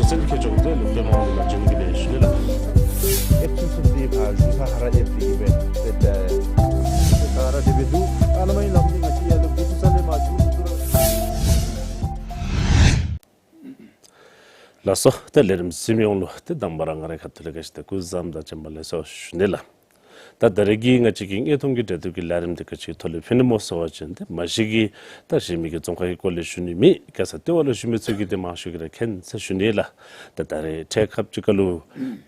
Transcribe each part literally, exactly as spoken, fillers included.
སེམས་ཁྱེད་ཅོག་དེ་ལུ་ཏེ་མང་ལུ་ལ་འབྱོན་གྱི་སྦེ་ཞུ་ནི་ལགས། ཨེབ་ཚུན་ཚོད་འདི་ཕར་བཞུགས་ས་ཁར་ར་ཨེབ་སྟེ་གི་སྦེ་ཏེ་ད་ཁ་ར་དེ་སྦེ་འདུག། ཨ་ནཱ་མའི་ལམ་འདི་ང་བཅས་ཡར་ལུ་འགོ་བཙུགས་ས་ལས་མར་འགྱོ་འགྱོ་ར། ལགས་སོ། ཏེ་ལས་རིམ་གཟིགས་མི་ཡོངས་ལུ་ཏེ་དང་པ་ར་ང་རའི་ཁ་ཐུག་ལས་ག་ཅི་ཏེ་སྐུ་གཟུགས་བཟང་དང་བྱོན་པ་ལེགས་སོ་ཞུ་ནི་ལགས། ད་ད་རེས་ཀྱི་ང་བཅས་ཀྱི་དངོས་མཐོང་གི་འབྲེལ་གཏུག་གི་ལས་རིམ་འདི་ག་ཅི་ཐོག་ལས་ཕུལ་ནི་སྨོ་ཟེར་བ་ཅིན་ཏེ་མ་གཞི་གི་ད་གཞན་མི་གི་རྫོང་ཁག་གི་སྐོར་ལས་ཞུ་ནི་མེད། རྒྱལ་ས་ལྟེ་བ་ལུ་བཞུགས་མི་ཚུ་གིས་ཏེ་མང་ཤོས་ཀྱིས་ར་མཁྱེན་ཟེར་ཞུ་ནི་ལགས། ད་ད་རེས་འཕྲལ་ཁབ་ཅིག་ཁར་ལུ་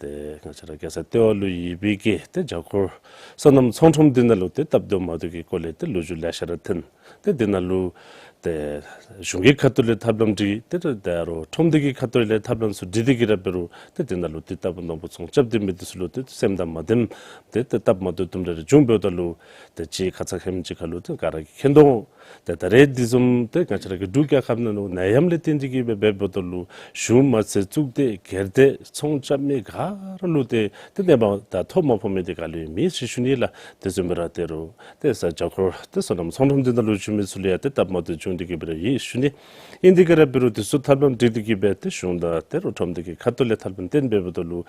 ཏེ་ང་བཅས་ར་རྒྱལ་ས་ལྟེ་བ་ལུ་ཡོད་པའི་གི་ཏེ་བརྒྱ་འཁོར་སོ་ནམ་ཚོང་ཁྲོམ་འདི་ནང་ལུ་ཏེ་སྟབས་བདེཝ་མ་བདེཝ་གི་སྐོར་ལས་ཏེ་ལོ་རྒྱུས་ལེ་ཤ་ར་ཐོན། ཏེ་འདི་ནང་ལུ་ཏེ་གཞུང་གི་ཁ་ཐུག་ལས་ཐབས་ལམ་སྒྲིག། ཏེ་ད་རུང་ཁྲོམ་སྡེ་གི་ཁ་ཐུག་ལས་ཐབས་ལམ་ཚུ་སྒྲིག་སྟེ་གི་ར་འབད་རུང་ཏེ་འདི་ནང་ལུ་ཏེ་ལྟ་བུ་ནོར་བུ་ཚོང་རྐྱབ་སྡོད་མི་འདི་ཚུ་ལུ་ཏེ་སེམས་དང་མ་ལྡནམ་ཏེ་ཏེ་སྟབས་མ་བདེཝ་དུམ་གྲ་རེ་བྱུང་འབདཝ་ད་ལུ་ཏེ་ཅིག་ཁ་ཙ་ཧེ་མ་ཅིག་ཁར་ལུ་ཏེ་ག་ར་གིས་མཁྱེན་དོ། ཏེ་ད་རེས་འདི་བཟུམ་ཏེ་ང་བཅས་ར་གི་འབྲུག་རྒྱལ་ཁབ་ནང་ལུ་ནད་ཡམས་ལས་བརྟེན་ཏེ་གི་སྦེ་འབདཝ་ད་ལུ་གཞུང་མ་ཚད་གཙུག་སྡེ་སྒེར་སྡེ་ཚོང་རྐྱབ་མི་ག་ར་ལུ་ཏེ་ཏེ་གནོད་པ་དང་ཐོ་མ་ཕོག་མི་འདི་ག་ལུ་ཡང་མེད་ཟེར་ཞུ་ནི་ལགས། དེ་བཟུམ་སྦེ་ར་ད་རུང་ཏེ་ས་བརྒྱ་འཁོར་ཏེ་སོ་ནམ་ཚོང་ཁྲོམ་འདི་ནང་ལུ་བཞུགས་མི་ཚུ་ལུ་ཡང་ཏེ་སྟབས་མ་བདེཝ་བྱུང་སྟེ་གི་སྦེ་ར་ཡོད་ཞུ་ནི། ཨིན་ཏེ་གི་ར་འབད་རུང་འདི་ཚུ་ཐབས་ལམ་སྒྲིག་སྟེ་གི་སྦེ་ཏེ་གཞུང་དང་ད་རུང་ཁྲོམ་སྡེ་གི་ཁ་ཐུག་ལས་ཐབས་ལམ་བཏོན་འབདཝ་ད་ལུ་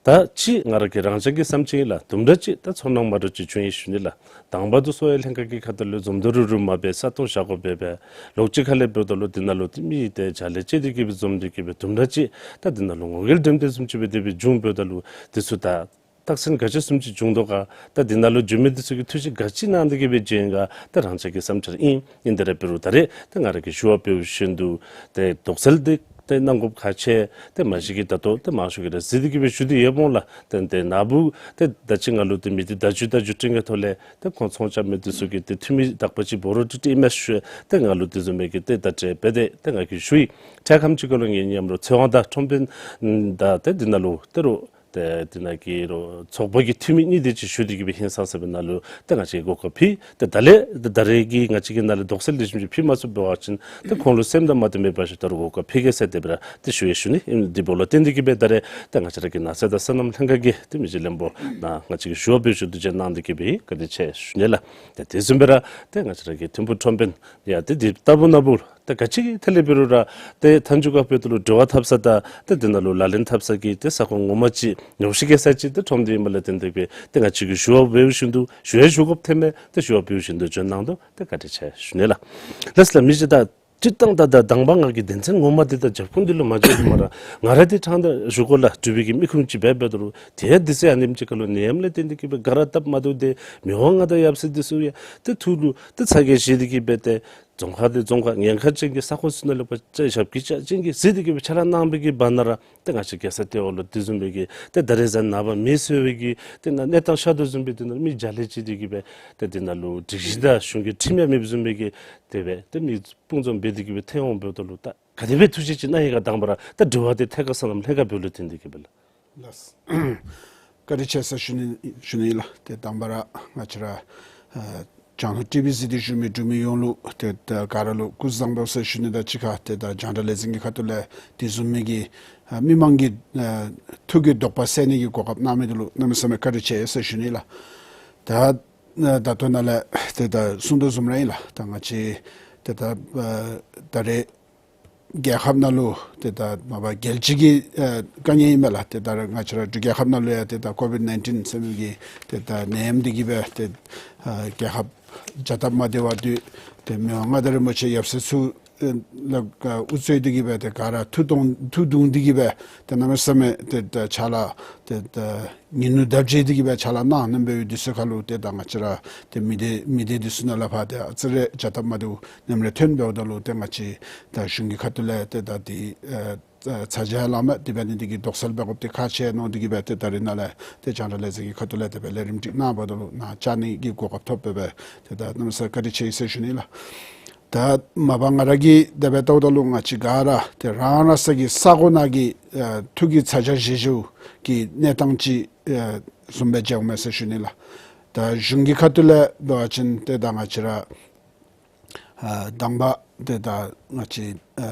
ད་ཅིག་ང་ར་གི་རང་འཇགས་ཀྱི་བསམ་ཅིག་ཨིན་ལགས། དུམ་གྲ་ཅིག་ད་ཚོར་སྣང་མ་འདྲཝ་ཅིག་བྱུང་ཡི་ཞུ་ནི་ལགས། དང་པ་དུ་གསོ་བའི་ལྷན་ཁག་གི་ཁ་ཐུག་ལས་འཛོམས་འདུ་རུབ་རུབ་མ་འབད་ས་སྟོང་བཞག་དགོ་པས་པས། ལོགས་ཅིག་ཁ་ལས་འབདཝ་ད་ལུ་འདི་ནང་ལུ་ཏེ་མི་ཏེ་བྱ་ལས་བཅད་དེ་གི་སྦེ་འཛོམས་ཏེ་གི་སྦེ་དུམ་གྲ་ཅིག་ད་འདི་ནང་ལུ་ངོ་རྒོལ་འགྲེམས་སྟེ་བཟུམ་ཅིག་སྦེ་དེ་སྦེ་བྱུང་འབདཝ་ད་ལུ་འདི་ཚུ་ད་རྟགས་མཚན་ག་ཅི་བཟུམ་ཅིག་བྱུང་དོ་ག། ད་འདི་ནང་ལུ་འབྱོན་མི་འདི་ཚུ་གིས་ཐུགས་བཞེད་ག་ཅི་གནང་སྟེ་གི་སྦེ་བྱོན་ག། ད་རང་འཇགས་ཀྱི་བསམ་འཆར་ཨིན། ཨིན་ཏེ་ར་འབད་རུང་ད་རེས་ཏེ་ང་ར་གིས་ཞུ་བ་འབད་བ་བཞིན་དུ་ཏེ་དོགས་སེལ་འདི་ཏེ་གནང་དགོཔ་ཁག་ཆེ། ཏེ་མ་གཞི་གིས་ད་ལྟོ་ཏེ་མང་ཤོས་ཀྱིས་ར་གཟིགས་ཏེ་གི་སྦེ་ཞུ་སྟེ་ཡོདཔ་འོང་ལགས། ཏེ་ཏེ་ན་བུ་ཏེ་ད་ཅི་ང་ལུ་ཏེ་མི་སྡེ་བརྡ་བརྒྱུད་བརྡ་བརྒྱུད་སྤྲོད་མི་ཐོག་ལས་ཏེ་ཁོང་ཚོང་རྐྱབ་མི་འདི་ཚུ་གིས་ཏེ་འཐུས་མི་དག་པ་ཅིག་འབོ་རོགས་ཏེ་སྤྲོད་མས་ཞུ། ཏེ་ང་ལུ་དེ་བཟུམ་མའི་གི་ཏེ་བརྡ་སྤྲོད་འབད་དེ་ཏེ་ང་གིས་ཞུ་ཡི། འཕྲལ་ཁམས་ཅིག་ཁར་ལུ་ངེའི་མཉམ་རོགས་ཚེ་དབང་དང་ཁྲོམ་དཔོན་དང་ཏེ་འདི་ནང་ལུ་ད་རུང་ཏེ་འདི་ནང་གི་རོགས་ཚོགས་པ་གི་འཐུས་མི་གཉིས་དེ་ཅིག་ཞུ་སྟེ་གི་སྦེ་ཧིང་སངས་ས་སྦེ་ནཱ་ལུ་ཏེ་ང་བཅས་གོ་སྐབས་ཕུལ། ཏེ་ད་ལས་ད་རེས་ཀྱི་ང་བཅས་ཀྱི་ནཱ་ལས་དོགས་སེལ་འདི་བཟུམ་ཅིག་ཕུལ་མ་ཚུགས་པ་ཅིན་ཏེ་ཁོང་ལུ་སེམས་དང་མ་བསྟུན་པའི་འབད་ཞིནམ་ད་རུང་གོ་སྐབས་ཕུལ་གེ་ཟེར་དེ་སྦེ་ར་ཏེ་ཞུ་ཡི་ཞུ་ནི། ཨིན་འདི་འབདཝ་ལས་བརྟེན་ཏེ་གི་སྦེ་ད་རེས་ཏེ་ང་བཅས་ར་གི་ནགས་ཚལ་དང་སོ་ནམ་ལྷན་ཁག་གི་ཏེ་མི་རྗེ་བློན་པོ་ནཱ་ང་བཅས་ཀྱིས་ཞུ་བ་འབད་བ་བཞིན་དུ་བྱོན་གནང་སྟེ་གི་སྦེ་བཀའ་དྲིན་ཆེ་ཞུ་ནི་ལགས། ཏེ་དེ་བཟུམ་སྦེ་ར་ཏེ་ང་བཅས་ར་གི་ཐིམ་ཕུག་ཁྲོམ་དཔོན་ཡང་ཏེ་འདི་ལྟ་བུ་ན་བུ་ཏེ་ག་ཅི་གི་ཐད་ལས་འབད་རུང་ར་ཏེ་མཐའ་མཇུག་ཁར་འབདཝ་ད་ལུ་འབྲེལ་བ་འཐབ་ས་དང་ཏེ་འདི་ནང་ལུ་ལག་ལེན་འཐབ་ས་གི་ཏེ་ས་ཁོངས་ངོ་མ་ཅིག་ཉོགས་བཤད་བཀལ་ས་ཅིག་ཏེ་ཁྲོམ་སྡེ་ཨིནམ་ལས་བརྟེན་ཏེ་སྦེ་ཏེ་ང་བཅས་ཀྱིས་ཞུ་བ་འབད་བ་བཞིན་དུ་ཞུ་ཡང་ཞུ་དགོཔ་ཐོནམ་མས། ཏེ་ཞུ་བ་འབད་བ་བཞིན་དུ་བྱོན་གནང་དོ། ཏེ་བཀའ་དྲིན་ཆེ་ཞུ་ནི་ལགས། ལགས་ལགས། མི་རྗེ་ད་སྤྱིར་བཏང་ད་ད་དང་པ་ང་གིས་དོན་ཚན་ངོ་མ་འདི་ད་རྒྱབ་ཁུངས་འདི་ལུ་མ་འཛུལ་བར་ར་ང་ར་འདི་ཕྲང་སྟེ་ཞུ་དགོ་ལགས། འབྲུག་པའི་གི་མི་ཁུངས་ཅིག་འབད་འབདཝ་ད་རུང་ཏེ་འདི་ཚེ་ཨ་ནེམ་ཅིག་ཁར་ལུ་ནད་ཡམས་ལས་བརྟེན་ཏེ་གི་སྦེ་ག་ར་སྟབས་མ་བདེཝ་ཏེ་མི་དབང་མངའ་བདག་ཡབ་སྲས་འདི་ཚུ་ཡང་ཏེ་ཐུགས་ལུ་ཏེ་ཚ་གྱང་བཞེས་ཏེ་གི་སྦེ་ཏེ་རྫོང་ཁག་འདི་རྫོང་ཁག་ཉེན་ཁ་ཅན་གྱི་ས་ཁོངས་ཚུ་ནང་ལུ་ཕར་ཆ་ཞབས་ཀྱིས་བཅགས་ཅན་གྱི་ཟེར་ཏེ་གི་སྦེ་ཕྱག་ལཱ་གནང་བའི་གི་བར་ན་ར་ཏེ་ང་བཅས་རྒྱལ་ས་ལྟེ་བ་ལུ་དེ་བཟུམ་མའི་གི་ཏེ་ད་རེས་ཟ་ནངས་པ་མེད་ཟེར་བའི་གི་ཏེ་ནཱ་གནས་སྟངས་ཤར་དོ་བཟུམ་སྦེ་ཏེ་ནཱ་མི་བརྒྱ་ལས་བཅད་དེ་གི་སྦེ་ཏེ་འདི་ནང་ལུ་སྒྲིག་གཞི་དང་གཞུང་གི་ཁྲིམས་ཡང་མེདཔ་བཟུམ་སྦེ་གི་དེ་སྦེ་ཏེ་མི་དཔུང་འཛོམས་འབད་དེ་གི་སྦེ་ཐོན་འོང་འབདཝ་ད་ལུ་ད་ག་དེ་སྦེ་ཐུགས་བཞེད་ཅིག་གནང་ཡི་ག། དང་པ་ར་ད་དྲི་བ་འདི་ཐད་ཀར་སོ་ནམ་ལྷན་ཁག་འབདཝ་ལས་བརྟེན་ཏེ་གི་སྦེ་ལགས། ལགས། བཀའ་དྲིན་ཆེ་ཟེར་ཞུ་ནི་ཞུ་ནི་ལགས། ཏེ་དང་པ་ར་ང་བཅས་ར་ཨ་རྒྱང་བསྒྲགས་ཊི་བི་གཟིགས་ཏེ་བཞུགས་མི་འབྲུག་མི་ཡོངས་ལུ་ཏེ་ད་ག་ར་ལུ་སྐུ་གཟུགས་བཟང་པོ་ཟེར་ཞུ་ནི་དང་གཅིག་ཁར་ཏེ་ད་རྒྱང་བསྒྲགས་ལས་འཛིན་གྱི་ཁ་ཐུག་ལས་དེ་བཟུམ་མའི་གི་ཨ་མི་མང་གི་ཨ་ཐུགས་ཀྱི་དོགས་པ་སེལ་ནི་གི་གོ་སྐབས་གནང་མི་འདི་ལུ་གནམ་མེད་ས་མེད་བཀའ་དྲིན་ཆེ་ཟེར་ཞུ་ནི་ལགས། ད་ཨ་ད་ལྟོ་ནཱ་ལས་ཏེ་ད་གསུང་དོ་བཟུམ་ར་ཨིན་ལགས། ད་ང་བཅས་ཏེ་ད་ཨ་ད་རེས་རྒྱལ་ཁབ་ནང་ལུ་ཏེ་ད་མ་པ་རྒྱལ་སྤྱི་གི་ཨ་དཀའ་ངལ་ཨིན་མས་ལགས། ཏེ་ད་རེས་ང་བཅས་ར་འབྲུག་རྒྱལ་ཁབ་ནང་ལུ་ཡང་ཏེ་ད་ཀོ་བིཌ་ནའིན་ཊིན་ཟེར་མི་གི་ཏེ་ད་ནད་ཡམས་འདི་གིས་སྦེ་ཏེ་ཨ་རྒྱལ་ཁབ་བྱ་སྟབས་མ་བདེ་བ་འདི་ཏེ་མི་དབང་མངའ་བདག་རིན་པོ་ཆེ་ཡབ་སྲས་ཚུ་ཨ་ལུ་ཨ་དབུ་གཙོས་ཏེ་གི་སྦེ་ཏེ་ག་ར་ཐུགས་གདུང་ཐུགས་གདུང་སྟེ་གི་སྦེ་ཏེ་གནམ་མེད་ས་མེད་ཏེ་ད་ཕྱག་ལཱ་ཏེ་ད་ཉིན་ནུབ་ཟླཝ་བརྗེ་སྟེ་གི་སྦེ་ཕྱག་ལཱ་གནང་གནང་འབད་བའི་དུས་ཚོད་ཁར་ལུ་ཏེ་ད་ང་བཅས་ར་ཏེ་མི་སྡེ་མི་སྡེ་འདི་ཚུ་ནང་ལས་ཕར་ཏེ་ཨ་ཙི་རེ་བྱ་སྟབས་མ་བདེཝ་ནམ་རེ་ཐོན་འབདཝ་ད་ལུ་ཏེ་ང་བཅས་ད་གཞུང་གི་ཁ་ཐུག་ལས་ཏེ་ད་འདི་ཨ་ཚ་གྱང་ལངམ་མས། དེ་འབད་ནི་འདི་གིས་དོགས་སེལ་འབད་དགོཔ་འདི་ཁག་ཆེ་མནོ་སྟེ་གི་སྦེ་ཏེ་ད་རེས་ནཱ་ལས་ཏེ་རྒྱང་བསྒྲགས་ལས་འཛིན་གྱི་ཁ་ཐུག་ལས་དེ་སྦེ་ལས་རིམ་སྒྲིག་གནང་བ་ད་ལུ་ནཱ་བཅར་ནི་གི་གོ་སྐབས་ཐོབ་པས་སྦེ་ཏེ་ད་གནམ་མེད་ས་མེད་བཀའ་དྲིན་ཆེ་ཟེར་ཞུ་ནི་ལགས། ད་མ་པ་ང་ར་གིས་དེ་སྦེ་ལྟཝ་ད་ལུ་ང་བཅས་ག་ར་ཏེ་རང་རང་སོ་གི་ས་གོ་ནང་གི་ཨ་ཐུགས་ཀྱི་ཚ་གྱང་བཞེས་བཞེསཔ་གི་གནས་སྟངས་ཅིག་ཨ་བཟུམ་སྦེ་མཇལཝ་མས་ཟེར་ཞུ་ནི་ལགས། ད་གཞུང་གི་ཁ་ཐུག་ལས་འབད་བ་ཅིན་ཏེ་ད་ང་བཅས་ར་ཨ་དང་པ་ཏེ་ད་ང་བཅས་ཨ་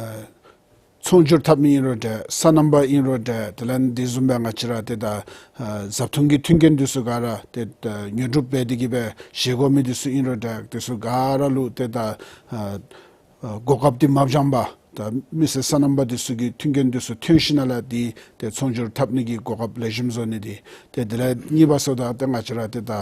ཚོང་སྒྱུར་འཐབ་མི་ཨིན་རུང་འདྲ། སོ་ནམ་པ་ཨིན་རུང་འདྲ། དེ་ལས་དེ་བཟུམ་སྦེ་ང་བཅས་ར་ཏེ་ད་ཨ་བཟའ་འཐུང་གི་མཐུན་རྐྱེན་འདི་ཚུ་ག་ར་ཏེ་ད་ཉོ་སྒྲུབ་འབད་དེ་གི་སྦེ་བཞེས་དགོ་མི་འདི་ཚུ་ཨིན་རུང་འདྲ། དེ་ཚུ་ག་ར་ལུ་ཏེ་ད་ཨ་ཨ་གོ་སྐབས་འདི་མ་འབྱངས་པར་ ད་མི་སེར་སོ་ནམ་པ་འདི་ཚུ་གི་མཐུན་རྐྱེན་འདི་ཚུ་ཐོན་ཞིནམ་ལས་འདི་ཏེ་ཚོང་སྒྱུར་འཐབ་ནི་གི་གོ་སྐབས་ལེགས་ཤོམ་བཟོ་ནི་འདི། ཏེ་དེ་ལས་གཉིས་པ་སོ་ད་ཏེ་ང་བཅས་ར་ཏེ་ད་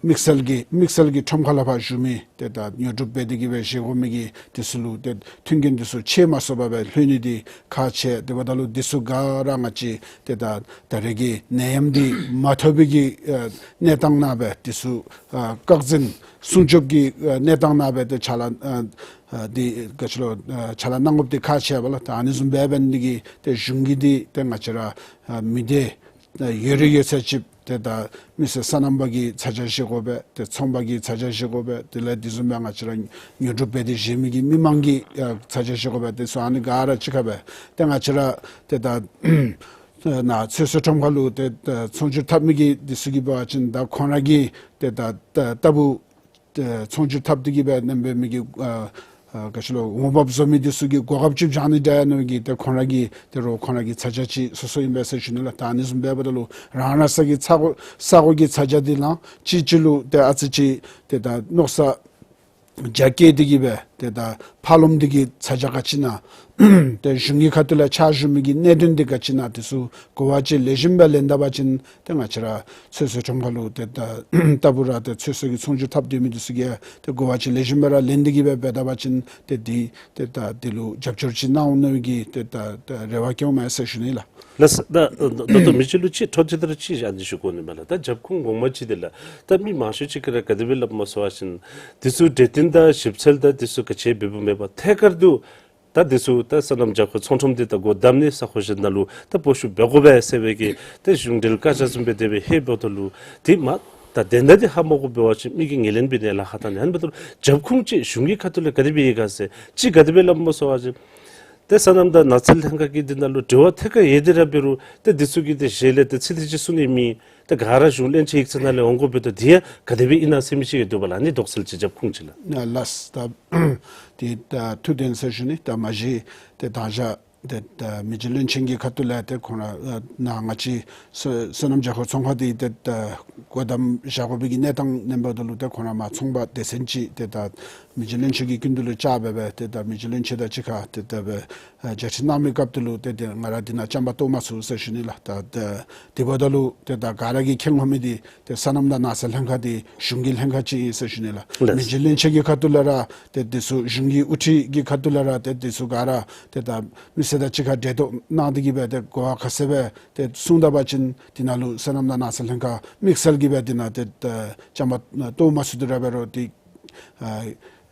དམིགས་བསལ་གྱི་དམིགས་བསལ་གྱི་ཁྲོམ་ཁ་ལས་ཕར་བཞུགས་མི་ཏེ་ད་ཉོ་སྒྲུབ་འབད་དེ་གི་སྦེ་བཞེས་དགོ་མི་གི་འདི་ཚུ་ལུ་ཏེ་མཐུན་རྐྱེན་འདི་ཚུ་ཆད་མ་སོང་པར་སྦེ་ལྷོད་ནི་འདི་ཁག་ཆེ། དེ་འབདཝ་ད་ལུ་འདི་ཚུ་ག་ར་ང་བཅས་ཏེ་ད་ད་རེས་ཀྱི་ནད་ཡམས་འདི་མ་ཐོབ་པའི་གི་ཨ་གནས་སྟངས་ནང་སྦེ་འདི་ཚུ་ཨ་བཀག་འཛིན་སྲུང་སྐྱོབ་ཀྱི་ཨ་གནས་སྟངས་ནང་སྦེ་ཏེ་ཕྱག་ལཱ་ཨ་ཨ་འདི་ག་ཅི་ལོ་ཨ་ཕྱག་ལཱ་གནང་དགོཔ་འདི་ཁག་ཆེ་བས་ལགས། ད་ཨ་ནི་བཟུམ་སྦེ་འབད་ནི་འདི་གིས་ཏེ་གཞུང་གིས་འདི་ཏེ་ང་བཅས་ར་ཨ་མི་སྡེ་ཨ་ཡོད་རིགས་ཡོད་ཚད་ཅིག་ཏེ་ད་མི་སེར་སོ་ནམ་པ་གི་ཚ་གྱང་བཞེས་དགོ་པས། ཏེ་ཚོང་པ་གི་ཚ་གྱང་བཞེས་དགོ་པས། དེ་ལས་དེ་བཟུམ་སྦེ་ང་བཅས་ར་ཉོ་སྒྲུབ་འབད་དེ་བཞེས་མི་གི་མི་མང་གི་ཨ་ཚ་གྱང་བཞེས་དགོ་པས། དེ་ཚུ་ཨ་ནི་ག་ར་གཅིག་ཁར་སྦེ་ཏེ་ང་བཅས་ར་ཏེ་ད་ནཱ་ཚོད་བསྲེ་ཁྲོམ་ཁ་ལུ་ཏེ་ད་ཚོང་སྒྱུར་འཐབ་མི་གི་འདི་ཚུ་གིས་འབད་བ་ཅིན་ད་ཁོང་ར་གིས་ཏེ་ད་ད་ལྟ་བུ་ཏེ་ཚོང་སྒྱུར་འཐབ་སྟེ་གི་སྦེ་ཨ་ནེམ་འབད་མི་གི་ཨ་ཨ་ག་ཅི་ལོ་འོང་འབབ་བཟོ་མི་འདི་ཚུ་གིས་གོ་སྐབས་ཅིག་བྱང་ནི་འདྲ་ཡང་ནོ་གི་ཏེ་ཁོང་ར་གི་ཏེ་རོགས་ཁོང་ར་གི་ཚ་གྱང་ཅིག་སོ་སོ་ཨིན་པས་ཟེར་ཞུ་ནི་ལགས། ད་ཨ་ནི་བཟུམ་འབདཝ་ད་ལུ་རང་རང་སོ་གི་ས་གོ་ས་གོ་གི་ཚ་གྱང་འདི་ལང་གཅིག་གཅིག་ལུ་ཏེ་ཨ་ཙི་ཅིག་ཏེ་ད་མནོ་བསམ་རྒྱ་བསྐྱེད་དེ་གི་སྦེ་ཏེ་ད་ཕར་ལོགམ་འདི་གི་ཚ་གྱང་ག་ཅི་ཨིན་ན་ཏེ་གཞུང་གི་ཁ་ཐུག་ལས་ཕྱག་ཞུ་མི་གི་གནད་དོན་འདི་ག་ཅི་ཨིན་ན་འདི་ཚུ་གོ་བ་ཅིག་ལེགས་ཤོམ་སྦེ་ལེན་ད་པ་ཅིན་ཏེ་ང་བཅས་ར་ཚོད་བསྲེ་ཁྲོམ་ཁ་ལུ་ཏེ་ད་ལྟ་བུ་ར་ཏེ་ཚོད་བསྲེ་གི་ཚོང་སྒྱུར་འཐབ་སྡོད་མི་འདི་ཚུ་གིས་ཏེ་གོ་བ་ཅིག་ལེགས་ཤོམ་སྦེ་ར་ལེན་ཏེ་གི་སྦེ་འབད་ད་པ་ཅིན་ཏེ་འདི་ཏེ་ད་འདི་ལུ་རྒྱབ་སྐྱོར་ཅིག་གནང་འོང་ནི་གི་ཏེ་ད་ད་རེ་བ་བསྐྱེདཔ་མས་ཟེར་ཞུ་ནི་ལགས། ལགས་སོ། ད་ད་ལྟོ་མི་རྗེ་ལུ་ཅིག་འཕྲོ་མཐུད་དེ་ར་ཅིག་ཨ་ནི་ཞུ་དགོ་ནི་མས་ལགས། ད་རྒྱབ་ཁུངས་ངོ་མ་ཅིག་འདི་ལགས། ད་མི་མང་ཤོས་ཅིག་གིས་ར་ག་དེ་སྦེ་སླབ་སྨོ་ཟེར་བ་ཅིན་འདི་ཚུ་གྲོས་བསྟུན་དང་ཞིབ་འཚོལ་དང་འདི་ཚུ་ག་ཅི་འབད་འབདཝ་མེད་པར་ཐད་ཀར་དུ་ད་འདི་ཚུ་ད་སོ་ནམ་བྱ་ཁོ་ཚོང་ཁྲོམ་འདི་ད་སྒོ་བསྡམས་ནི་ས་ཁོངས་ཅིག་ནང་ལུ་ད་སྤོ་བཤུད་འབད་དགོ་པས་ཟེར་བའི་གི་ད་གཞུང་འབྲེལ་བཀའ་རྒྱ་བཟུམ་སྦེ་དེ་སྦེ་ཧེ་འབདཝ་ད་ལུ་འདི་མ་ད་དེ་འདྲ་འདི་ཧ་མ་གོ་བ་ཅིན་མི་གིས་ངོས་ལེན་འབད་ནི་ལཱ་ཁག་ད་ནི་ཨ་ནི་འབདཝ་ད་ལུ་རྒྱབ་ཁུངས་ཅིག་གཞུང་གི་ཁ་ཐུག་ལས་ག་དེ་སྦེ་ཡོད་ག་ཟེར་ཅིག་ག་དེ་སྦེ་སླབ་སྨོ་ཟེར་བ་ཅིན་ཏེ་སོ་ནམ་དང་ནགས་ཚལ་ལྷན་ཁག་གི་འདི་ནང་ལུ་འབྲེལ་བ་ཐད་ཀར་ཡོད་དེ་ར་འབད་རུང་ཏེ་འདི་ཚུ་གིས་ཏེ་ཞལ་ལས་ཏེ་ཚིག་འདི་ཅིག་གསུང་ནི་མེད། ཏེ་ག་ར་གཞུང་བློན་ཆེན་ཡིག་ཚང་ནང་ལས་འོང་དགོ་པའི་ཏེ་འདི་ཡང་ག་དེ་སྦེ་ཨིན་ན་ཟེར་མི་ཅིག་ཡོད་དོ་བ་ལགས། ཨ་ནི་དོགས་སེལ་ཅིག་རྒྱབ་ཁུངས་ཅིག་ལགས། ལགས་ད་ཏེ་ད་ཐུགས་བདེན་ཟེར་ཞུ་ནི། ད་མ་གཞི་ཏེ་ད་ཞག་ཏེ་ད་མི་རྗེ་བློན་ཆེན་གྱི་ཁ་ཐུག་ལས་ཏེ་ཁོང་ར་ཨ་ནཱ་ང་བཅས་སོ་སོ་ནམ་བྱ་ཁོ་ཚོང་ཁང་འདི་ཏེ་ད་སྒོ་བསྡམ་བཞག་དགོ་པའི་གི་གནས་སྟངས་ཨིནམ་འབདཝ་ད་ལུ་ཏེ་ཁོང་ར་མ་ཚོང་པ་སྡེ་ཚན་ཅིག་ཏེ་ད་མི་རྗེ་བློན་ཆེན་གྱི་སྐུ་མདུན་ལུ་བཅར་སྦེ་སྦེ་ཏེ་ད་མི་རྗེ་བློན་ཆེན་དང་གཅིག་ཁར་ཏེ་ད་སྦེ་ཨ་མཇལ་ཕྲད་གནང་མི་སྐབས་དེ་ལུ་ཏེ་ཏེ་ང་ར་འདི་ནང་བཅའ་མར་གཏོགས་མ་ཚུགས་ཟེར་ཞུ་ནི་ལགས། ད་ཏེ་དེ་འབདཝ་ད་ལུ་ཏེ་ད་ག་ར་གིས་མཁྱེན་དགོ་མི་འདི་ཏེ་སོ་ནམ་དང་ནགས་ཚལ་ལྷན་ཁག་འདི་གཞུང་གི་ལྷན་ཁག་ཅིག་ཨིན་ཟེར་ཞུ་ནི་ལགས། ལགས། མི་རྗེ་བློན་ཆེན་གྱི་ཁ་ཐུག་ལས་ར་ཏེ་འདི་ཚུ་གཞུང་གི་དབུ་ཁྲིད་ཀྱི་ཁ་ཐུག་ལས་ར་ཏེ་འདི་ཚུ་ག་ར་ཏེ་ད་མི་སེར་དང་གཅིག་ཁར་འབྲེལ་གཏོགས་གནང་སྟེ་གི་སྦེ་ཏེ་གོ་བ་ག་ཟེར་སྦེ་ཏེ་གསུངས་ད་པ་ཅིན་འདི་ནང་ལུ་སོ་ནམ་དང་ནགས་ཚལ་ལྷན་ཁག་དམིགས་བསལ་གྱི་སྦེ་འདི་ནང་ཏེ་ད་བཅའ་མར་གཏོགས་མ་ཚུགས་དེ་ར་འབད་རུང་ཏེ་ཨ་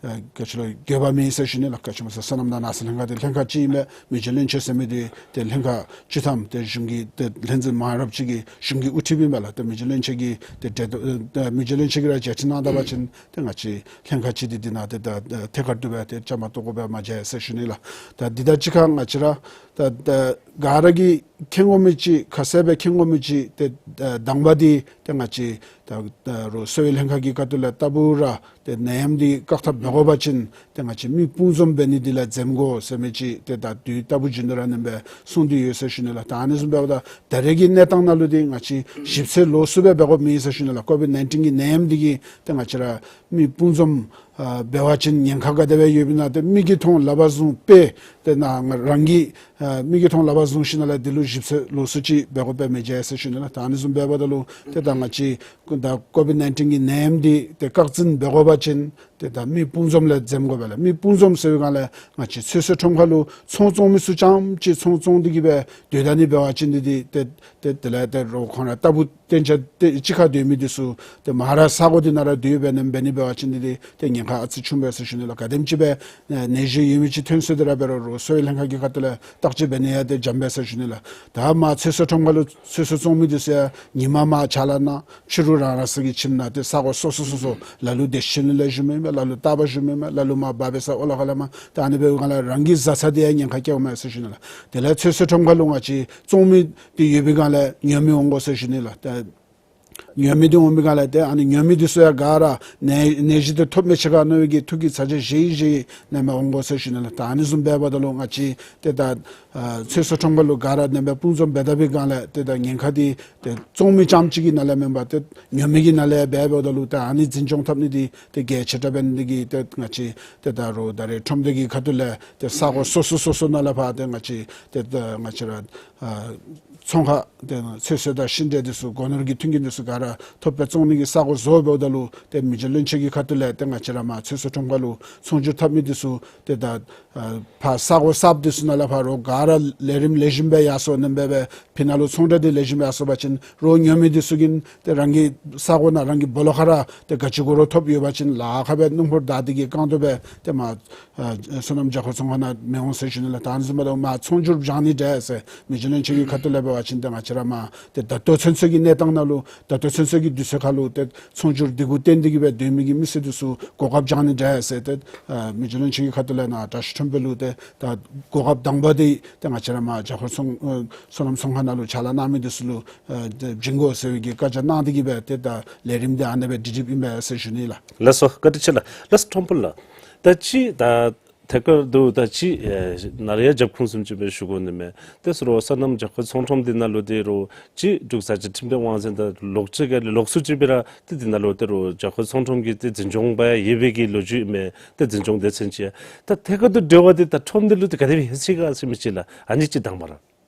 ཨ་ག་ཅི་ལོ་འགྱོད་པ་མེད་ཟེར་ཞུ་ནི་ལགས། ག་ཅི་སྨོ་ཟེར་སོ་ནམ་དང་ནགས་ཚལ་ལྷན་ཁག་འདི་ལྷན་ཁག་ཅིག་ཨིན་པས། མི་རྗེ་བློན་ཆེན་ཟེར་མི་འདི་ཏེ་ལྷན་ཁག་བཅུ་ཐམ་ཏེ་གཞུང་གི་ཏེ་ལྷན་འཛིན་མང་རབས་ཅིག་གི་གཞུང་གི་དབུ་ཁྲིདཔ་ཨིན་པས་ལགས། ཏེ་མི་རྗེ་བློན་ཆེན་གྱིས་ཏེ་འབྲེལ་གཏོགས་ཨ་མི་རྗེ་བློན་ཆེན་གྱིས་ར་མཇལ་ཕྲད་གནང་ད་པ་ཅིན་ཏེ་ང་བཅས་ལྷན་ཁག་ཅིག་འདི་འདི་ནང་ཏེ་ད་ཐད་ཀར་དུ་སྦེ་ཏེ་བཅའ་མར་གཏོགས་དགོ་པས་མ་མཇལ་ཟེར་ཞུ་ནི་ལགས། ད་འདི་དང་གཅིག་ཁར་ང་བཅས་ར་ད་ད་ག་ར་གིས་མཁྱེན་དགོ་མི་ཅིག་ག་ཟེར་སྦེ་མཁྱེན་དགོ་མི་ཅིག་ཏེ་ད་དང་པ་འདི་ཏེ་ང་བཅས་ད་ད་རོགས་གསོ་བའི་ལྷན་ཁག་གི་ཁ་ཐུག་ལས་ལྟ་བུ་ར་ཏེ་ནད་ཡམས་འདི་བཀག་ཐབས་མི་དགོ་པ་ཅིན་ཏེ་ང་བཅས་མི་སྤུངས་འཛོམས་འབད་ནི་འདི་ལས་འཛེམ་དགོ་ཟེར་མི་ཅིག་ཏེ་ད་དུས་ལྟ་བུ་བཞིན་དུ་ར་ཨ་ནེམ་སྦེ་གསུངས་ཏེ་ཡོད་ཟེར་ཞུ་ནི་ལགས། ད་ཨ་ནི་བཟུམ་འབདཝ་ད་ད་རེས་ཀྱི་གནས་སྟངས་ནང་ལུ་འདི་ང་བཅས་ཞིབ་འཚོལ་ལོགས་སུ་སྦེ་འབད་དགོཔ་མེད་ཟེར་ཞུ་ནི་ལགས། ཀོ་བིཌ་ནའིན་ཊིན་གྱི་ནད་ཡམས་འདི་གིས་ཏེ་ང་བཅས་ར་མི་སྤུངས་འཛོམས་ཨ་འབད་བ་ཅིན་ཉེན་ཁ་ག་དེ་སྦེ་ཡོདཔ་ཨིན་ན་ཏེ་མིག་གིས་མཐོང་ལག་པར་བཟུང་སྦེ་ཏེ་ནཱ་ང་རང་གིས་ཨ་མིག་གིས་མཐོང་ལག་པར་བཟུང་ཞིནམ་ལས་འདི་ལུ་ཞིབ་འཚོལ་ལོགས་སུ་ཅིག་འབད་དགོཔ་མེད་ཟེར་ཞུ་ནི་ལགས། ད་ཨ་ནི་བཟུམ་འབདཝ་ད་ལུ་ཏེ་ད་ང་བཅས་ད་ཀོ་བིཌ་ནའིན་ཊིན་གྱི་ནད་ཡམས་འདི་ཏེ་བཀག་འཛིན་འབད་དགོ་པ་ཅིན་ཏེ་ད་མི་སྤུངས་འཛོམས་ལས་འཛེམ་དགོ་པས་ལགས། མི་སྤུངས་འཛོམས་ཟེར་བའི་སྒང་ལས་ང་བཅས་ཚོད་བསྲེ་ཁྲོམ་ཁ་ལུ་ཚོང་བཙོང་མི་ཚུ་རྐྱངམ་ཅིག་ཚོང་བཙོང་སྟེ་གི་སྦེ་སྡོད་ད་ནི་འབད་བ་ཅིན་འདི་འདི་ཏེ་ཏེ་དེ་ལས་ཏེ་རོགས་ཁོང་ར་ལྟ་བུ་གཏན་འཇགས་ཏེ་གཅིག་ཁར་སྡོད་མི་འདི་ཚུ་ཏེ་མ་ར་ས་གོ་འདི་ནང་ར་སྡོད་སྦེ་ཨ་ནེམ་འབད་ནི་འབད་བ་ཅིན་འདི་འདི་ཏེ་ཉེན་ཁ་ཨ་ཙི་ཆུང་པས་ཟེར་ཞུ་ནི་ལགས། ག་དེམ་ཅིག་སྦེ་ཨ་ནད་གཞི་ཡོད་མི་ཅིག་ཐོན་སོང་དེ་ར་འབད་རུང་རོགས་གསོ་བའི་ལྷན་ཁག་གི་ཁ་ཐུག་ལས་བརྟག་དཔྱད་འབད་ནི་ཡང་ཏེ་འཇམ་པས་ཟེར་ཞུ་ནི་ལགས། ད་མར་ཚོད་བསྲེ་ཁྲོམ་ཁ་ལུ་ཚོད་བསྲེ་བཙོང་མི་འདི་ཚུ་ཡང་ཉིན་མ་མར་ཕྱག་ལཱ་གནང་ཕྱི་རུ་རང་རང་སོ་གི་ཁྱིམ་ནང་ཏེ་ས་གོ་སོ་སོ་སོ་སོ་ལ་ལུ་བདེ་སྐྱིད་གླིང་ལས་བཞུགས་མི་ཨིན་མས། ལ་ལུ་སྟག་པ་བཞུགས་མི་ཨིན་མས། ལ་ལུ་མར་བ་བེ་ས་ཨོ་ལ་ཁ་ལས་མར། ད་ཨ་ནི་འབད་བའི་སྒང་ལས་རང་གི་བཟའ་ཚང་འདི་ཡང་ཉེན་ཁ་བཀལཝ་མས་ཟེར་ཞུ་ནི་ལགས། དེ་ལས་ཚོད་བསྲེ་ཁྲོམ་ཁ་ལུ་ང་བཅས་བཙོང་མི་འདི་ཡོད་པའི་སྒང་ལས་ཉོ་མི་འོང་དགོ་ཟེར་ཞུ་ནི་ལགས། ད་ ཉོ་མི་འདི་འོང་པའི་སྒང་ལས་ཏེ་ཨ་ནི་ཉོ་མི་འདི་ཚུ་ཡང་ག་ར་ནད་ནད་གཞི་འདི་ཐོབ་མི་ཆ་ག་མནོ་བའི་གི་ཐུགས་ཀྱི་ཚ་གྱང་བཞེས་བཞེས་ནི་མས་འོང་དགོ་ཟེར་ཞུ་ནི་ལགས། ད་ཨ་ནི་བཟུམ་འབདཝ་ད་ལུ་ང་བཅས་ཏེ་ད་ཨ་ཚོད་བསྲེ་ཁྲོམ་ཁ་ལུ་ག་ར་ནད་པ་སྤུངས་འཛོམས་འབད་ད་པའི་སྒང་ལས་ཏེ་ད་ཉེན་ཁ་འདི་ཏེ་བཙོང་མི་རྐྱངམ་ཅིག་གི་ནང་ལས་མེན་པར་ཏེ་ཉོ་མི་གི་ནང་ལས་འབདཝ་ད་ལུ་ད་ཨ་ནི་འཛིན་སྐྱོང་འཐབ་ནི་འདི་ཏེ་གལ་ཆེ་དྲགས་འབད་ནི་འདི་གིས་ཏེ་ང་བཅས་ཏེ་ད་རུང་ད་རེས་ཁྲོམ་སྡེ་གི་ཁ་ཐུག་ལས་ཏེ་ས་གོ་སོ་སོ་སོ་སོ་ནང་ལས་ཕར་ཏེ་ང་བཅས་ཏེ་ད་ང་བཅས་ར་ཨ་ཚོང་ཁང་ཏེ་ཚོད་བསྲེ་དང་ཤིང་འབྲས་འདི་ཚུ་སྒོ་ནོར་གྱི་མཐུན་རྐྱེན་འདི་ཚུ་ག་ར་ཐོབ་སྦེ་བཙོང་ནི་གི་ས་གོ་བཟོ་འབདཝ་ད་ལུ་ཏེ་མི་རྗེ་བློན་ཆེན་གྱི་ཁ་ཐུག་ལས་ཏེ་ང་བཅས་ར་མར་ཚོད་བསྲེ་ཁྲོམ་ཁ་ལུ་ཚོང་སྒྱུར་འཐབ་མི་འདི་ཚུ་ཏེ་ད་ཨ་ཕར་ས་གོ་གསརཔ་འདི་ཚུ་ནང་ལས་ཕར་རོགས་ག་ར་ལས་རིམ་ལེགས་ཤོམ་སྦེ་ཡར་སོང་ནི་འབད་བའི་ཕི་ནང་ལུ་ཚོང་འབྲེལ་འདི་ལེགས་ཤོམ་སྦེ་ཡར་སོང་པ་ཅིན་རོགས་ཉོ་མི་འདི་ཚུ་གིས་ཏེ་རང་གི་ས་གོ་ནང་རང་གི་སྦོ་ལོགས་ཁར་ར་ཏེ་ག་ཅི་དགོ་རུང་ཐོབ་ཡོད་པ་ཅིན་ལཱ་ཁག་སྦེ་སྣུམ་འཁོར་བདའ་སྟེ་གིས་རྐང་ཐང་སྦེ་ཏེ་མར་ཨ་སོ་ནམ་བརྒྱ་འཁོར་ཚོང་ཁང་ནང་མི་འོང་ཟེར་ཞུ་ནི་ལགས། ད་ཨ་ནི་བཟུམ་འབདཝ་ད་མར་ཚོང་སྒྱུར་སྦྱང་ནི་འདྲས་ཟེར་མི་རྗེ་བློན་ཆེན་གྱི་ཁ་ཐུག་ལས་འབད་བ་ཅིན་ཏེ་ང་བཅས་ར་མར་ཏེ་ད་ལྟོ་ཚུན་ཚོད་ཀྱི་གནས་སྟངས་ནང་ལུ་ད་ལྟོ་ཚུན་ཚོད་ཀྱི་དུས་ཚོད་ཁར་ལུ་ཏེ་ཚོང་སྒྱུར་འདི་གུ་བརྟེན་ཏེ་གིས་སྦེ་སྡོད་མི་གི་མི་སེར་འདི་ཚུ་གོ་སྐབས་སྦྱང་ནི་འདྲས་ཟེར་ཏེ་ཨ་མི་རྗེ་བློན་ཆེན་གྱི་ཁ་ཐུག་ལས་ནཱ་བཀྲ་ཤིས་ཁྲོམ་དཔོན་ལུ་ཏེ་ད་གོ་སྐབས་དང་པ་འདི་ཏེ་ང་བཅས་ར་མར་བརྒྱ་འཁོར་ཚོང་ཨ་སོ་ནམ་ཚོང་ཁང་ནང་ལུ་ཕྱག་ལཱ་གནང་མི་འདི་ཚུ་ལུ་ཨ་ཏེ་བྱིན་དགོ་ཟེར་བའི་གི་བཀའ་རྒྱ་གནང་སྟེ་གིས་སྦེ་ཏེ་ད་ལས་རིམ་འདི་ཨ་ནེ་སྦེ་སྒྲིག་སྒྲིགཔ་ཨིན་པས་ཟེར་ཞུ་ནི་ལགས། ལགས་སོ། བཀའ་དྲིན་ཆེ་ལགས། ལགས་སོ་ཁྲོམ་དཔོན་ལགས། ད་ཅི་ད་ཐད་ཀར་དུ་ད་ཅི་ཨེ་ནཱ་ལས་ཡར་རྒྱབ་ཁུངས་བཟུམ་ཅིག་སྦེ་ཞུ་དགོ་ནི་མས། ཏེ་ཟེར་རུང་སོ་ནམ་བརྒྱ་འཁོར་ཚོང་ཁྲོམ་འདི་ནང་ལུ་ཏེ་རུང་ཅིག་འབྲུག་བཟའ་སྤྱོད་ཁྲིམས་སྡེ་དབང་འཛིན་དང་ལོགས་ཅིག་ག་ལས་ལོགས་སུ་ཅིག་སྦེ་ར་ཏེ་འདི་ནང་ལུ་ཏེ་རུང་བརྒྱ་འཁོར་ཚོང་ཁྲོམ་གྱི་ཏེ་འཛིན་སྐྱོང་འབད་ཡོད་པའི་གི་ལོ་རྒྱུས་མས། ཏེ་འཛིན་སྐྱོང་སྡེ་ཚན་ཅིག་ཡང་ད་ཐད་ཀར་དུ་འབྲེལ་བ་འདི་ད་ཁྲོམ་སྡེ་ལུ་ཏེ་ག་དེ་སྦེ་ཡོད་ཅི་ག་ཟེར་མི་ཅིག་ལགས། ཨ་ནི་ཅིག་དང་པ་ར།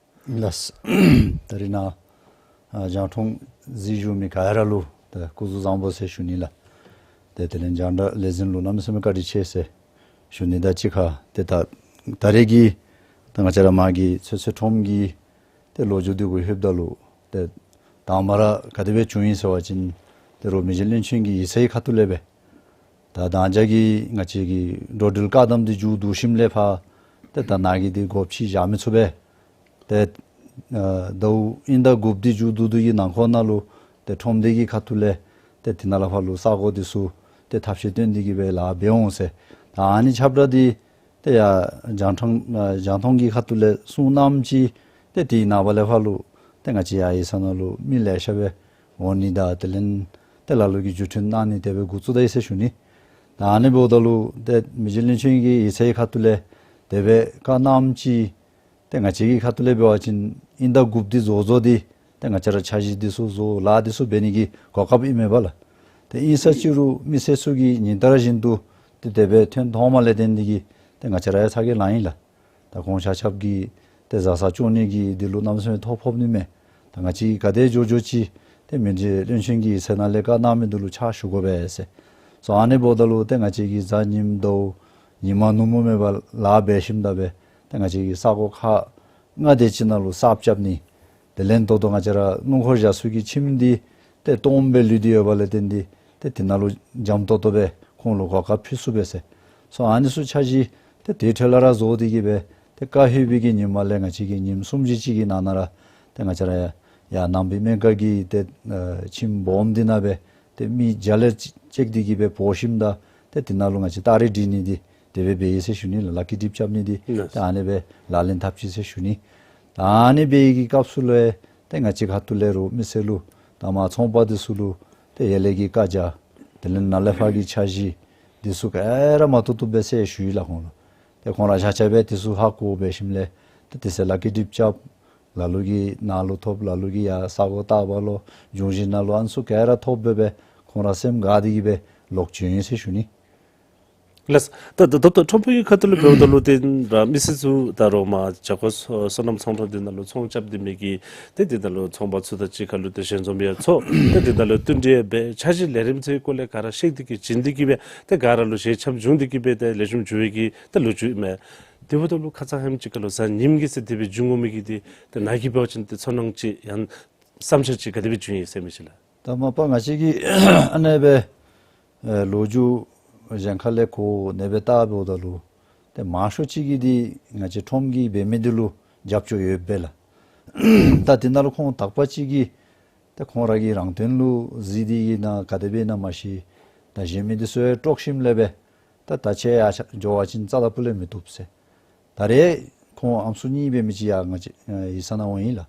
ལགས། ད་རིས་ནཱ་ཨ་རྒྱང་མཐོང་གཟིགས་བཞུགས་མི་ག་ར་ལུ་ད་སྐུ་གཟུགས་བཟང་པོ་ཟེར་ཞུ་ནི་ལགས། ཏེ་དེ་ལས་རྒྱང་བསྒྲགས་ལས་འཛིན་ལུ་གནམ་མེད་ས་མེད་བཀའ་དྲིན་ཆེ་ཟེར་ཞུ་ནི། ད་ཅི་ཁར་ཏེ་ད་ད་རེས་ཀྱི་ད་ང་བཅས་ར་མར་གྱི་ཚོད་བསྲེ་ཁྲོམ་གྱི་ཏེ་ལོ་རྒྱུས་འདི་གུ་ལྷོདཔ་ད་ལུ་ཏེ་དང་པ་ར་ག་དེ་སྦེ་བྱུང་ཡི་ཟེར་བ་ཅིན་ཏེ་རུང་མི་རྗེ་བློན་ཆེན་གྱི་ཡིག་ཚང་གི་ཁ་ཐུག་ལས་སྦེ་ད་ད་ཅི་གི་ང་བཅས་ཀྱི་འགྲོ་འགྲུལ་བཀག་དམ་འདི་མཇུག་བསྡུ་ཞིནམ་ལས་ཕར་ཏེ་ད་ནཱ་གི་འདི་སྒོ་ཕྱེ་བཞག་མི་ཚུགས་པས། ཏེ་ཨ་ཟླཝ་དབྱིན་ཟླ་དགུ་པ་འདི་མཇུག་བསྡུ་བསྡུ་གི་ནང་འཁོད་ནང་ལུ་ཏེ་ཁྲོམ་སྡེ་གི་ཁ་ཐུག་ལས་ཏེ་འདི་ནང་ལས་ཕར་ལུ་ས་གོ་འདི་ཚུ་ཏེ་ཐབས་ཤེས་བཏོན་ཏེ་གིས་སྦེ་ལཱ་འབད་འོང་ཟེར། ད་ཨ་ནི་ཁྱབ་བསྒྲགས་འདི་ཏེ་ཡར་རྒྱང་མཐོང་ཨ་རྒྱང་མཐོང་གི་ཁ་ཐུག་ལས་གསུང་གནངམ་ཅིག་ཏེ་དེའི་ནངས་པ་ལས་ཕར་ལུ་ཏེ་ང་བཅས་ཡར་ཡིག་ཚང་ནང་ལུ་མི་ལེ་ཤ་སྦེ་འོང་ནི་དང་དེ་ལས་ཏེ་ལ་ལུ་གིས་བརྒྱུད་འཕྲིན་གནང་ནི་དེ་སྦེ་འགོ་བཙུགས་ད་ཡི་ཟེར་ཞུ་ནི། ད་ཨ་ནི་འབདཝ་ད་ལུ་ཏེ་མི་རྗེ་བློན་ཆེན་གྱི་ཡིག་ཚང་གི་ཁ་ཐུག་ལས་དེ་སྦེ་བཀའ་གནངམ་ཅིག་ཏེ་ང་བཅས་ཀྱི་ཁ་ཐུག་ལས་འབད་བ་ཅིན་དབྱིན་ཟླ་དགུ་པ་འདི་རྫོགས་རྫོགས་ཏེ་ཏེ་ང་བཅས་ར་འཆར་གཞི་འདི་ཚུ་བཟོ་ལཱ་འདི་ཚུ་འབད་ནི་གི་གོ་སྐབས་ཨིན་མས་པ་ལགས། ཏེ་ཨིན་ས་ཅི་རུང་མི་སེར་ཚུ་གིས་ཉིན་ལྟར་བཞིན་དུ་ཏེ་དེ་སྦེ་ཐོན་ཐོནམ་ལས་བརྟེན་ཏེ་གིས་ཏེ་ང་བཅས་ར་ཡང་ཚ་གྱང་ལང་ཡི་ལགས། ད་ཁོང་ཆ་ཁྱབ་ཀྱིས་ཏེ་བཟའ་ཚང་སྐྱོང་ནི་གི་འདི་ལུ་གནམ་མེད་ས་མེད་ཐོ་ཕོག་ནི་མས། ད་ང་བཅས་ག་དེ་མགྱོགས་མགྱོགས་ཅིག་ཏེ་མི་རྗེ་བློན་ཆེན་གྱི་ཡིག་ཚང་ནང་ལས་བཀའ་གནང་མི་འདི་ལུ་ཕྱག་ཞུ་དགོ་པས་ཟེར། སོ་ཨ་ནི་འབདཝ་ད་ལུ་ཏེ་ང་བཅས་ཀྱིས་གཟའ་ཉིམ་ཟླཝ་ཉིན་མ་ནུབ་མོ་མེད་པར་ལཱ་འབད་ཞིནམ་ད་སྦེ་ཏེ་ང་བཅས་ཀྱི་ས་གོ་ཁག་ལྔ་དེ་ཅིག་ནང་ལུ་གསརཔ་རྐྱབ་ནི། དེ་ལས་ད་ལྟོ་ང་བཅས་ར་སྣུམ་འཁོར་བཞག་ས་གི་ཁྱིམ་འདི་ཏེ་སྟོངམ་སྦེ་ལུས་ཏེ་ཡོད་པ་ལས་བརྟེན་ཏེ་ཏེ་འདི་ནང་ལུ་འཇམ་ཏོག་ཏོ་སྦེ་ཁོང་ལུ་གོ་སྐབས་ཕུལ་ཚུགས་པས་ཟེར། སོ་ཨ་ནི་ཚུ་འཆར་གཞི་ཏེ་དེ་འཕྲལ་ལས་ར་བཟོ་སྟེ་གིས་སྦེ་ཏེ་བཀའ་ལྷོད་པའི་གི་ཉིནམ་ལས་ང་བཅས་ཀྱིས་ཉིནམ་གསུམ་བཞི་ཅིག་གི་ནང་ན་ར་ཏེ་ང་བཅས་ར་ཡར་ཡར་ནང་པའི་སྨན་ཁང་གི་ཏེ་ཨ་ཁྱིམ་སྦོམ་འདི་ནང་སྦེ་ཏེ་མི་བརྒྱ་ལས་ཅིག་འདི་གིས་སྦེ་འབོ་ཞིནམ་ད་ཏེ་འདི་ནང་ལུ་ང་བཅས་སྟ་རེ་སྒྲིག་ནི་འདི་དེ་སྦེ་འབད་ཡི་ཟེར་ཞུ་ནི་ལགས། ལཱ་ཀི་ཊིཔ་རྐྱབ་ནི་འདི་ཏེ་ཨ་ནེ་སྦེ་ལག་ལེན་འཐབ་ཅི་ཟེར་ཞུ་ནི། ད་ཨ་ནི་འབད་བའི་གི་སྐབས་སུ་ལུ་ཏེ་ང་བཅས་ཁ་ཐུག་ལས་རུང་མི་སེར་ལུ་ད་མར་ཚོང་པ་འདི་ཚུ་ལུ་ཏེ་ཡར་ལས་ཀྱི་བཀའ་རྒྱ་དེ་ལས་ནཱ་ལས་ཕར་གྱི་འཆར་གཞི་འདི་ཚུ་ག་ར་མ་བཏུབ་བཏུབ་སྦེ་ཟེར་ཞུ་ཡི་ལགས་ཁོང་ལུ། ཏེ་ཁོང་ར་ཆ་ཁྱབ་སྦེ་འདི་ཚུ་ཧ་གོ་སྦེ་ཞིནམ་ལས་ཏེ་དེ་ཚེ་ལཱ་ཀི་ཊིཔ་རྐྱབ། ལ་ལུ་གིས་ནཱ་ལུ་ཐོབ། ལ་ལུ་གིས་ཡར་ས་གོ་ལྟག་པ་ལུ་འབྱུང་བཞི་ནང་ལུ་ཨ་ནི་ཚུ་ག་ར་ཐོབ་སྦེ་སྦེ་ཁོང་ར་སེམས་དགའ་སྟེ་གིས་སྦེ་ལོག་བྱོན་ཡི་ཟེར་ཞུ་ནི། ལགས། ད་ད་ད་ད་ཁྲོམ་དཔོན་གྱི་ཁ་ཐུག་ལས་འབདཝ་ད་ལུ་ཏེ་ར་མི་སེར་ཚུ་ད་རུང་མར་བརྒྱ་འཁོར་སོ་སོ་ནམ་ཚོང་ཁྲོམ་འདི་ནང་ལུ་ཚོང་རྐྱབ་སྡོད་མི་གི་ཏེ་འདི་ནང་ལུ་ཚོང་པ་ཚུ་དང་གཅིག་ཁར་ལུ་ཏེ་ཞལ་འཛོམས་ཡང་ཚོགས། ཏེ་འདི་ནང་ལུ་བསྟུན་གྲོས་འབད་འཆར་གཞི་ལས་རིམ་ཚུ་གི་སྐོར་ལས་ག་ར་བཤད་དེ་གིས་བྱིན་ཏེ་གིས་སྦེ་ཏེ་ག་ར་ལུ་ཞལ་འཆམ་བྱུང་སྟེ་གིས་སྦེ་ཏེ་ལེགས་ཤོམ་བྱུང་བའི་གི་ཏེ་ལོ་རྒྱུས་མས། དེ་འབདཝ་ད་ལུ་ཁ་ཙ་ཧེ་མ་ཅིག་ཁར་ལུ་གཟའ་ཉིམ་གི་ཚེ་དེ་སྦེ་འབྱུང་འོང་མི་གི་འདི་ཏེ་ནཱ་གིས་འབད་བ་ཅིན་ཏེ་ཚོར་སྣང་ཅིག་ཡང་བསམ་འཆར་ཅིག་ག་དེ་སྦེ་བྱུང་ཡི་ཟེར་མི་ཅིག་ལགས། ད་མ་པ་ང་བཅས་ཀྱིས་ཨ་ནེ་སྦེ་ཨེ་ལོ་རྒྱུས་གཞན་ཁ་ལས་གོ་ནི་སྦེ་བལྟཝ་ད་ལུ་ཏེ་མང་ཤོས་ཅིག་གིས་འདི་ང་བཅས་ཁྲོམ་གྱི་འབད་མི་འདི་ལུ་རྒྱབ་སྐྱོར་ཡོདཔ་སྦེ་ལགས། ད་འདི་ནང་ལུ་ཁོང་དག་པ་ཅིག་གིས་ཏེ་ཁོང་ར་གི་རང་དོན་ལུ་གཟིགས་ཏེ་གིས་ན་ག་དེ་སྦེ་ཨིན་ན་མ་ཤེས། ད་གཞན་མི་འདི་ཚུ་ཡང་དཀྲོགས་ཞིནམ་ལས་སྦེ་ད་ད་ཁྱེད་ཡར་འགྱོ་བ་ཅིན་རྩ་དང་ཕུ་ལས་མི་བཏུབ་ཟེར། ད་རེས་ཁོང་ཨམ་སྲུ་གཉིས་སྦེ་མི་ཅིག་ཡར་ང་བཅས་ཡིག་ཚང་ནང་འོང་ཡི་ལགས།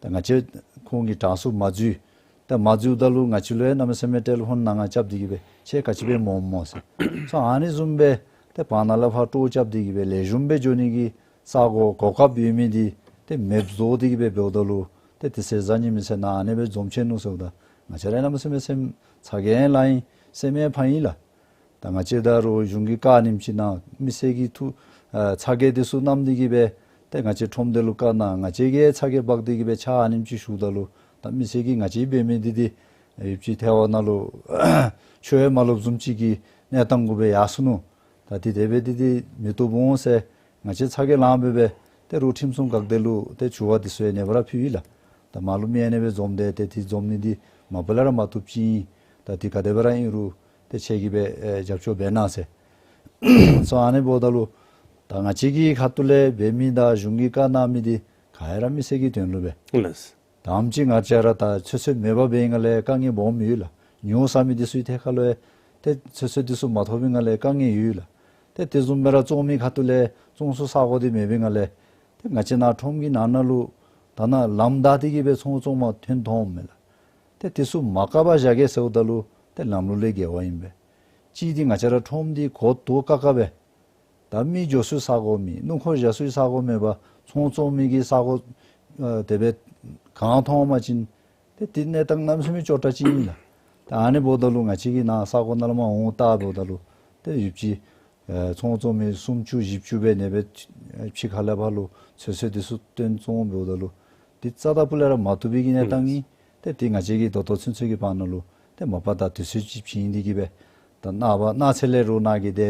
ད་ང་བཅས་ཁོང་གི་གྲངས་སུ་མ་འཛུལ། ཏེ་མ་འཛུལཝ་ད་ལུ་ང་བཅས་ལུ་ཡང་གནམ་མེད་ས་མེད་ཊེ་ལི་ཕོན་ནང་ང་རྐྱབ་སྟེ་གི་སྦེ་ཁྱོད་ག་ཅི་སྦེ་འོངམ་སྨོ་ཟེར། སོ་ཨ་ནི་བཟུམ་སྦེ་ཏེ་བར་ན་ལས་ཕར་སྤྲོ་རྐྱབ་སྟེ་གི་སྦེ་ལེགས་ཤོམ་སྦེ་འགྱོ་ནི་གི་ས་གོ་གོ་སྐབས་ཡོད་མི་འདི་ཏེ་མེདཔ་བཟོ་སྟེ་གི་སྦེ་འབདཝ་ད་ལུ་ཏེ་དེ་ཚེ་གཟའ་ཉི་མའི་ཚེ་ནཱ་ཨ་ནི་སྦེ་འཛོམས་ཆི་ནུག་ཟེརཝ་ད་ང་བཅས་ར་གནམ་མེད་ས་མེད་སེམས་ཚ་གྱང་ལང་ཡི། སེམས་ཡང་ཕམ་ཡི་ལགས། ད་ང་བཅས་ད་རུང་གཞུང་གི་བཀའ་ཨ་ནེམ་ཅིག་གནང་མི་སེར་གྱི་ཐུགས་ཨ་ཚ་གྱང་འདི་ཚུ་མནམ་སྟེ་གི་སྦེ་ཏེ་ང་བཅས་ཁྲོམ་སྡེ་ལུ་བཀའ་གནང་ང་བཅས་ཀྱིས་ཚ་གྱང་འབག་སྟེ་གི་སྦེ་ཕྱག་ཨ་ནེམ་ཅིག་ཞུཝ་ད་ལུ་ད་མི་སེར་གྱིས་ང་བཅས་འབད་མི་འདི་འདི་ཡུདཔ་ཅིག་ཐལ་བ་ནང་ལུ་ཆུ་ཡང་མ་ལྷོདཔ་བཟུམ་ཅིག་གི་གནས་སྟངས་གུ་སྦེ་ཡར་སོ་ནུག། ད་འདི་དེ་སྦེ་འདི་འདི་མི་བཏུབ་འོང་ཟེར་ང་བཅས་ཚ་གྱང་ལངམ་སྦེ་སྦེ་ཏེ་རོགས་ཁྲིམས་སྲུང་འགག་སྡེ་ལུ་ཏེ་དྲི་བ་འདི་ཚུ་ཡང་ནེ་སྦེ་ར་ཕུལ་ཡི་ལགས། ད་མར་ལུ་མི་ཨ་ནི་སྦེ་འཛོམས་ཏེ་ཏེ་འདི་འཛོམས་ནི་འདི་མ་པ་ལས་ར་མ་བཏུབ་ཅི་ཨིན། ད་འདི་ག་དེ་སྦེ་ར་ཨིན་རུང་ཏེ་ཁྱོད་ཀྱིས་སྦེ་ཨེ་རྒྱབ་སྐྱོར་འབད་གནང་ཟེར། སོ་ཨ་ནི་འབདཝ་ད་ལུ་ད་ང་བཅས་ཀྱི་ཁ་ཐུག་ལས་འབད་མི་དང་གཞུང་གིས་བཀའ་གནང་མི་འདི་ག་ཡ་ར་མི་སེར་གྱི་དོན་ལུ་སྦེ། ལགས། ད་ཨེམ་ཅིག་ང་བཅས་ར་ད་ཚོད་ཚོད་མེད་པར་འབད་བའི་ངང་ལས་དཀའ་ངལ་སྦོམ་ཡོད་ལགས། ཉོ་ཟ་མི་འདི་ཚུ་གི་ཐད་ཁར་ལུ་ཡང་ཏེ་ཚོད་ཚོད་འདི་ཚུ་མ་ཐོབ་པའི་ངང་ལས་དཀའ་ངལ་ཡོད་ལགས། ཏེ་དེ་བཟུམ་སྦེ་ར་བཙོང་མི་ཁ་ཐུག་ལས་བཙོང་སའི་ས་གོ་འདི་མེད་པའི་ངང་ལས་ཏེ་ང་བཅས་ནཱ་ཁྲོམ་གྱི་ནང་ན་ལུ་ད་ནཱ་ལམ་བདའ་སྟེ་གི་སྦེ་ཚོང་བཙོང་མི་ཐོན་ཐོནམ་མས་ལགས། ཏེ་དེ་ཚུ་མ་བཀག་པར་བཞག་གེ་ཟེརཝ་ད་ལུ་ཏེ་ལམ་ལུགས་ལས་འགལ་བ་ཨིན་པས། གཅིག་འདི་ང་བཅས་ར་ཁྲོམ་འདི་གོ་དོ་ཀ་ཀ་སྦེ་ད་མི་འགྱོ་སའི་ས་གོ་མེད། སྣུམ་འཁོར་བཞག་སའི་ས་གོ་མེད་པར་ཚོང་བཙོང་མི་གི་ས་གོ་ཨ་དེ་སྦེ་གང་མཐོང་བ་ཅིན་ཏེ་དེ་གནས་སྟངས་གནམ་མེད་ས་མེད་སྐྱོ་དྲགས་ཅིག་ཨིན་ལགས། ད་ཨ་ནི་འབདཝ་ད་ལུ་ང་བཅས་ཀྱིས་ནཱ་ས་གོ་ནང་ལས་མར་འོང་བལྟཝ་ད་ལུ་ཏེ་ཡུདཔ་ཅིག་ཨེ་ཚོང་བཙོང་མི་སུམ་ཅུ་བཞི་བཅུ་སྦེ་ཨ་ནི་སྦེ་ཕྱི་ཁ་ལས་ཕར་ལུ་ཚོད་ཚོད་འདི་ཚུ་བཏོན་བཙོང་འབདཝ་ད་ལུ་ཏེ་རྩ་དང་ཕུ་ལས་ར་མ་བཏུབ་པའི་གི་གནས་སྟངས་ཨིན། ཏེ་དེ་ང་བཅས་ཀྱིས་ད་ལྟོ་ཚུན་ཚོད་ཀྱི་བར་ན་ལུ་ཏེ་མ་པ་ད་དུས་ཚོད་ཅིག་བྱིན་ཏེ་གི་སྦེ་ད་གནང་བ་གནང་ཚད་ལས་རོགས་གནང་གེ། ཏེ་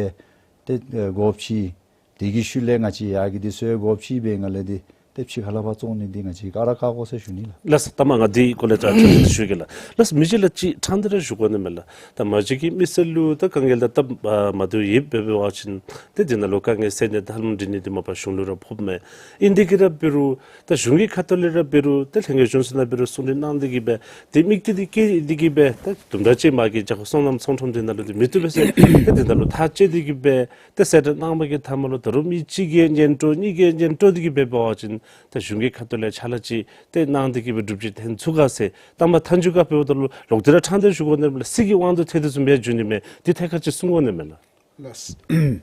ཏེ་ཨེ་སྒོ་ཕྱེ། དེ་གི་ཤུལ་ལས་ང་བཅས་ཡར་གྱི་འདི་ཚུ་ཡང་སྒོ་ཕྱེ་བའི་ངང་ལས་འདི་ཏེ་ཕྱི་ཁ་ལས་ཕར་བཙོང་ནི་འདི་ང་བཅས་བཀག་ར་བཀག་དགོ་ཟེར་ཞུ་ནི་ལགས། ལགས་སོ། ད་མ་ང་འདི་སྐོར་ལས་ད་ཁྲོམ་འདི་ཞུ་གེ་ལགས། ལགས་སོ། མི་རྗེ་ལགས་ཅིག་ཕྲང་སྟེ་ར་ཞུ་དགོ་ནི་མས་ལགས། ད་མ་གཞི་གི་མི་སེར་ལུ་ད་དཀའ་ངལ་ད་སྟབས་ཨ་མ་བདེཝ་ཡོདཔ་འབད་བ་ཅིན་ཏེ་འདི་ནང་ལུ་དཀའ་ངལ་སེལ་ནི་ཐབས་ལམ་འབྲི་ནི་འདི་མ་པ་གཞུང་ལུ་ར་ཕོགཔ་མས། ཨིན་ཏེ་གི་ར་འབད་རུང་ད་གཞུང་གི་ཁ་ཐུག་ལས་ར་འབད་རུང་ཏེ་ལྷན་རྒྱས་གཞུང་ཚོགས་ནང་འབད་རུང་གསུང་གྲོས་གནང་སྟེ་གི་སྦེ་ཏེ་དམིགས་གཏད་འདི་བསྐྱེད་དེ་གི་སྦེ་ད་དུམ་གྲ་ཅིག་མ་གི་རྒྱ་གར་སོ་ནམ་ཚོང་ཁྲོམ་འདི་ནང་ལུ་འདི་མི་བཏུབ་པས་ཟེར་ཏེ་འདི་ནང་ལུ་ཐག་བཅད་དེ་གི་སྦེ་ཏེ་གསལ་བསྒྲགས་གནང་བའི་གི་མཐའ་མ་ལུ་ད་རུང་མི་གཅིག་གིས་སྙན་སྒྲོན་གཉིས་ཀྱིས་སྙན་སྒྲོན་འདི་གི་སྦེ་འབད་བ་ཅིན་ཏེ་གཞུང་གི་ཁ་ཐུག་ལས་ཕྱག་ལཱ་ཅིག་ཏེ་གནང་སྟེ་གི་སྦེ་སྒྲུབ་བྱེད་འཐོན་ཚུགས་ག་ཟེར་དང་པ་མཐའ་མཇུག་ཁར་འབདཝ་ད་ལུ་ལོག་སྟེ་ར་ཕྲང་སྟེ་ཞུ་དགོ་ནི་མས་ལགས། སྲིད་ཀྱི་དབང་དུ་ཐལ་ཏེ་བཟུམ་སྦེ་འགྱོ་ནི་མས། འདི་ཐད་ཁར་ཅིག་གསུང་དགོ་ནི་མས་ལགས། ལགས།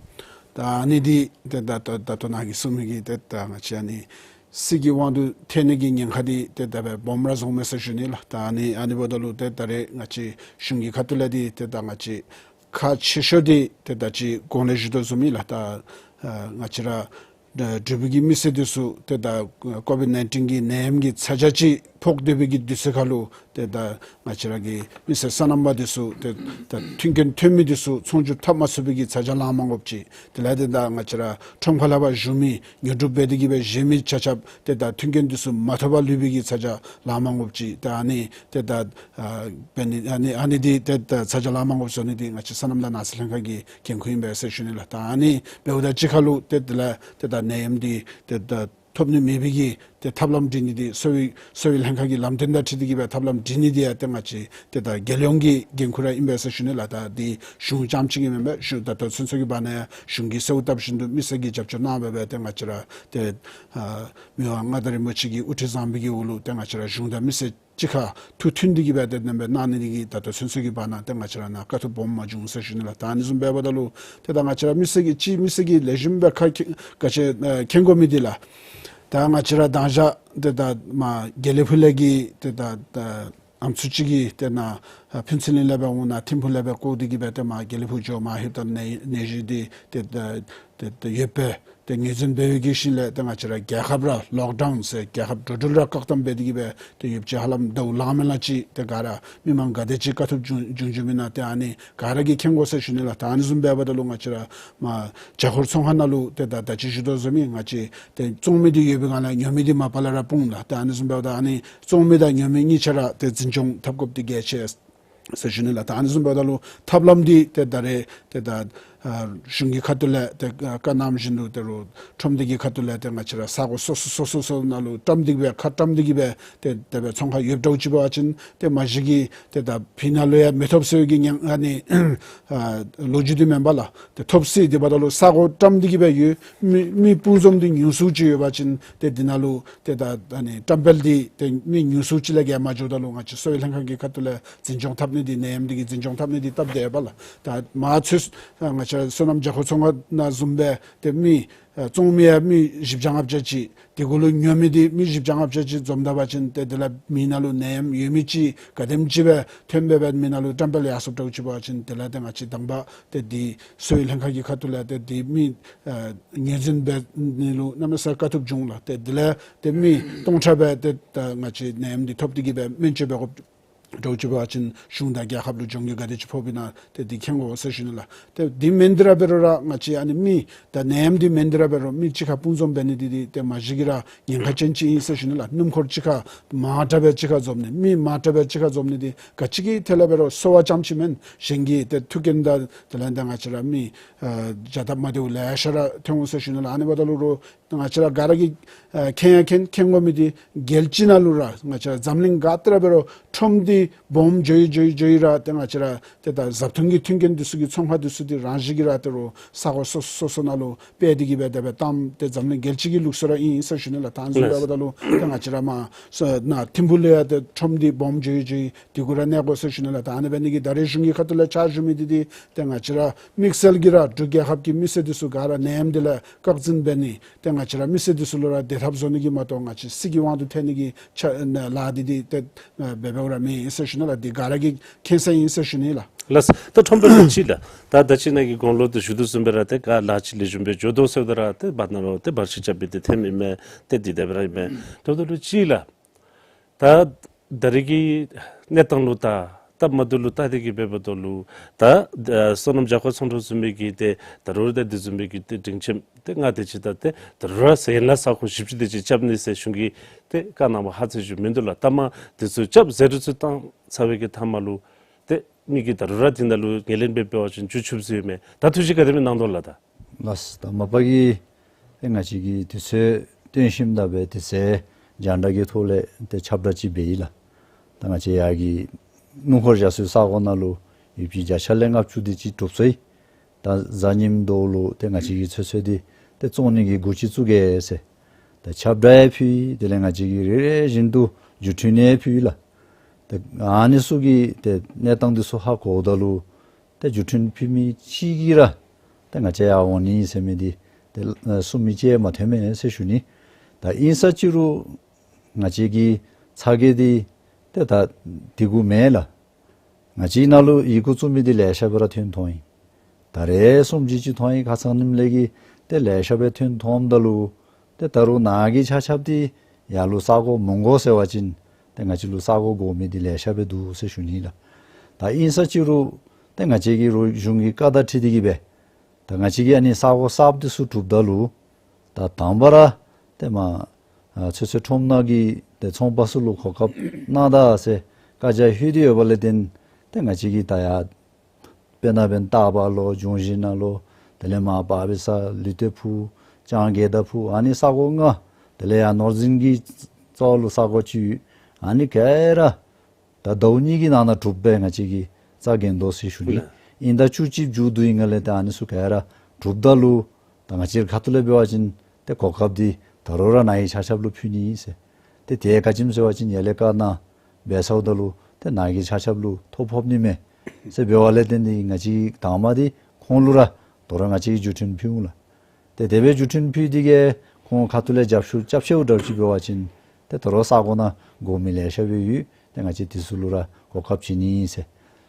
ད་ཨ་ནི་འདི་ཏེ་ད་ད་ད་ལྟོ་ནཱ་གིས་གསུངས་མི་གི་ཏེ་ད་ང་བཅས་ཨ་ནི་སྲིད་ཀྱི་དབང་དུ་ཐལ་ནི་གི་ཉེན་ཁ་འདི་ཏེ་ད་སྦོམ་ར་བཟུམ་མས་ཟེར་ཞུ་ནི་ལགས། ད་ཨ་ནི་ཨ་ནི་འབདཝ་ད་ལུ་ཏེ་ད་རེས་ང་བཅས་གཞུང་གི་ཁ་ཐུག་ལས་འདི་ཏེ་ད་ང་བཅས་ཁག་ཆེ་ཤོས་འདི་ཏེ་ད་ཅི་གོང་ལས་ཞུ་དོ་བཟུམ་ཨིན་ལགས། ད་ཨ་ང་བཅས་ར་འབྲུག་པའི་གི་མི་སེར་འདི་ཚུ་ཏེ་ད་ཀོ་བིཌ་ནའིན་ཊིན་གི་ནད་ཡམས་ཀྱི་ཚ་གྱང་ཅིག་ཕོག་སྡོད་པའི་གི་དུས་ཚོད་ཁར་ལུ་ཏེ་ད་ང་བཅས་ར་གི་མི་སེར་སོ་ནམ་པ་འདི་ཚུ་ཏེ་ད་མཐུན་རྐྱེན་ཐོན་མི་འདི་ཚུ་ཚོང་བསྒྱུར་འཐབ་མ་ཚུགས་པའི་གི་ཚ་གྱང་ལང་མ་དགོཔ་ཅིག། དེ་ལས་ཏེ་ད་ང་བཅས་ར་ཁྲོམ་ཁ་ལས་ཕར་བཞུགས་མི་ཉོ་སྒྲུབ་འབད་དེ་གི་སྦེ་བཞེས་མི་ཆ་ཁྱབ་ཏེ་ད་མཐུན་རྐྱེན་འདི་ཚུ་མ་ཐོབ་པར་ལུས་པའི་གི་ཚ་གྱང་ལང་མ་དགོཔ་ཅིག། ཏེ་ཨ་ནི་ཏེ་ད་ཨ་འབད་ནི་ཨ་ནི་ཨ་ནི་འདི་ཏེ་ད་ཚ་གྱང་ལང་མ་དགོཔ་བཟོ་ནི་འདི་ང་བཅས་སོ་ནམ་དང་ནགས་ཚལ་ལྷན་ཁག་གི་འགན་ཁུར་ཨིན་པས་ཟེར་ཞུ་ནི་ལགས། ད་ཨ་ནི་འབདཝ་ད་ཅིག་ཁར་ལུ་ཏེ་དེ་ལས་ཏེ་ད་ནད་ཡམས་འདི་ཏེ་ད་ཐོབ་ནི་མེད་པའི་གི་ཏེ་ཐབས་ལམ་འབྲི་ནི་འདི་གསོ་བའི་གསོ་བའི་ལྷན་ཁག་གི་ལམ་སྟོན་དང་འཁྲིལ་ཏེ་གི་སྦེ་ཐབས་ལམ་འབྲི་ནི་འདི་ཡང་ཏེ་ང་བཅས་ཏེ་ད་རྒྱལ་ཡོངས་ཀྱི་འགན་ཁུར་ར་ཨིན་པས་ཟེར་ཞུ་ནི་ལགས། ད་འདི་གཞུང་རྐྱངམ་གཅིག་གི་མེན་པས། གཞུང་ད་ལྟོ་ཚུན་ཚོད་ཀྱི་བར་ན་ཡང་གཞུང་གིས་གསོལཝ་བཏབ་བཞིན་དུ་མི་སེར་གྱིས་རྒྱབ་སྐྱོར་གནང་སྦེ་སྦེ་ཏེ་ང་བཅས་ར་ཏེ་ཨ་མི་དབང་མངའ་བདག་རིན་པོ་ཆེ་གི་དབུ་ཁྲིད་བཟང་པོའི་གི་འོག་ལུ་ཏེ་ང་བཅས་ར་གཞུང་དང་མི་སེར་གཅིག་ཁར་ཐུགས་མཐུན་ཏེ་གི་སྦེ་ཏེ་དེ་སྦེ་གནང་ནི་འདི་གིས་ད་ལྟོ་ཚུན་ཚོད་ཀྱི་བར་ན་ཏེ་ང་བཅས་ར་ནཱ་དཀའ་ཐུབ་སྦོམ་མ་བྱུང་ཟེར་ཞུ་ནི་ལགས། ད་ཨ་ནི་བཟུམ་འབདཝ་ད་ལུ་ཏེ་ད་ང་བཅས་ར་མི་སེར་གྱིས་ཅིག་མི་སེར་གྱིས་ལེགས་ཤོམ་སྦེ་ཁ་མཁྱེན་ག་ཅི་ཨ་མཁྱེན་དགོ་མི་འདི་ལགས། ད་ང་བཅས་ར་དང་ཞག་ཏེ་ད་མར་དགེ་ལེགས་ཕུག་ལས་ཀྱི་ཏེ་ད་ད་ཨམ་སྲུ་ཅིག་གིས་ཏེ་ནཱ་ཨ་ཕུན་ཚོགས་གླིང་ལས་སྦེ་འོང་ནཱ་ཐིམ་ཕུག་ལས་སྦེ་བཀོ་སྟེ་གི་སྦེ་ཏེ་མར་དགེ་ལེགས་ཕུག་འགྱོ་མར་ལྷོདཔ་ད་ནད་ནད་གཞི་འདི་ཏེ་ད་ཏེ་ཏེ་ཡོདཔ་སྦེ་ཏེ་ངོས་འཛིན་འབད་བའི་གི་ཤུལ་ལས་ཏེ་ང་བཅས་ར་རྒྱལ་ཁབ་ར་ལོག་ཌའུན་ཟེར་རྒྱལ་ཁབ་འགྲོ་འགྲུལ་ར་བཀག་དམ་འབད་དེ་གི་སྦེ་ཏེ་ཡོདཔ་ཅིག་ཧ་ལམ་ཟླཝ་ལང་མི་ལང་ཅིག་ཏེ་ག་ར་མི་མང་ག་དེ་ཅིག་དཀའ་ཐུབ་བྱུང་བྱུང་བྱུངམ་ཨིན་ན་ཏེ་ཨ་ནི་ག་ར་གིས་མཁྱེན་དགོ་ཟེར་ཞུ་ནི་ལགས། ད་ཨ་ནི་བཟུམ་འབདཝ་ད་ལུ་ང་བཅས་ར་མར་བྱ་ཧོར་ཚོང་ཁང་ནང་ལུ་ཏེ་ད་ད་ཅི་ཞུ་དོ་བཟུམ་སྦེ་ང་བཅས་ཏེ་བཙོང་མི་འདི་ཡོད་པའི་སྒང་ལས་ཉོ་མི་འདི་མ་པ་ལས་ར་སྤུངས་ལགས། ད་ཨ་ནི་བཟུམ་འབདཝ་ད་ཨ་ནི་བཙོང་མི་དང་ཉོ་མི་གཉིས་ཆ་ར་ཏེ་འཛིན་སྐྱོང་འཐབ་དགོཔ་འདི་གལ་ཆེ་ཟེར་ཞུ་ནི་ལགས། ད་ཨ་ནི་བཟུམ་འབདཝ་ད་ལུ་ཐབས་ལམ་འདི་ཏེ་ད་རེས་ཏེ་ད་ ཨ་གཞུང་གི་ཁ་ཐུག་ལས་ཏེ་ཨ་བཀའ་གནངམ་བཞིན་དུ་ད་རུང་ཁྲོམ་སྡེ་གི་ཁ་ཐུག་ལས་ཏེ་ང་བཅས་ར་ས་གོ་སོ་སོ་སོ་སོ་སོ་ནང་ལུ་བཀྲམ་སྟེ་གི་སྦེ་ཁ་བཀྲམ་སྟེ་གི་སྦེ་ཏེ་དེ་སྦེ་ཚོང་ཁང་ཡོདཔ་འདྲཝ་ཅིག་འབད་བ་ཅིན་ཏེ་མ་གཞི་གིས་ཏེ་ད་ཕི་ནང་ལུ་ཡང་མི་ཐོབ་ཟེར་བའི་གི་ཉེན་ཨ་ནི་ཨ་ལོ་རྒྱུས་འདི་མེན་པས་ལགས། ཏེ་ཐོབ་སྲིད། དེ་འབདཝ་ད་ལུ་ས་གོ་བཀྲམ་སྟེ་གི་སྦེ་ཡོད་མི་མི་སྤུངས་འཛོམས་འདི་ཉུང་སུ་ཅིག་ཡོད་པ་ཅིན་ཏེ་འདི་ནང་ལུ་ཏེ་ད་ཨ་ནི་བཀྲམ་སྤེལ་འདི་ཏེ་མི་ཉུང་སུ་ཅིག་ལས་བརྒལ་མ་འགྱོཝ་ད་ལུ་ང་བཅས་གསོ་བའི་ལྷན་ཁག་གི་ཁ་ཐུག་ལས་འཛིན་སྐྱོང་འཐབ་ནི་འདི་ནད་ཡམས་འདི་གི་འཛིན་སྐྱོང་འཐབ་ནི་འདི་སྟབས་བདེ་བས་ལགས། ད་མ་ཚུད་ང་བཅས་བསོད་ནམས་རྒྱ་མཁོ་ཚོང་ཁང་ནང་བཟུམ་སྦེ་ཏེ་མི་ཨ་བཙོང་མི་ཡང་མི་བཞི་བརྒྱ་ལྔ་བརྒྱ་ཅིག། དེ་གུ་ལུ་ཉོ་མི་འདི་མི་བཞི་བརྒྱ་ལྔ་བརྒྱ་ཅིག་འཛོམས་ད་པ་ཅིན་ཏེ་དེ་ལས་མི་ནང་ལུ་ནད་ཡམས་ཡོད་མི་ཅིག་ག་དེམ་ཅིག་སྦེ་ཐོན་སྦེ་སྦེ་མི་ནང་ལུ་བཀྲམ་སྤེལ་ཡར་སོངམ་འདྲཝ་ཅིག་འབད་བ་ཅིན་དེ་ལས་ཏེ་ང་བཅས་དང་པ་ཏེ་འདི་གསོ་བའི་ལྷན་ཁག་གི་ཁ་ཐུག་ལས་ཏེ་འདི་མི་ཨ་ངོས་འཛིན་འབད་ནི་ལུ་གནམ་མེད་ས་མེད་དཀའ་ཐུབ་བྱུང་ལགས། ཏེ་དེ་ལས་ཏེ་མི་སྟོང་ཕྲག་སྦེ་ཏེ་ད་ང་བཅས་ནད་ཡམས་འདི་ཐོབ་སྟེ་གི་སྦེ་སྨན་བཅོས་འབད་དགོཔ་འདྲཝ་ཅིག་འབད་བ་ཅིན་གཞུང་དང་རྒྱལ་ཁབ་ལུ་གྱོང་རྒུད་ག་དེ་ཅིག་ཕོགཔ་ཨིན་ན་ཏེ་འདི་མཁྱེན་དགོ་ཟེར་ཞུ་ནི་ལགས། ཏེ་འདི་མེན་ཏེ་ར་འབད་རུང་ར་ང་བཅས་ཨ་ནི་མི་ད་ནད་ཡམས་འདི་མེན་ཏེ་ར་འབད་རུང་མི་གཅིག་ཁར་སྤུངས་འཛོམས་འབད་ནི་འདི་འདི་ཏེ་མ་གཞི་གིས་ར་ཉེན་ཁ་ཅན་ཅིག་ཨིན་ཟེར་ཞུ་ནི་ལགས། སྣུམ་འཁོར་གཅིག་ཁར་མང་དྲགས་སྦེ་གཅིག་ཁར་འཛོམས་ནི་མི་མང་དྲགས་སྦེ་གཅིག་ཁར་འཛོམས་ནི་འདི་ག་ཅི་གི་ཐད་ལས་འབད་རུང་གསོ་བ་རྐྱངམ་ཅིག་མེན། གཞན་གྱི་ཏེ་མཐུན་རྐྱེན་དང་དེ་ལས་ཏེ་ང་བཅས་ར་མི་ཨ་བྱ་སྟབས་མ་བདེཝ་ལེ་ཤ་ར་ཐོན་འོང་ཟེར་ཞུ་ནི་ལགས། ཨ་ནི་འབདཝ་ད་ལུ་རུང་ང་བཅས་ར་ག་ར་གིས་ཨ་མཁྱེན་ཡང་མཁྱེན་མཁྱེན་དགོ་མི་འདི་རྒྱལ་སྤྱི་ནང་ལུ་ར་ང་བཅས་ར་འཛམ་གླིང་ག་ཏེ་ར་འབད་རུང་ཁྲོམ་འདི་སྦོམ་འགྱོ་ཡི་འགྱོ་ཡི་འགྱོ་ཡི་ར་ཏེ་ང་བཅས་ར་ཏེ་ད་བཟའ་འཐུང་གི་མཐུན་རྐྱེན་འདི་ཚུ་གི་ཚོང་ཁང་འདི་ཚུ་འདི་རང་བཞིན་གྱིས་ར་ད་རུང་ས་གོ་སོ་སོ་སོ་ནང་ལུ་སྤེལ་ཏེ་གི་སྦེ་དེ་སྦེ་བཏངམ་ཏེ་འཛམ་གླིང་རྒྱལ་སྤྱི་གི་ལུགས་སྲོལ་ར་ཨིན་ཟེར་ཞུ་ནི་ལགས། ད་ཨ་ནི་བཟུམ་འབདཝ་ད་ལུ་ཏེ་ང་བཅས་ར་མར་ས་ནཱ་ཐིམ་ཕུག་ལུ་ཡང་ཏེ་ཁྲོམ་འདི་སྦོམ་འགྱོ་ཡི་འགྱོ་ཡི་འདི་གུ་ར་གནས་དགོ་ཟེར་ཞུ་ནི་ལགས། ད་ཨ་ནི་འབད་ནི་གི་ད་རེས་གཞུང་གི་ཁ་ཐུག་ལས་ཕྱག་ཞུ་མི་འདི་འདི་ཏེ་ང་བཅས་ར་དམིགས་བསལ་གྱིས་ར་འབྲུག་རྒྱལ་ཁབ་ཀྱི་མི་སེར་འདི་ཚུ་ག་ར་ནད་ཡམས་འདི་ལས་བཀག་འཛིན་འབད་ནི་ཏེ་ང་བཅས་ར་མི་སེར་འདི་ཚུ་ལུ་ར་བདེ་ཐབས་བཟོ་ནི་གི་མ་གཏོགས་ང་བཅས་སྲིད་ཀྱི་དབང་དུ་ཐལ་ནི་གི་ཆ་ལཱ་འདི་འདི་ཏེ་འབད་འབདཝ་ར་མེན་ཟེར་ཞུ་ནི་ལགས། འདི་ག་ར་གིས་མཁྱེན་གསལ་ཨིན་ཟེར་ཞུ་ནི་ལགས། ལགས། ད་ཁྲོམ་དཔོན་ལུ་ཅིག་ལགས། ད་ད་ཅི་ནཱ་གི་གོང་ལུ་ཏེ་ཞུ་དོ་བཟུམ་སྦེ་ར་ཏེ་ག་ལཱ་ཅིག་ལེགས་ཤོམ་སྦེ་འགྱོ་དོ་ཟེརཝ་ད་ར་ཏེ་བར་ན་ལུ་ཏེ་བར་ཆད་རྐྱབ་སྦེ་ཏེ་ཐོནམ་ཨིན་མས། ཏེ་འདི་དེ་སྦེ་ར་ཨིན་མས། ད་ད་ལུ་ཅིག་ལགས། ད་ད་རེས་ཀྱི་གནས་སྟངས་ལུ་ད་སྟབས་མ་བདེཝ་ལུ་བལྟ་སྟེ་གི་འབདཝ་ད་ལུ་ད་ཨ་བསོད་ནམས་རྒྱ་མཁོ་ཚོང་སྒྲུབ་བཟུམ་མའི་གི་ཏེ་ད་རུང་ད་འདི་བཟུམ་མའི་གི་ཏེ་སྒྲིང་ཁྱིམ་ཏེ་ལྔ་དེ་ཅིག་ད་ཏེ་ད་རུང་ར་ཡན་ལག་ས་ཁོངས་བཞི་བཅུ་དེ་ཅིག་རྐྱབ་ནི་ཟེར་གཞུང་གིས་ཏེ་བཀའ་གནངམ་ཧ་ཅང་ཞུ་མིན་འདུག་ལགས། ད་མ་འདི་ཚུ་རྐྱབ་ཟེར་རུང་ཚུ་བཏང་ཚར་བའི་གི་མཐའ་མ་ལུ་ཏེ་མི་གིས་ད་རུང་ར་འདི་ནང་ལུ་ངོས་ལེན་འབད་འབད་བ་ཅིན་འགྱོ་ཚུགསཔ་ཟེར་མས། ད་ཐུགས་བཞེད་ག་དེ་སྦེ་གནང་དོ་ལགས། ད་ལགས། ད་མ་པ་གི་ཏེ་ང་བཅས་ཀྱིས་དུས་ཚོད་བཏོན་ཞིནམ་ད་སྦེ་དུས་ཚོད་རྒྱང་བསྒྲགས་ཀྱི་ཐོག་ལས་ཏེ་ཁྱབ་བསྒྲགས་ཅིག་འབད་ཡི་ལགས། ད་ང་བཅས་ཡར་གྱི་སྣུམ་འཁོར་བཞག་སའི་ས་གོ་ནང་ལུ་ཡོདཔ་ཅིག་བརྒྱ་ཆ་ལས་ལྔ་བཅུ་དེ་ཅིག་གྲུབ་སོ་ཡི། ད་གཟའ་ཉིམ་དོ་ལུ་ཏེ་ང་བཅས་ཀྱིས་ཚོད་ཚོད་འདི་ཏེ་བཙོང་ནི་གི་འགོ་ཅིག་བཙུགས་གེ་ཟེར། ད་ཁྱབ་བསྒྲགས་ཡང་ཕུལ་ཡི། དེ་ལས་ང་བཅས་ཀྱིས་རེ་རེ་བཞིན་དུ་བརྒྱུད་འཕྲིན་ཡང་ཕུལ་ཡི་ལགས། ཏེ་ཨ་ནི་ཚུ་གིས་ཏེ་གནས་སྟངས་འདི་ཚུ་ཧ་གོཝ་ད་ལུ་ཏེ་བརྒྱུད་འཕྲིན་ཕུལ་མི་གཅིག་གིས་ར་ཏེ་ང་བཅས་ཡར་འོང་ནི་ཟེར་མི་འདི་ཏེ་གསུང་མི་ཅིག་མ་ཐོན་མས་ཟེར་ཞུ་ནི། ད་ཨིན་ས་ཅི་རུང་ང་བཅས་ཀྱི་ཚ་གྱང་འདི་ཏེ་ད་འདི་གུ་མེན་ལགས། ང་བཅས་ནང་ལུ་ཡི་གུ་བཙུགས་མི་འདི་ལེ་ཤ་སྦེ་ར་ཐོན་ཐོན་ཡི། ད་རེས་གསུམ་བཞི་ཅིག་ཐོན་ཡི། ཁ་ཙ་ཉིནམ་ལས་ཀྱི་ཏེ་ལེ་ཤ་སྦེ་ཐོན་ཐོནམ་ད་ལུ་ཏེ་ད་རུང་ནཱ་གི་ཆ་ཁྱབ་འདི་ཡར་ལུ་ས་གོ་མི་དགོ་ཟེར་བ་ཅིན་ཏེ་ང་བཅས་ལུ་ས་གོ་དགོ་མི་འདི་ལེ་ཤ་སྦེ་འདུག་ཟེར་ཞུ་ནི་ལགས། ད་ཨིན་ས་ཅི་རུང་ཏེ་ང་བཅས་ཀྱིས་རུང་གཞུང་གི་བཀའ་དང་འཁྲིལ་ཏེ་གི་སྦེ་ད་ང་བཅས་ཀྱིས་ཨ་ནི་ས་གོ་གསརཔ་འདི་ཚུ་གྲུབ་ད་ལུ་ད་དང་པ་ར་ཏེ་མར་ཨ་ཚོད་ཚོད་ཁྲོམ་ནང་གི་ཏེ་ཚོང་པ་ཚུ་ལུ་གོ་སྐབས་གནང་ད་ཟེར་བཀའ་རྒྱ་ཕུལ་ཏེ་ཡོད་པ་ལས་བརྟེན་ཏེ་ང་བཅས་ཀྱིས་ད་ཡར་དཔེར་ན་འབདན་སྟག་འབའ་ལོ་འབྱུང་བཞི་ནང་ལུ་དེ་ལས་མར་བ་བི་ས་ལུས་སྟོད་ཕུག་ལྕང་རྒེད་འདབས་ཕུག་ཨ་ནི་ས་གོ་ལྔ་དེ་ལས་ཡར་ནོར་འཛིན་གྱི་རྩ་བ་ལུ་ས་གོ་ཅིག་ཡོད། ཨ་ནི་ག་ར་ད་ཟླཝ་གཉིས་ཀྱི་ནང་ན་གྲུབ་སྦེ་ང་བཅས་ཀྱིས་རྩ་འགེངས་དོ་ཟེར་ཞུ་ནི། ཨིན་ཟླ་བཅུ་གཅིག་མཇུག་བསྡུ་ཡི་ག་ལས་ཏེ་ཨ་ནི་ཚུ་ག་ར་གྲུབ་ད་ལུ་ད་ང་བཅས་ཁ་ཐུག་ལས་འབད་བ་ཅིན་ཏེ་གོ་སྐབས་འདི་ད་རུང་ར་ནཱ་གི་ཆ་ཁྱབ་ལུ་ཕུལ་ནི་ཨིན་ཟེར། ཏེ་དེ་ག་ཅི་སྨོ་ཟེར་བ་ཅིན་ཡར་ལས་བཀའ་གནང་འབད་ཚརཝ་ད་ལུ་ཏེ་ནཱ་གི་ཆ་ཁྱབ་ལུ་ཐོ་ཕོག་ནི་མས་ཟེར་འབད་བ་ལས་བརྟེན་ཏེ་ང་བཅས་དང་པ་འདི་ཁོང་ལུ་ར་ད་རུང་ང་བཅས་ཀྱིས་བརྒྱུད་འཕྲིན་ཕུལ་འོང་ལགས། ཏེ་དེ་སྦེ་བརྒྱུད་འཕྲིན་ཕུལ་ཏེ་གི་ཁོང་ཁ་ཐུག་ལས་རྒྱབ་སྐྱོར་རྐྱབ་ཤེས་འདྲཝ་ཅིག་འབད་བ་ཅིན་ཏེ་ད་རུང་ས་གོ་ནང་དགོ་མི་ལེ་ཤ་སྦེ་ཡོད། ཏེ་ང་བཅས་འདི་ཚུ་ལུ་ར་གོ་སྐབས་བྱིན་ནི་ཨིན་ཟེར།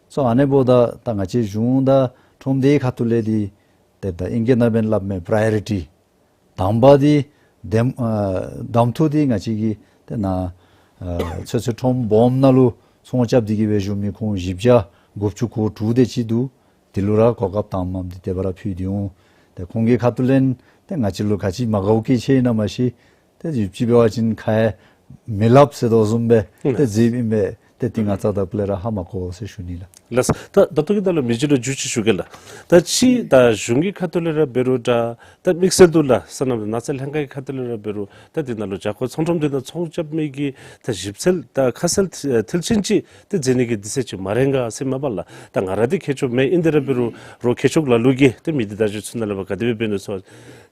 སོ་ཨ་ནི་འབདཝ་ད་ད་ང་བཅས་གཞུང་དང་ཁྲོམ་སྡེའི་ཁ་ཐུག་ལས་འདི་ཏེ་ད་ཨིང་སྐད་ནང་འབདན་སླབ་མས་པ་རའི་ཡོ་རི་ཊི། དང་པ་འདི་གདམ་ཨ་གདམ་འཐུ་འདི་ང་བཅས་ཀྱིས་ཏེ་ནཱ་ཨ་ཚོད་ཚོད་ཁྲོམ་སྦོམ་ནང་ལུ་ཚོང་རྐྱབ་སྟེ་གི་སྦེ་བཞུགས་མི་ཁོང་བཞི་བརྒྱ་དགུ་བཅུ་གོ་དྲུག་དེ་ཅིག་འདུག། དེ་ལུ་ར་གོ་སྐབས་དང་པམ་འདི་དེ་སྦེ་ར་ཕུལ་ཏེ་འོང་། ཏེ་ཁོང་གི་ཁ་ཐུག་ལས་ཏེ་ང་བཅས་ལུ་ག་ཅི་མ་དགའཝ་ག་ཅི་ཡོད་ན་མ་ཤེས། ཏེ་ཡུདཔ་ཅིག་འབད་བ་ཅིན་ཁ་ཡང་མི་སླབ་ཟེར་དོ་བཟུམ་སྦེ་ཏེ་མཛདཔ་ཨིན་པས། ཏེ་འདི་ང་བཅས་ད་ལྟོ་ལས་ར་ཧ་མ་གོ་ཟེར་ཞུ་ནི་ལགས། ལགས། ད་ད་ལྟོ་གི་ད་ལུ་མི་རྗེ་ལུ་འཇུ་ཅིག་ཞུ་གེ་ལགས། ད་ཅི་ད་གཞུང་གི་ཁ་ཐུག་ལས་ར་འབད་རུང་འདྲ། ད་དམིགས་བསལ་དུ་ལགས་སོ་ནམ་དང་ནགས་ཚལ་ལྷན་ཁག་གི་ཁ་ཐུག་ལས་ར་འབད་རུང་ད་འདི་ནང་ལུ་བྱ་སྒོ་ཚོང་ཁྲོམ་འདི་ནང་ཚོང་རྐྱབ་མི་གི་ད་ཞིབ་འཚོལ་ད་ཁ་གསལ་མཐིལ་ཕྱིན་ཅིག་ཏེ་མཛད་ནི་གི་དུས་ཚོད་ཅིག་མ་རན་ག་ཟེར་མས་པ་ལགས། ད་ང་ར་འདི་མཁས་མཆོག་མེན། ཨིན་ཏེ་ར་འབད་རུང་རོགས་མཁས་མཆོག་ལ་ལུ་གིས་ཏེ་མི་སྡེ་བརྡ་བརྒྱུད་ཚུ་ནང་ལས་ཕར་ག་དེ་སྦེ་འབད་ནུག་ཟེར་བ་ཅིན་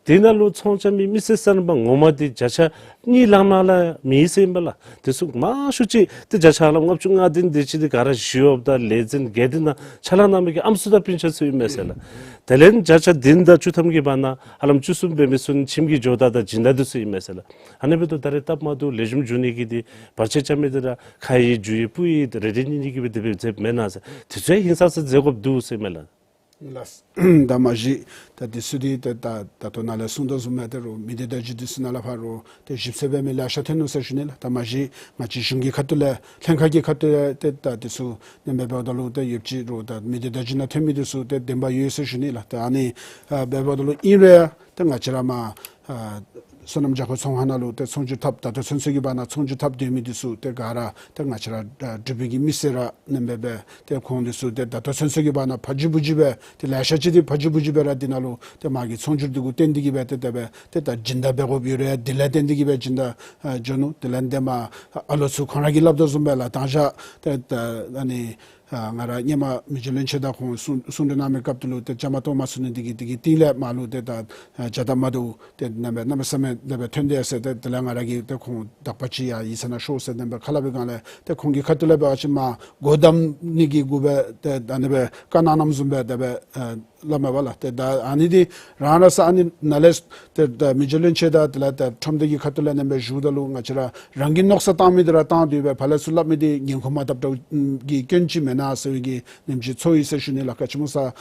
འདི་ནང་ལུ་ཚོང་རྐྱབ་མི་མི་སེར་སོ་ནམ་པ་ངོ་མ་འདི་བརྒྱ་ཆ་གཉིས་ལྷག་ནང་ལས་མེད་ཟེར་ཨིན་པས་ལགས། དེ་ཚུ་མང་ཤོས་ཅིག་ཏེ་བརྒྱ་ཆ་ལྔ་བཅུ་ང་བདུན་དེ་ཅིག་འདི་ག་ར་ཞི་གཡོགཔ་དང་ལས་འཛིན་དགེ་འདུན་དང་ཕྱག་ལཱ་གནང་མི་གི་ཨམ་སྲུ་དང་སྤུན་ཆ་ཚུ་ཨིན་མས་ཟེར་ལགས། དེ་ལས་བརྒྱ་ཆ་བདུན་དང་བཅུ་ཐམ་གྱི་བར་ན་ཧ་ལམ་བཅུ་གསུམ་འབད་མི་ཚུ་ཁྱིམ་གྱི་ཇོ་བདག་དང་སྦྱིན་བདག་འདི་ཚུ་ཨིན་མས་ཟེར་ལགས། ཨ་ནི་འབདཝ་ད་ད་རེས་སྟབས་མ་བདེཝ་ལེགས་ཤོམ་འགྱོ་ནི་གི་འདི་བར་ཆད་རྐྱབ་མི་འདི་ར་ཁ་ཡི་རྒྱུ་ཡི་སྤུ་ཡི་རེ་འདོད་ཉིད་ཀྱི་སྦེ་དེ་སྦེ་མཛདཔ་མེན་ན་ཟེར། དེ་ཚུ་ཡང་ཧིང་སངས་ས་མཛད་དགོཔ་འདུག་ཟེར་མས་ལགས། ལགས། ད་མ་གཞི་ད་དེ་ཚུ་འདི་ད་ད་ད་ལྟོ་ནཱ་ལས་གསུངས་དོ་བཟུམ་སྦེ་ད་རུང་མི་སྡེ་བརྡ་བརྒྱུད་དེ་ཚུ་ནང་ལས་ཕར་རོགས་ཏེ་ཞིབ་འཚོལ་འབད་མི་ལེ་ཤ་ཐོན་ནུག་ཟེར་ཞུ་ནི་ལགས། ད་མ་གཞི་ང་བཅས་གཞུང་གི་ཁ་ཐུག་ལས་ལྷན་ཁག་གི་ཁ་ཐུག་ལས་ཏེ་ད་དེ་ཚུ་ནེམ་སྦེ་འབདཝ་ད་ལུ་ཏེ་ཡོདཔ་ཅིག་རོགས་ད་མི་སྡེ་བརྡ་བརྒྱུད་ནང་ཐོན་མི་འདི་ཚུ་ཏེ་བདེན་པ་ཡོད་ཟེར་ཞུ་ནི་ལགས། ད་ཨ་ནི་ཨ་འབདཝ་ད་ལུ་ཨིན་རུང་ཡང་ཏེ་ང་བཅས་ར་མར་ཨ་སོ་ནམ་བྱ་སྒོ་ཚོང་ཁང་ནང་ལུ་ཏེ་ཚོང་སྒྱུར་འཐབ་ད་ལྟོ་ཚུན་ཚོད་ཀྱི་བར་ན་ཚོང་སྒྱུར་འཐབ་སྡོད་མི་འདི་ཚུ་ཏེ་ག་ར་ཏེ་ང་བཅས་ར་ཨ་འབྲུག་པའི་གི་མི་སེར་ར་ནེམ་སྦེ་སྦེ་ཏེ་ཁོང་འདི་ཚུ་ཏེ་ད་ལྟོ་ཚུན་ཚོད་ཀྱི་བར་ན་ཕར་འགྱུར་བུ་འགྱུར་སྦེ་ཏེ་ལེ་ཤ་ཅིག་འདི་ཕར་འགྱུར་བུ་འགྱུར་སྦེ་ར་འདི་ནང་ལུ་ཏེ་མ་གི་ཚོང་སྒྱུར་འདི་གུ་བརྟེན་ཏེ་གི་སྦེ་ཏེ་དེ་སྦེ་ཏེ་ད་སྦྱིན་བདག་འབད་དགོཔ་ཡོད་རུང་ཡང་འདི་ལས་བརྟེན་ཏེ་གི་སྦེ་སྦྱིན་བདག་ཨ་འགྱོ་ནུག། དེ་ལས་འདི་མར་ཨ་ལོ་ཚུ་ཁོང་ར་གིས་སླབ་དོ་བཟུམ་སྦེ་ལགས། དང་ཞག་ཏེ་ད་ཨ་ནི་ཨ་ང་ར་སྔོན་མ་མི་རྗེ་བློན་ཆེན་དང་ཁོང་གསུང་གསུང་གྲོས་གནང་མི་སྐབས་དེ་ལུ་ཏེ་བཅའ་མར་གཏོགས་མ་ཚུགས་ནི་འདི་གིས་འདི་གི་སྟེང་ལས་མར་ལུ་ཏེ་ད་ཨ་བྱ་སྟབས་མ་བདེཝ་ཏེ་ནེམ་སྦེ་གནམ་མེད་ས་མེད་དེ་སྦེ་ཐོན་ཏེ་ཡར་སོ་ཡི། ཏེ་དེ་ལས་ང་ར་གིས་ཏེ་ཁོང་དག་པ་ཅིག་ཡར་ཡིག་ཚང་ནང་ཤོག་ཟེར་ནེམ་སྦེ་ཁ་སླབ་པའི་སྒང་ལས་ཏེ་ཁོང་གི་ཁ་ཐུག་ལས་འབད་བ་ཅིན་མར་སྒོ་བསྡམ་ནི་གི་གུ་སྦེ་ཏེ་ད་ཨ་ནི་སྦེ་བཀའ་གནང་གནངམ་བཟུམ་སྦེ་དེ་སྦེ་ཨ་སླབ་མས་པ་ལགས། ཏེ་ད་ཨ་ནི་འདི་རང་ར་ས་ཨ་ནི་ནཱ་ལས་ཏེ་ད་མི་རྗེ་བློན་ཆེན་དང་དེ་ལས་ད་ཁྲོམ་སྡེ་གི་ཁ་ཐུག་ལས་ནེམ་སྦེ་ཞུཝ་ད་ལུ་ང་བཅས་ར་རང་གི་མནོ་བསམ་བཏང་མི་འདི་ར་བཏང་སྡོད་པས། ཕར་ལས་ཚུར་སླབ་མི་འདི་འགན་ཁུར་མ་བཏབ་དྲགས་གི་སྐྱོན་ཅིག་མེན་ན་ཟེར་བའི་གི་ནེམ་ཅིག་ཚོར་ཡི་ཟེར་ཞུ་ནི་ལགས། ག་ཅི་སྨོ་ཟེར་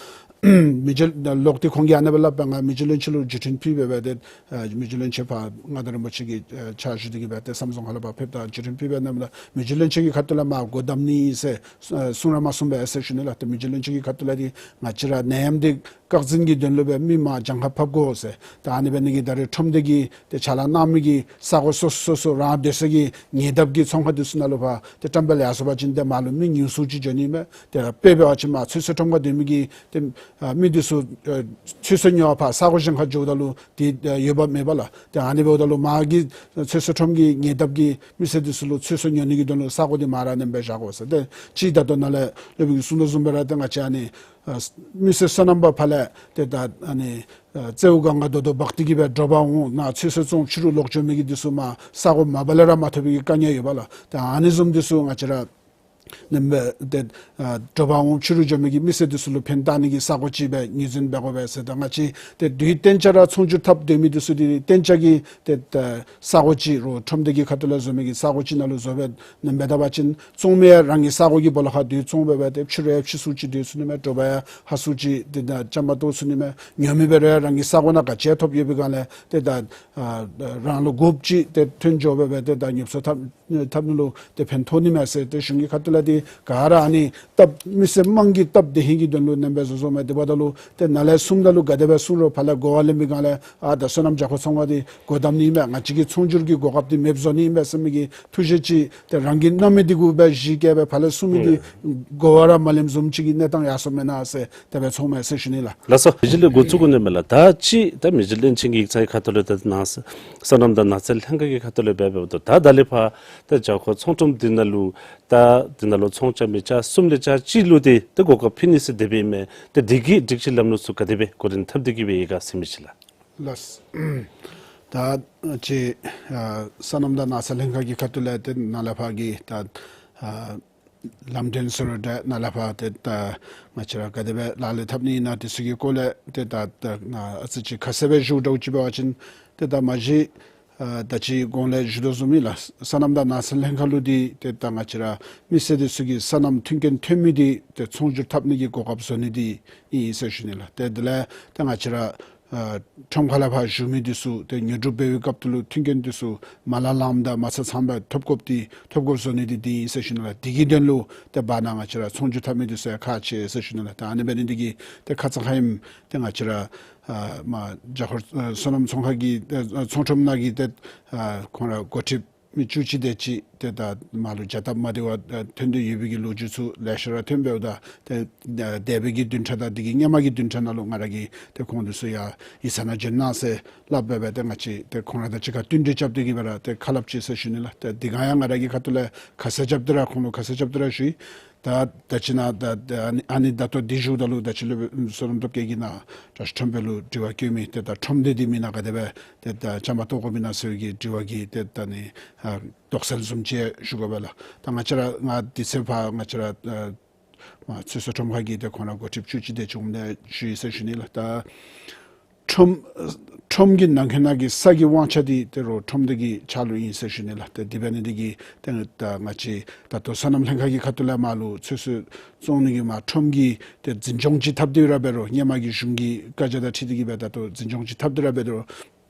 མི་རྗེ་ལོག་སྟེ་ཁོང་གིས་ཨ་ནེ་སྦེ་སླབ་པས། ང་མི་རྗེ་བློན་ཆེན་ལུ་བརྒྱུད་འཕྲིན་ཕུལ་སྦེ་སྦེ་ཏེ་ཨ་མི་རྗེ་བློན་ཆེན་ཕར་མངའ་བདག་རིན་པོ་ཆེ་གི་ཨ་ཕྱག་ཞུ་སྟེ་གི་སྦེ་ཏེ་བསམ་བཟང་ཁ་ལས་ཕར་ཕེབས་ད་བརྒྱུད་འཕྲིན་ཕུལ་སྦེ་ནེམ་ལགས། མི་རྗེ་བློན་ཆེན་གྱི་ཁ་ཐུག་ལས་མར་སྒོ་བསྡམ་ནི་ཟེར་ཨ་གསུང་ར་མ་གསུངས་པས་ཟེར་ཞུ་ནི་ལགས། ཏེ་མི་རྗེ་བློན་ཆེན་གྱི་ཁ་ཐུག་ལས་འདི་ང་བཅས་ར་ནད་ཡམས་འདི་བཀག་འཛིན་གྱི་དོན་ལུ་སྦེ་མི་མར་གྱངས་ཁ་ཕབ་དགོ་ཟེར། ད་ཨ་ནི་འབད་ནི་གི་ད་རེས་ཁྲོམ་སྡེ་གི་ཏེ་ཕྱག་ལཱ་གནང་མི་གི་ས་གོ་སོ་སོ་སོ་སོ་རང་སྡོད་ས་གི་ཉེ་འདབས་ཀྱི་ཚོང་ཁང་འདི་ཚུ་ནང་ལུ་ཕར་ཏེ་བཀྲམ་སྦེ་ལས་ཡར་སོ་བ་ཅིན་ཏེ་མར་ལུ་མི་ཉུང་སུ་ཅིག་འགྱོ་ནི་མས། ཏེ་དཔེ་འབད་བ་ཅིན་མར་ཚོད་བསྲེ་ཁྲོམ་ཁར་སྡོད་མི་གི་ཏེ་ཨ་མི་འདི་ཚུ་ཨ་ཚོད་བསྲེ་ཉོ་བར་ཕར་ས་གོ་གཞན་ཁར་འགྱོཝ་ད་ལུ་ཏེ་ཨ་འོས་འབབ་མེད་པ་ལགས། ཏེ་ཨ་ནི་འབདཝ་ད་ལུ་མར་གྱི་ཚོད་བསྲེ་ཁྲོམ་གྱི་ཉེ་འདབས་ཀྱི་མི་སེར་འདི་ཚུ་ལུ་ཚོད་བསྲེ་ཉོ་ནི་གི་དོན་ལུ་ས་གོ་འདི་མར་ར་ནེམ་སྦེ་བཞག་དགོ་ཟེར། ཏེ་ཅིག་ད་ལྟོ་ནཱ་ལས་སློབ་དཔོན་གྱིས་གསུངས་དོ་བཟུམ་སྦེ་ར་ཏེ་ང་བཅས་ཨ་ནི་ཨ་མི་སེར་སོ་ནམ་པ་ཕར་ལས་ཏེ་ད་ཨ་ནི་ཨ་རྩེའུ་སྒང་ག་དོ་དོ་འབག་སྟེ་གི་སྦེ་དྲོ་པ་འོང་ནཱ་ཚོད་བསྲེ་བཙོང་ཕྱི་རུ་ལོག་འགྱོ་མི་གི་འདི་ཚུ་མར་ས་གོ་མ་པ་ལས་ར་མ་ཐོབ་པའི་གི་དཀའ་ངལ་ཡོད་པ་ལགས། ཏེ་ཨ་ནི་བཟུམ་འདི་ཚུ་ང་བཅས་ར་ནེམ་སྦེ་ཏེ་ཨ་དྲོ་པ་འོང་ཕྱི་རུ་འགྱོ་མི་གི་མི་སེར་འདི་ཚུ་ལུ་ཕན་བཏགས་ནི་གི་ས་གོ་ཅིག་སྦེ་ངོས་འཛིན་འབད་དགོ་པས་ཟེར། ད་ང་བཅས་ཏེ་དུས་གཏན་འཇགས་ར་ཚོང་སྒྱུར་འཐབ་སྡོད་མི་འདི་ཚུ་འདི་གཏན་འཇགས་ཀྱི་ཏེ་ཨ་ས་གོ་ཅིག་རོགས་ཁྲོམ་སྡེ་གི་ཁ་ཐུག་ལས་བཟོ་མི་གི་ས་གོ་ཅིག་ནང་ལུ་བཟོ་སྦེ་ནེམ་སྦེ་བཏང་བ་ཅིན་བཙོང་མི་ཡང་རང་གི་ས་གོ་གི་སྦོ་ལོགས་ཁར་སྡོད་བཙོང་སྦེ་སྦེ་ཏེ་ཕྱི་རུ་ཡང་ཕྱི་སུ་ཅིག་སྡོད་ཚུགས་ནི་མས། དྲོ་པ་ཡང་ཧ་སུ་ཅིག་ཏེ་ད་བཅའ་མར་གཏོགས་ཚུགས་ནི་མས། ཉོ་མི་འབད་རུང་ཡང་རང་གི་ས་གོ་ནང་ག་ཅི་ཡང་ཐོབ་ཡོད་པའི་སྒང་ལས་ཏེ་ད་ཨ་རང་ལུ་དགོཔ་ཅིག་ཏེ་ཐོན་འགྱོ་སྦེ་སྦེ་ཏེ་ད་ཉོ་ཚོང་འཐབ་འཐབ་ནི་ལུ་ཏེ་ཕན་ཐོགས་ནི་མས་ཟེར། ཏེ་གཞུང་གི་ཁ་ཐུག་ལས་འདི་ག་ར་ཨ་ནི་སྟབས་མི་སེར་དམངས་ཀྱི་སྟབས་བདེ་ཧིང་གི་དོན་ལུ་ནེམ་སྦེ་བཟོ་བཟོཝ་མས། དེ་འབདཝ་ད་ལུ་ཏེ་ནཱ་ལས་གསུངམ་ད་ལུ་ག་དེ་སྦེ་གསུང་རུང་ཕར་ལས་གོ་བ་ལེན་པའི་སྒང་ལས་ཨ་ད་སོ་ནམ་བྱ་སྒོ་ཚོང་ཁང་འདི་སྒོ་བསྡམ་ནི་ཨིན་མས། ང་བཅས་ཀྱི་ཚོང་སྒྱུར་གྱི་གོ་སྐབས་འདི་མེདཔ་བཟོ་ནི་ཨིན་མས་ཟེར་མི་གི་ཐུགས་བཞེད་ཅིག་ཏེ་རང་གིས་མནོ་མི་འདི་གུ་སྦེ་གཞི་བཀལ་སྦེ་ཕར་ལས་གསུང་མི་འདི་གོ་བ་ར་མ་ལེནམ་བཟུམ་ཅིག་གི་གནས་སྟངས་ཡར་སོངམ་མེན་ན་ཟེར་དེ་སྦེ་ཚོརཝ་མས་ཟེར་ཞུ་ནི་ལགས། ལགས་སོ། མི་རྗེ་ལས་འགོ་བཙུགས་དགོ་ནི་མས་ལགས། ད་ཅི་ད་མི་རྗེ་བློན་ཆེན་གྱི་ཡིག་ཚང་གི་ཁ་ཐུག་ལས་ད་ནཱ་སོ་ནམ་དང་ནགས་ཚལ་ལྷན་ཁག་གི་ཁ་ཐུག་ལས་འབད་འབདཝ་ད་ད་ད་ལས་ཕར་ད་བྱ་སྒོ་ཚོང་ཁྲོམ་འདི་ནང་ལུ་ད་འདི་ནང་ལུ་ཚོང་རྐྱབ་མི་ཆ་གསུམ་ལས་ཆ་གཅིག་ལུ་ཏེ་ད་གོ་སྐབས་ཕུལ་ནི་ཟེར་དེ་སྦེ་ཨིན་མས། ཏེ་འདི་གི་སྒྲིག་གཞི་ལམ་ལུགས་ཚུ་ག་དེ་སྦེ་འགོ་འདྲེན་འཐབ་སྟེ་གི་སྦེ་ཡོད་ག་ཟེར་མི་ཅིག་ལགས། ལགས། ད་ཅི་ཨ་སོ་ནམ་དང་ནགས་ཚལ་ལྷན་ཁག་གི་ཁ་ཐུག་ལས་ཏེ་ནཱ་ལས་ཕར་གྱི་ད་ཨ་ལམ་སྟོན་ཟེར་རུང་འདྲ་ནཱ་ལས་ཕར་ཏེ་ད་ང་བཅས་ར་ག་དེ་སྦེ་ལག་ལེན་འཐབ་ནི་ཨིན་ན་དེ་ཚུ་གི་སྐོར་ལས་ཏེ་ད་ད་ང་ཨ་ཙི་ཅིག་ཁ་གསལ་སྦེ་ཞུ་འདྲཝ་ཅིག་འབད་བ་ཅིན་ཏེ་ད་མ་གཞི་ཨ་ད་ཅི་གོང་ལས་ཞུ་དོ་བཟུམ་ཨིན་ལགས། སོ་ནམ་དང་ནགས་ཚལ་ལྷན་ཁག་ལུ་འདི་ཏེ་ད་ང་བཅས་ར་མི་སེར་དེ་ཚུ་གི་སོ་ནམ་མཐུན་རྐྱེན་ཐོན་མི་འདི་ཏེ་ཚོང་སྒྱུར་འཐབ་ནི་གི་གོ་སྐབས་བཟོ་ནི་འདི་ཨིན་ཟེར་ཞུ་ནི་ལགས། ཏེ་དེ་ལས་ཏེ་ང་བཅས་ར་ཨ་ཁྲོམ་ཁ་ལས་ཕར་བཞུགས་མི་འདི་ཚུ་ཏེ་ཉོ་སྒྲུབ་འབད་བའི་སྐབས་དེ་ལུ་མཐུན་རྐྱེན་འདི་ཚུ་མ་ལང་ལངམ་དང་མ་ཚང་ཚངམ་སྦེ་ཐོབ་དགོཔ་འདི་ཐོབ་དགོཔ་བཟོ་ནི་འདི་འདི་ཨིན་ཟེར་ཞུ་ནི་ལགས། འདི་གི་དོན་ལུ་ཏེ་བར་ན་ང་བཅས་ར་ཚོང་སྒྱུར་འཐབ་མི་འདི་ཚུ་ཡང་ཁག་ཆེ་ཟེར་ཞུ་ནི་ལགས། ཏེ་ཨ་ནི་འབད་ནི་འདི་གིས་ཏེ་ཁ་ཙ་ཁ་ཉིནམ་ཏེ་ང་བཅས་ར་ཨ་མར་བྱ་སྒོ་ཨ་སོ་ནམ་ཚོང་ཁང་གི་ཨ་ཚོང་ཁྲོམ་ནང་གི་ཏེ་ཨ་ཁོང་ར་འགོ་ཁྲིདཔ་ མི་བཅུ་གཅིག་དེ་ཅིག་ཏེ་ད་མར་ལུ་བྱ་སྟབས་མ་བདེཝ་ད་ཐོན་ཏེ་ཡོད་པའི་གི་ལོ་རྒྱུས་ཚུ་ལེ་ཤ་ར་ཐོན་པས། ད་ཏེ་ད་འདས་པའི་གི་བདུན་ཕྲག་དང་འདི་གི་སྔོན་མ་གི་བདུན་ཕྲག་ནང་ལུ་ང་ར་གིས་ཏེ་ཁོང་འདི་ཚུ་ཡར་ཡིག་ཚང་ནང་འབྱོན་གནང་ཟེར་སླབ་སྦེ་སྦེ་ཏེ་ང་བཅས་ཏེ་ཁོང་ར་དང་གཅིག་ཁར་བསྟུན་གྲོས་རྐྱབ་སྟེ་གི་སྦེ་ར་ཏེ་ཁ་སླབ་ཅི་ཟེར་ཞུ་ནི་ལགས། ཏེ་འདི་ག་ཡང་ང་ར་གི་ཁ་ཐུག་ལས་ཁ་གསལ་རྐྱབ་སྟེ་ར་ཁོང་ལུ་ཁ་གསལ་རྐྱབ་སྟེ་ར་ཞུ་ཡི། ད་ད་ཅི་ནཱ་ད་ད་ཨ་ནི་ཨ་ནི་ད་ལྟོ་འདི་བཞུགས་ད་ལུ་ད་ཅི་ལུ་བསོད་ནམས་སྟོབས་རྒྱས་ཀྱིས་ནཱ་བཀྲ་ཤིས་ཁྲོམ་དཔོན་ལུ་དྲི་བ་བཀོད་མི་ཏེ་ད་ཁྲོམ་སྡེ་འདི་མེན་ན་ག་དེ་སྦེ་ཏེ་ད་བཅའ་མར་གཏོགས་དགོཔ་ཨིན་ན་ཟེར་བའི་གི་དྲི་བ་གི་ཏེ་ད་ནི་ཨ་དོགས་སེལ་བཟུམ་ཅིག་ཞུ་དགོ་པས་ལགས། ད་ང་བཅས་ར་ང་དུས་ཚོད་ཕར་ང་བཅས་ར་ཨ་མར་ཚོད་བསྲེ་ཁྲོམ་ཁ་གི་ཏེ་ཁོང་ར་འགོ་ཁྲིདཔ་བཅུ་གཅིག་དེ་ཅིག་འོངམ་ད་ཞུ་ཡི་ཟེར་ཞུ་ནི་ལགས། ད་ཁྲོམ་ཁྲོམ་གྱི་ནང་འཁོད་ནང་གི་ས་གི་དབང་ཆ་འདི་ཏེ་རོགས་ཁྲོམ་སྡེ་གི་ཕྱག་ལུ་ཨིན་ཟེར་ཞུ་ནི་ལགས། ཏེ་དེ་འབད་ནི་འདི་གིས་ཏེ་ད་ང་བཅས་ད་ལྟོ་སོ་ནམ་ལྷན་ཁག་གི་ཁ་ཐུག་ལས་མར་ལུ་ཚོད་བསྲེ་བཙོང་ནི་གི་མར་ཁྲོམ་གྱི་ཏེ་འཛིན་སྐྱོང་ཅིག་འཐབ་སྟེ་ར་འབད་རུང་སྔོན་མ་གི་གཞུང་གི་བཀའ་རྒྱ་དང་འཁྲིལ་ཏེ་གི་སྦེ་ད་ལྟོ་འཛིན་སྐྱོང་ཅིག་འཐབ་སྟེ་ར་འབད་རུང་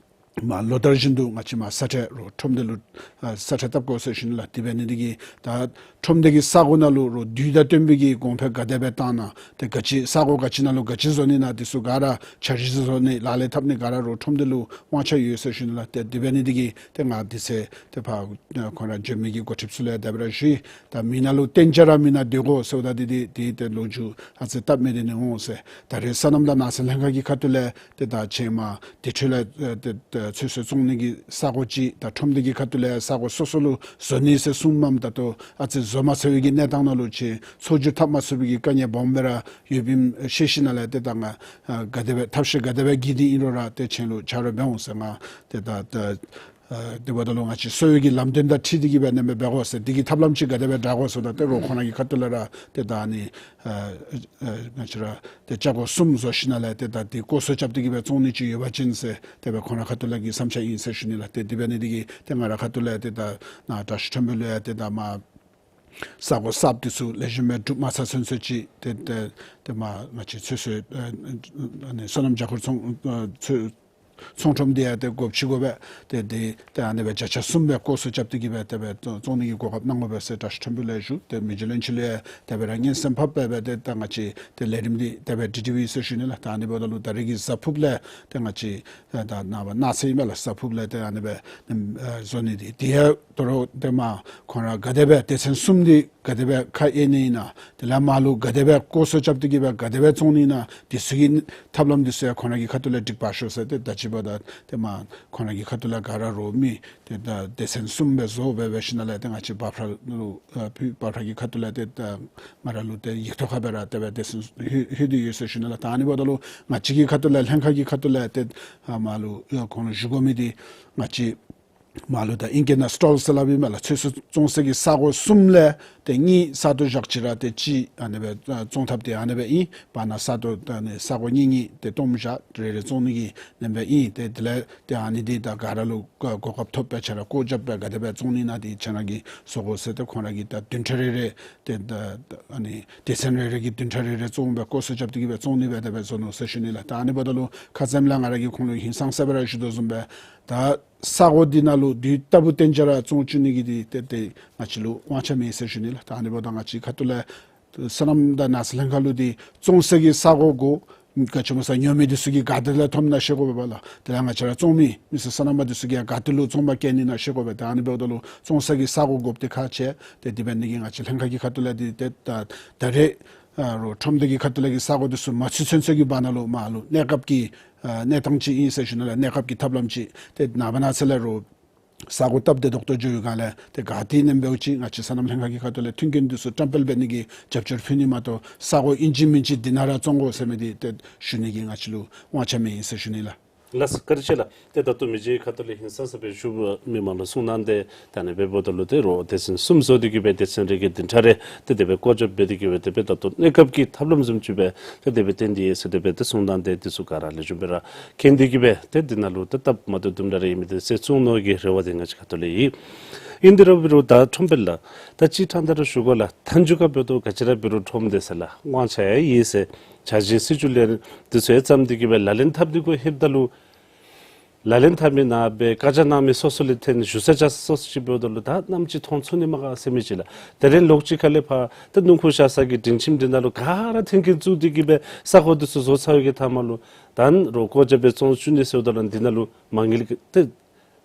མར་ལོ་ལྟར་བཞིན་དུ་ང་བཅས་མར་ས་ཁྲལ་རོགས་ཁྲོམ་སྡེ་ལུ་ཨ་ས་ཁྲལ་བཏབ་དགོ་ཟེར་ཞུ་ནི་ལགས། དེ་འབད་ནི་འདི་གིས་ད་ཁྲོམ་སྡེ་གི་ས་གོ་ནང་ལུ་རོགས་དུས་དང་བསྟུན་པའི་གི་གོང་འཕེལ་ག་དེ་སྦེ་བཏང་ན་ཏེ་ག་ཅི་ས་གོ་ག་ཅི་ནང་ལུ་ག་ཅི་བཟོ་ནི་ན་འདི་ཚུ་ག་ར་འཆར་གཞི་བཟོ་ནི་ལག་ལེན་འཐབ་ནི་ག་ར་རོགས་ཁྲོམ་སྡེ་ལུ་དབང་ཆ་ཡོད་ཟེར་ཞུ་ནི་ལགས། ཏེ་དེ་འབད་ནི་འདི་གིས་ཏེ་ང་དུས་ཚོད་ཏེ་ཕར་ཁོང་ར་འབྱོན་མི་གི་འགོ་ཁྲིདཔ་ཚུ་ལུ་ཡང་དེ་སྦེ་ར་ཞུ་ཡི། ད་མེན་ན་ལུ་གཏན་འཇགས་ར་མེན་ན་སྡོད་དགོ་ཟེརཝ་ད་འདི་འདི་འདི་ཏེ་ལོ་རྒྱུས་ཨ་ཙི་སྟབས་མི་བདེ་ནི་འོང་ཟེར། ད་རེས་སོ་ནམ་དང་ནགས་ཚལ་ལྷན་ཁག་གི་ཁ་ཐུག་ལས་ཏེ་ད་ཁྱེད་མར་དེ་འཕྲོ་ལས་ཨེ་ཏེ་ད་ཚོད་བསྲེ་བཙོང་ནི་གི་ས་གོ་ཅིག་ད་ཁྲོམ་སྡེ་གི་ཁ་ཐུག་ལས་ས་གོ་སོ་སོ་ལུ་བཟོ་ནི་ཟེར་གསུངམ་མས། ད་ལྟོ་ཨ་ཙི་བཟོ་མ་ཚར་བའི་གི་གནས་སྟངས་ནང་ལུ་ཅིག་འཚོ་བཅུད་འཐབ་མ་ཚུགས་པའི་གི་དཀའ་ངལ་སྦོམ་སྦེ་ར་ཡོདཔ་ཨིནམ་ཤེས་ཞིནམ་ལས་ཏེ་ད་ང་ཨ་ག་དེ་སྦེ་ཐབས་ཤེས་ག་དེ་སྦེ་བགྱིས་ཏེ་ཨིན་རུང་ར་ཏེ་ཁྱེད་ལུ་ཆ་རོགས་འབད་འོང་ཟེར། ང་ཏེ་ད་ད་ཨ་དེ་འབདཝ་ད་ལུ་ང་བཅས་གསོ་བའི་གི་ལམ་སྟོན་དང་འཁྲིལ་ཏེ་གི་སྦེ་ཨ་ནེམ་སྦེ་འབད་དགོ་ཟེར། འདི་གི་ཐབས་ལམ་ཅིག་ག་དེ་སྦེ་དྲག་དགོ་ཟེརཝ་ད་ཏེ་རོགས་ཁོང་ར་གི་ཁ་ཐུག་ལས་ར་ཏེ་ད་ཨ་ནི་ཨ་ཨ་ང་བཅས་ར་ཏེ་ལྕགས་སྒོ་གསུམ་བཟོ་ཞིནམ་ལས་ཏེ་ད་འདི་བརྐོ་གསོ་རྐྱབ་སྟེ་གི་སྦེ་བཙོང་ནི་ཅིག་ཡོད་པ་ཅིན་ཟེར་དེ་སྦེ་ཁོང་ར་ཁ་ཐུག་ལས་ཀྱི་བསམ་འཆར་ཨིན་ཟེར་ཞུ་ནི་ལགས། ཏེ་དེ་འབད་ནི་འདི་གིས་ཏེ་ང་ར་ཁ་ཐུག་ལས་ཏེ་ད་ནཱ་བཀྲ་ཤིས་ཁྲོམ་དཔོན་ལུ་ཡང་ཏེ་ད་མར་ས་གོ་གསརཔ་འདི་ཚུ་ལེགས་ཤོམ་སྦེ་གྲུབ་མ་ཚར་ཚུན་ཚོད་ཅིག་ཏེ་ཏེ་ཏེ་མར་ང་བཅས་ཚོད་བསྲེ་ཨ་ཨ་ནི་སོ་ནམ་རྒྱ་ཁོལ་ཚོང་ཨ་ཚོ་ཚོང་ཁྲོམ་འདི་ཡང་ཏེ་སྒོ་ཕྱེ་དགོ་པས། ཏེ་འདི་ཏེ་ཨ་ནི་སྦེ་བརྒྱ་ཆ་གསུམ་སྦེ་བརྐོ་གསོ་རྐྱབ་སྟེ་གི་སྦེ་དེ་སྦེ་བཙོང་ནི་གི་གོ་སྐབས་གནང་དགོ་པས་ཟེར་བཀྲ་ཤིས་ཁྲོམ་དཔོན་ལུ་ཞུ། ཏེ་མི་རྗེ་བློན་ཆེན་ལུ་ཡང་དེ་སྦེ་ར་སྙན་སེང་ཕབ་སྦེ་སྦེ་ཏེ་ད་ང་བཅས་ཏེ་ལས་རིམ་འདི་དེ་སྦེ་འགྲིག་འགྲིགཔ་ཨིན་ཟེར་ཞུ་ནི་ལགས། ད་ཨ་ནི་འབདཝ་ད་ལུ་ད་རེས་ཀྱི་གཟའ་ཕུརཔ་ལས་ཏེ་ང་བཅས་ད་ནངས་པ་གནངས་ཚེ་ཨིན་མས་ལགས། གཟའ་ཕུརཔ་ལས་ཏེ་ཨ་ནི་སྦེ་ཨ་བཟོ་ནི་འདི་དེ་ཡང་དོ་རུང་ཏེ་མར་ཁོང་ར་ག་དེ་སྦེ་སྡེ་ཚན་གསུམ་འདི་ག་དེ་སྦེ་ཁ་དབྱེ་ནི་ཨིན་ན། དེ་ལས་མར་ལུ་ག་དེ་སྦེ་བརྐོ་གསོ་རྐྱབ་སྟེ་གི་སྦེ་ག་དེ་སྦེ་བཙོང་ནི་ཨིན་ན། འདི་ཚུ་གི་ཐབས་ལམ་འདི་ཚུ་ཡང་ཁོང་ར་གི་ཁ་ཐུག་ལས་འགྲིག་པར་ཤོག་ཟེར་ཏེ་ད་ཅི་འབདཝ་ད་ཏེ་མར་ཁོང་ར་གི་ཁ་ཐུག་ལས་ག་ར་རོགས་མི་ཏེ་ད་སྡེ་ཚན་གསུམ་སྦེ་བཟོ་སྦེ་འབད་ཞིནམ་ལས་ཏེ་ང་བཅས་འབབ་ར་ལུ་ཨ་ཕུལ། འབབ་ར་གི་ཁ་ཐུག་ལས་ཏེ་ད་ང་ར་ལུ་ཏེ་ཡིག་ཐོག་ཁར་སྦེ་ར་དེ་སྦེ་སྡེ་ཚན་ལྷོད་ལྷོད་དེ་ཡོད་ཟེར་ཞུ་ནི་ལགས། ད་ཨ་ནི་འབདཝ་ད་ལུ་ང་བཅས་ཀྱི་ཁ་ཐུག་ལས་ལྷན་ཁག་གི་ཁ་ཐུག་ལས་ཏེ་ཨ་མར་ལུ་ཨ་ཁོང་ལུ་ཞུ་དགོ་མི་འདི་ང་བཅས་མར་ལུ་ད་ཨིང་སྐད་ནང་སི་ཊོལ་ཟེར་སླབ་ཨིན་མས་ལགས། ཚོད་བསྲེ་བཙོང་སའི་གི་ས་གོ་གསུམ་ལས་ཏེ་གཉིས་ས་སྟོང་བཞག་ཅི་ར་ཏེ་གཅིག་ཨ་ནི་སྦེ་ཨ་བཙོང་ཐབས་འདི་ཨ་ནི་སྦེ་ཨིན། བར་ན་ས་སྟོང་ད་ཨ་ནི་ས་གོ་གཉིས་གཉིས་ཏེ་སྟོངམ་བཞག་རེ་རེ་བཙོང་ནི་གི་ཨ་ནི་སྦེ་ཨིན། ཏེ་དེ་ལས་ཏེ་ཨ་ནི་འདི་ད་ག་ར་ལུ་གོ་སྐབས་ཐོབ་སྦེ་ཁྱེད་ར་བཀོ་རྒྱབ་སྦེ་ག་དེ་སྦེ་བཙོང་ནི་ཨིན་ན་འདི་ཁྱེད་ར་གིས་བཟོ་དགོ་ཟེར་ཏེ་ཁོང་ར་གིས་ད་བདུན་ཕྲག་རེ་རེ་ཏེ་ད་ཨ་ནི་སྡེ་ཚན་རེ་རེ་གིས་བདུན་ཕྲག་རེ་རེ་བཙོང་སྦེ་བརྐོ་གསོ་རྐྱབ་སྟེ་གི་སྦེ་བཙོང་ནི་སྦེ་དེ་སྦེ་བཟོ་ནུག་ཟེར་ཞུ་ནི་ལགས། ད་ཨ་ནི་འབདཝ་ད་ལུ་ཁ་ཙ་ལས་ང་ར་གིས་ཁོང་ལུ་ཧིང་སངས་ས་སྦེ་ར་ཞུ་དོ་བཟུམ་སྦེ་ད་ས་གོ་འདི་ནང་ལུ་དུས་རྟག་བུ་གཏན་འཇགས་ར་བཙོང་བཅུག་ནི་གི་འདི་ཏེ་ཏེ་ང་བཅས་ལུ་དབང་ཆ་མེད་ཟེར་ཞུ་ནི་ལགས། ད་ཨ་ནི་འབདཝ་ད་ང་བཅས་ཁ་ཐུག་ལས་སོ་ནམ་དང་ནགས་ཚལ་ལྷན་ཁག་ལུ་འདི་བཙོང་སའི་གི་ས་གོ་དགོ། ག་ཅི་སྨོ་ཟེར་ཉོ་མི་འདི་ཚུ་གིས་ག་ཏེ་ལས་ཐོབ་ན་ཤེས་དགོ་པས་ལགས། དེ་ལས་ང་བཅས་ར་བཙོང་མི་མི་སེར་སོ་ནམ་པ་འདི་ཚུ་གིས་ཡང་ག་ཏེ་ལུ་བཙོང་པར་བསྐྱལ་ནི་ཨིན་ན་ཤེས་དགོ་པས། ད་ཨ་ནི་འབདཝ་ད་ལུ་བཙོང་སའི་གི་ས་གོ་དགོཔ་འདི་ཁག་ཆེ། ཏེ་དེ་འབད་ནི་གིས་ང་བཅས་ལྷན་ཁག་གི་ཁ་ཐུག་ལས་འདི་ཏེ་ད་ད་རེས་ཨ་རོགས་ཁྲོམ་སྡེ་གི་ཁ་ཐུག་ལས་ཀྱི་ས་གོ་འདི་ཚུ་མ་ཚུད་ཚུན་ཚོད་ཀྱི་བར་ན་ལུ་མར་ལུ་གནས་སྐབས་ཀྱི་ཨ་གནས་སྟངས་ཅིག་ཨིན་ཟེར་ཞུ་ནི་ལགས། གནས་སྐབས་ཀྱི་ཐབས་ལམ་ཅིག་ཏེ་ནངས་པ་གནངས་ཚེ་ལས་རོགས་ས་གོ་སྟབས་བདེ་ཏོག་ཏོ་འགྱོ་བའི་སྒང་ལས་ཏེ་ག་ཏེ་ཨིན་ན་འབདཝ་ཅིག་ང་བཅས་སོ་ནམ་ལྷན་ཁག་གི་ཁ་ཐུག་ལས་མཐུན་རྐྱེན་འདི་ཚུ་བཀྲམ་སྤེལ་འབད་ནི་གི་རྒྱབ་སྐྱོར་ཕུལ་ནི་མ་གཏོགས་ས་གོ་ཨིན་ཅི་མིན་ཅི་འདི་ནང་ར་བཙོང་དགོ་ཟེར་མི་འདི་ཏེ་ཞུ་ནི་གི་ང་བཅས་ལུ་དབང་ཆ་མེད་ཨིན་ཟེར་ཞུ་ནི་ལགས། ལགས་སོ་བཀའ་དྲིན་ཆེ་ལགས། ཏེ་ད་ལྟོ་མི་རྗེ་ཁ་ཐུག་ལས་ཧིང་སངས་ས་སྦེ་ཞུ་མི་མང་ལུ་གསུང་གནང་སྟེ་ད་ཨ་ནི་སྦེ་འབདཝ་ད་ལུ་ཏེ་རོགས་སྡེ་ཚན་གསུམ་བཟོ་སྟེ་གི་སྦེ་སྡེ་ཚན་རེ་གི་བདུན་ཕྲག་རེ་ཏེ་དེ་སྦེ་བཀོ་བཅོ་འབད་དེ་གི་སྦེ་དེ་སྦེ་ད་ལྟོ་གནས་སྐབས་ཀྱི་ཐབས་ལམ་བཟུམ་ཅིག་སྦེ་ཏེ་དེ་སྦེ་བཏོན་ཏེ་ཡོད་ཟེར་དེ་སྦེ་ཏེ་གསུང་གནང་སྟེ་འདི་ཚུ་ག་ར་ལེགས་ཤོམ་སྦེ་ར་མཁྱེན་ཏེ་གི་སྦེ་ཏེ་འདི་ནང་ལུ་ཏེ་སྟབས་མ་བདེཝ་དུམ་གྲ་རེ་ཨིན་མི་འདི་སེལ་ཚུགས་ནི་གི་རེ་བ་འདི་ང་བཅས་ཁ་ཐུག་ལས་ཡོད། ཨིན་དེ་ར་འབད་རུང་ད་ཁྲོམ་དཔོན་ལགས་ད་ཅི་ཕྲང་སྟེ་ར་ཞུ་དགོ་ལགས། མཐའ་མཇུག་ཁར་འབད་དོ་ག་ཅི་ར་འབད་རུང་ཁྲོམ་སྡེ་ཟེར་ལགས་དབང་ཆ་ཡང་ཡོད་ཟེར་འཆར་གཞི་སྲིད་བྱུས་ལས་འདི་ཚུ་ཡང་བརྩམས་ཏེ་གི་སྦེ་ལག་ལེན་འཐབ་སྟེ་གི་ལྷོདཔ་ད་ལུ་ལག་ལེན་འཐབ་མི་ནང་སྦེ་བཀའ་རྒྱ་གནང་མི་སོ་སོ་ལས་འཐོན་བཞུགས་ས་ཅིག་སོ་སོ་ཅིག་འབདཝ་ད་ལུ་ད་ནམ་ཅིག་མཐོང་ཚུགས་ནི་མས་ག་ཟེར་མི་ཅིག་ལགས། དེ་རིང་ལོག་ཅིག་ཁ་ལས་ཕར་ཏེ་སྣུམ་འཁོར་བཞག་ས་གི་སྒྲིང་ཁྱིམ་འདི་ནང་ལུ་ག་ར་མཐུན་རྐྱེན་བཙུགས་ཏེ་གི་སྦེ་ས་གོ་འདི་ཚུ་བཟོ་ཚར་བའི་གི་མཐའ་མ་ལུ་ད་རོགས་བཀོ་བཅོ་འབད་བཙོང་བཅུག་ནི་ཟེརཝ་ད་ལུ་འདི་ནང་ལུ་མ་དངུལ་གྱི་ཏེ་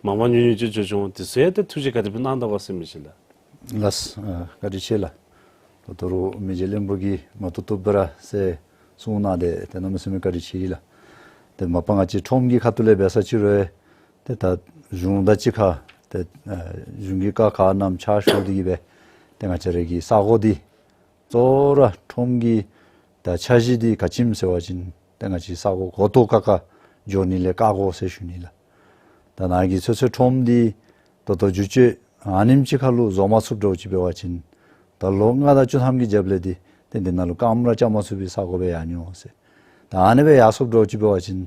མང་མང་ཉུང་ཉུང་ཅིག་འགྱོ་འགྱོཝ་འོང་། དེ་ཚུ་ཡང་ཏེ་ཐུགས་རྗེ་ག་དེ་སྦེ་གནང་ད་ག་ཟེར་མི་ཅིག་ལགས། ལགས། ཨ་བཀའ་དྲིན་ཆེ་ལགས། ད་ལྟོ་རུང་མི་རྗེ་བློན་པོ་གིས་མ་བཏུབ་བཏུབ་སྦེ་ར་ཟེར་གསུངས་གནང་སྟེ་ཏེ་གནམ་མེད་ས་མེད་བཀའ་དྲིན་ཆེ་ལགས། ཏེ་མ་པ་ང་བཅས་ཁྲོམ་གྱི་ཁ་ཐུག་ལས་འབད་ས་ཅིག་རུང་ཏེ་ད་གཞུང་དང་གཅིག་ཁར་ཏེ་ཨ་གཞུང་གི་བཀའ་ཁག་རྣམས་ཕྱག་ཞུ་སྟེ་གི་སྦེ་ཏེ་ང་བཅས་ར་གི་ས་གོ་འདི་གཙོ་བོ་ར་ཁྲོམ་གྱི་ད་འཆར་གཞི་འདི་ག་ཅི་སྨོ་ཟེར་བ་ཅིན་ཏེ་ང་བཅས་ས་གོ་གོ་ཏོག་ཀ་ཀ་འགྱོ་ནི་ལས་བཀག་དགོ་ཟེར་ཞུ་ནི་ལགས། ད་ནཱ་གི་ཚོད་ཚོད་ཁྲོམ་འདི་ད་ལྟོ་འགྱུར་བཅོས་ཨ་ནེམ་ཅིག་ཁར་ལུ་བཟོ་མ་ཚུགསཔ་འདྲཝ་ཅིག་འབད་བ་ཅིན་ད་ལོ་ལྔ་དང་བཅུ་ཐམ་གྱི་རྒྱབ་ལས་འདི་ཏེ་འདི་ནང་ལུ་རྐངམ་ར་རྐྱབ་མ་ཚུགས་པའི་ས་གོ་སྦེ་ཡར་འགྱོ་འོང་ཟེར། ད་ཨ་ནི་སྦེ་ཡར་སོངམ་འདྲཝ་ཅིག་འབད་བ་ཅིན་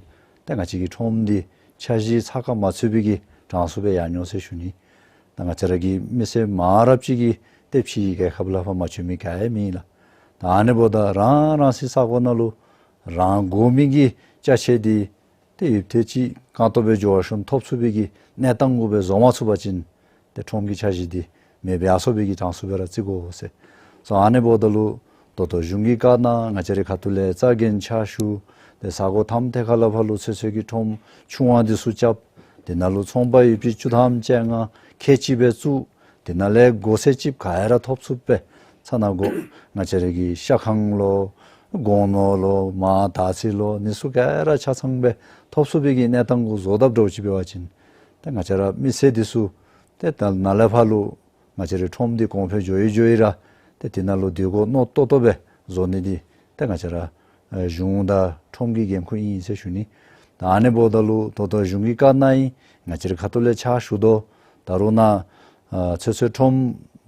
ཏེ་ང་བཅས་ཀྱི་ཁྲོམ་འདི་འཆར་གཞི་ཚགས་ཁར་མ་ཚུད་པའི་གི་གྲངས་སུ་སྦེ་ཡར་འགྱོ་འོང་ཟེར་ཞུ་ནི། ད་ང་བཅས་ར་གི་མི་སེར་མང་རབས་ཅིག་གིས་ཏེ་ཕྱིའི་རྒྱལ་ཁབ་ལས་ཕར་མ་འགྱོ་མི་ག་ཡང་མེད་ལགས། ད་ཨ་ནི་འབདཝ་ད་རང་རང་སོའི་ས་གོ་ནང་ལུ་རང་དགོ་མི་གི་ཅ་ཆས་འདི་ཏེ་ཡུདཔ་ཐེངས་ཅིག་རྐང་སྟོང་སྦེ་འགྱོ་བ་ཤོང་ཐོབ་ཚུགས་པའི་གི་གནས་སྟངས་གུ་སྦེ་བཟོ་མ་ཚུགས་པ་ཅིན་ཏེ་ཁྲོམ་གྱི་འཆར་གཞི་འདི་མེདཔ་སྦེ་ཡར་སོང་བའི་གི་གྲངས་སུ་སྦེ་ར་བརྩི་དགོ་ཟེར། སོ་ཨ་ནི་འབདཝ་ད་ལུ་ད་ལྟོ་གཞུང་གི་བཀའ་གནང་ང་བཅས་རའི་ཁ་ཐུག་ལས་རྩ་འགེངས་ཕྱག་ཞུ། ཏེ་ས་གོ་ཐམ་ཐད་ཁ་ལས་ཕར་ལུ་ཚོད་ཚོད་ཀྱི་ཁྲོམ་ཆུང་བ་འདི་ཚུ་རྐྱབ། དེ་ནང་ལུ་ཚོང་པ་ཡོདཔ་ཅིག་བཅུ་ཐམ་བཅོ་ལྔ་ཁལ་གཅིག་སྦེ་བཙུགས། དེ་ནང་ལས་དགོ་ཚད་ཅིག་ག་ཡ་ར་ཐོབ་ཚུགསཔ་སྦེ་ཚ་ན་གོ་ང་བཅས་རའི་གི་ཤ་ཁང་ལོ་གོང་ནོར་ལོ་མར་དར་ཚི་ལོ་འདི་ཚུ་ག་ཡ་ར་ཆ་ཚང་སྦེ་ཐོབ་ཚུགས་པའི་གི་གནས་སྟངས་གུ་བཟོ་དཔ་འདྲཝ་ཅིག་འབད་བ་ཅིན་ཏེ་ང་བཅས་ར་མི་སེར་འདི་ཚུ་ཏེ་ད་ནཱ་ལས་ཕར་ལུ་ང་བཅས་རའི་ཁྲོམ་འདི་གོང་འཕེལ་འགྱོ་ཡི་འགྱོ་ཡི་ར་ཏེ་དེ་ནང་ལུ་སྡོད་དགོ་མནོ་ཏོག་ཏོ་སྦེ་བཟོ་ནི་འདི་ཏེ་ང་བཅས་ར་ཨེ་གཞུང་དང་ཁྲོམ་གྱི་འགན་ཁུར་ཨིན་ཟེར་ཞུ་ནི། ད་ཨ་ནི་འབདཝ་ད་ལུ་ད་ལྟོ་གཞུང་གི་བཀའ་གནང་ཡི། ང་བཅས་རའི་ཁ་ཐུག་ལས་ཕྱག་ཞུ་དོ། ད་རུང་ནཱ་ཨ་ཚོད་ཚོད་ཁྲོམ་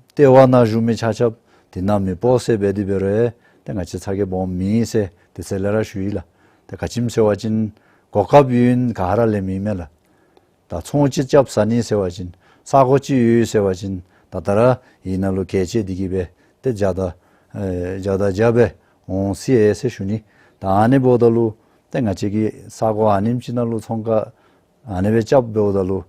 ལྟེ་བ་ནང་བཞུགས་མི་ཆ་ཁྱབ་དེ་ནང་མི་སྤོ་ཟེར་འབད་དེ་འབད་རུང་ཏེ་ང་བཅས་ཚ་གྱང་སྦོམ་མེད་ཟེར་དེ་ཚེ་ལས་ར་ཞུ་ཡི་ལགས། ཏེ་ག་ཅི་སྨོ་ཟེར་བ་ཅིན་གོ་སྐབས་ཡོད་ན་ག་ར་ལེན་མི་མས་ལགས། ད་ཚོང་ཅིག་རྐྱབ་ཟ་ནི་ཟེར་བ་ཅིན་ས་གོ་ཅིག་ཡོད་ཟེར་བ་ཅིན་ད་ད་ར་ཡིད་ནང་ལུ་གལ་ཆེ་འདི་གིས་སྦེ་ཏེ་བརྒྱ་དང་ཨེ་བརྒྱ་དང་བརྒྱ་སྦེ་འོང་སྲིད་ཟེར་ཞུ་ནི། ད་ཨ་ནི་འབདཝ་ད་ལུ་ཏེ་ང་བཅས་ཀྱིས་ས་གོ་ཨ་ནེམ་ཅིག་ནང་ལུ་ཚོང་ཁང་ཨ་ནི་སྦེ་རྐྱབ་འབདཝ་ད་ལུ་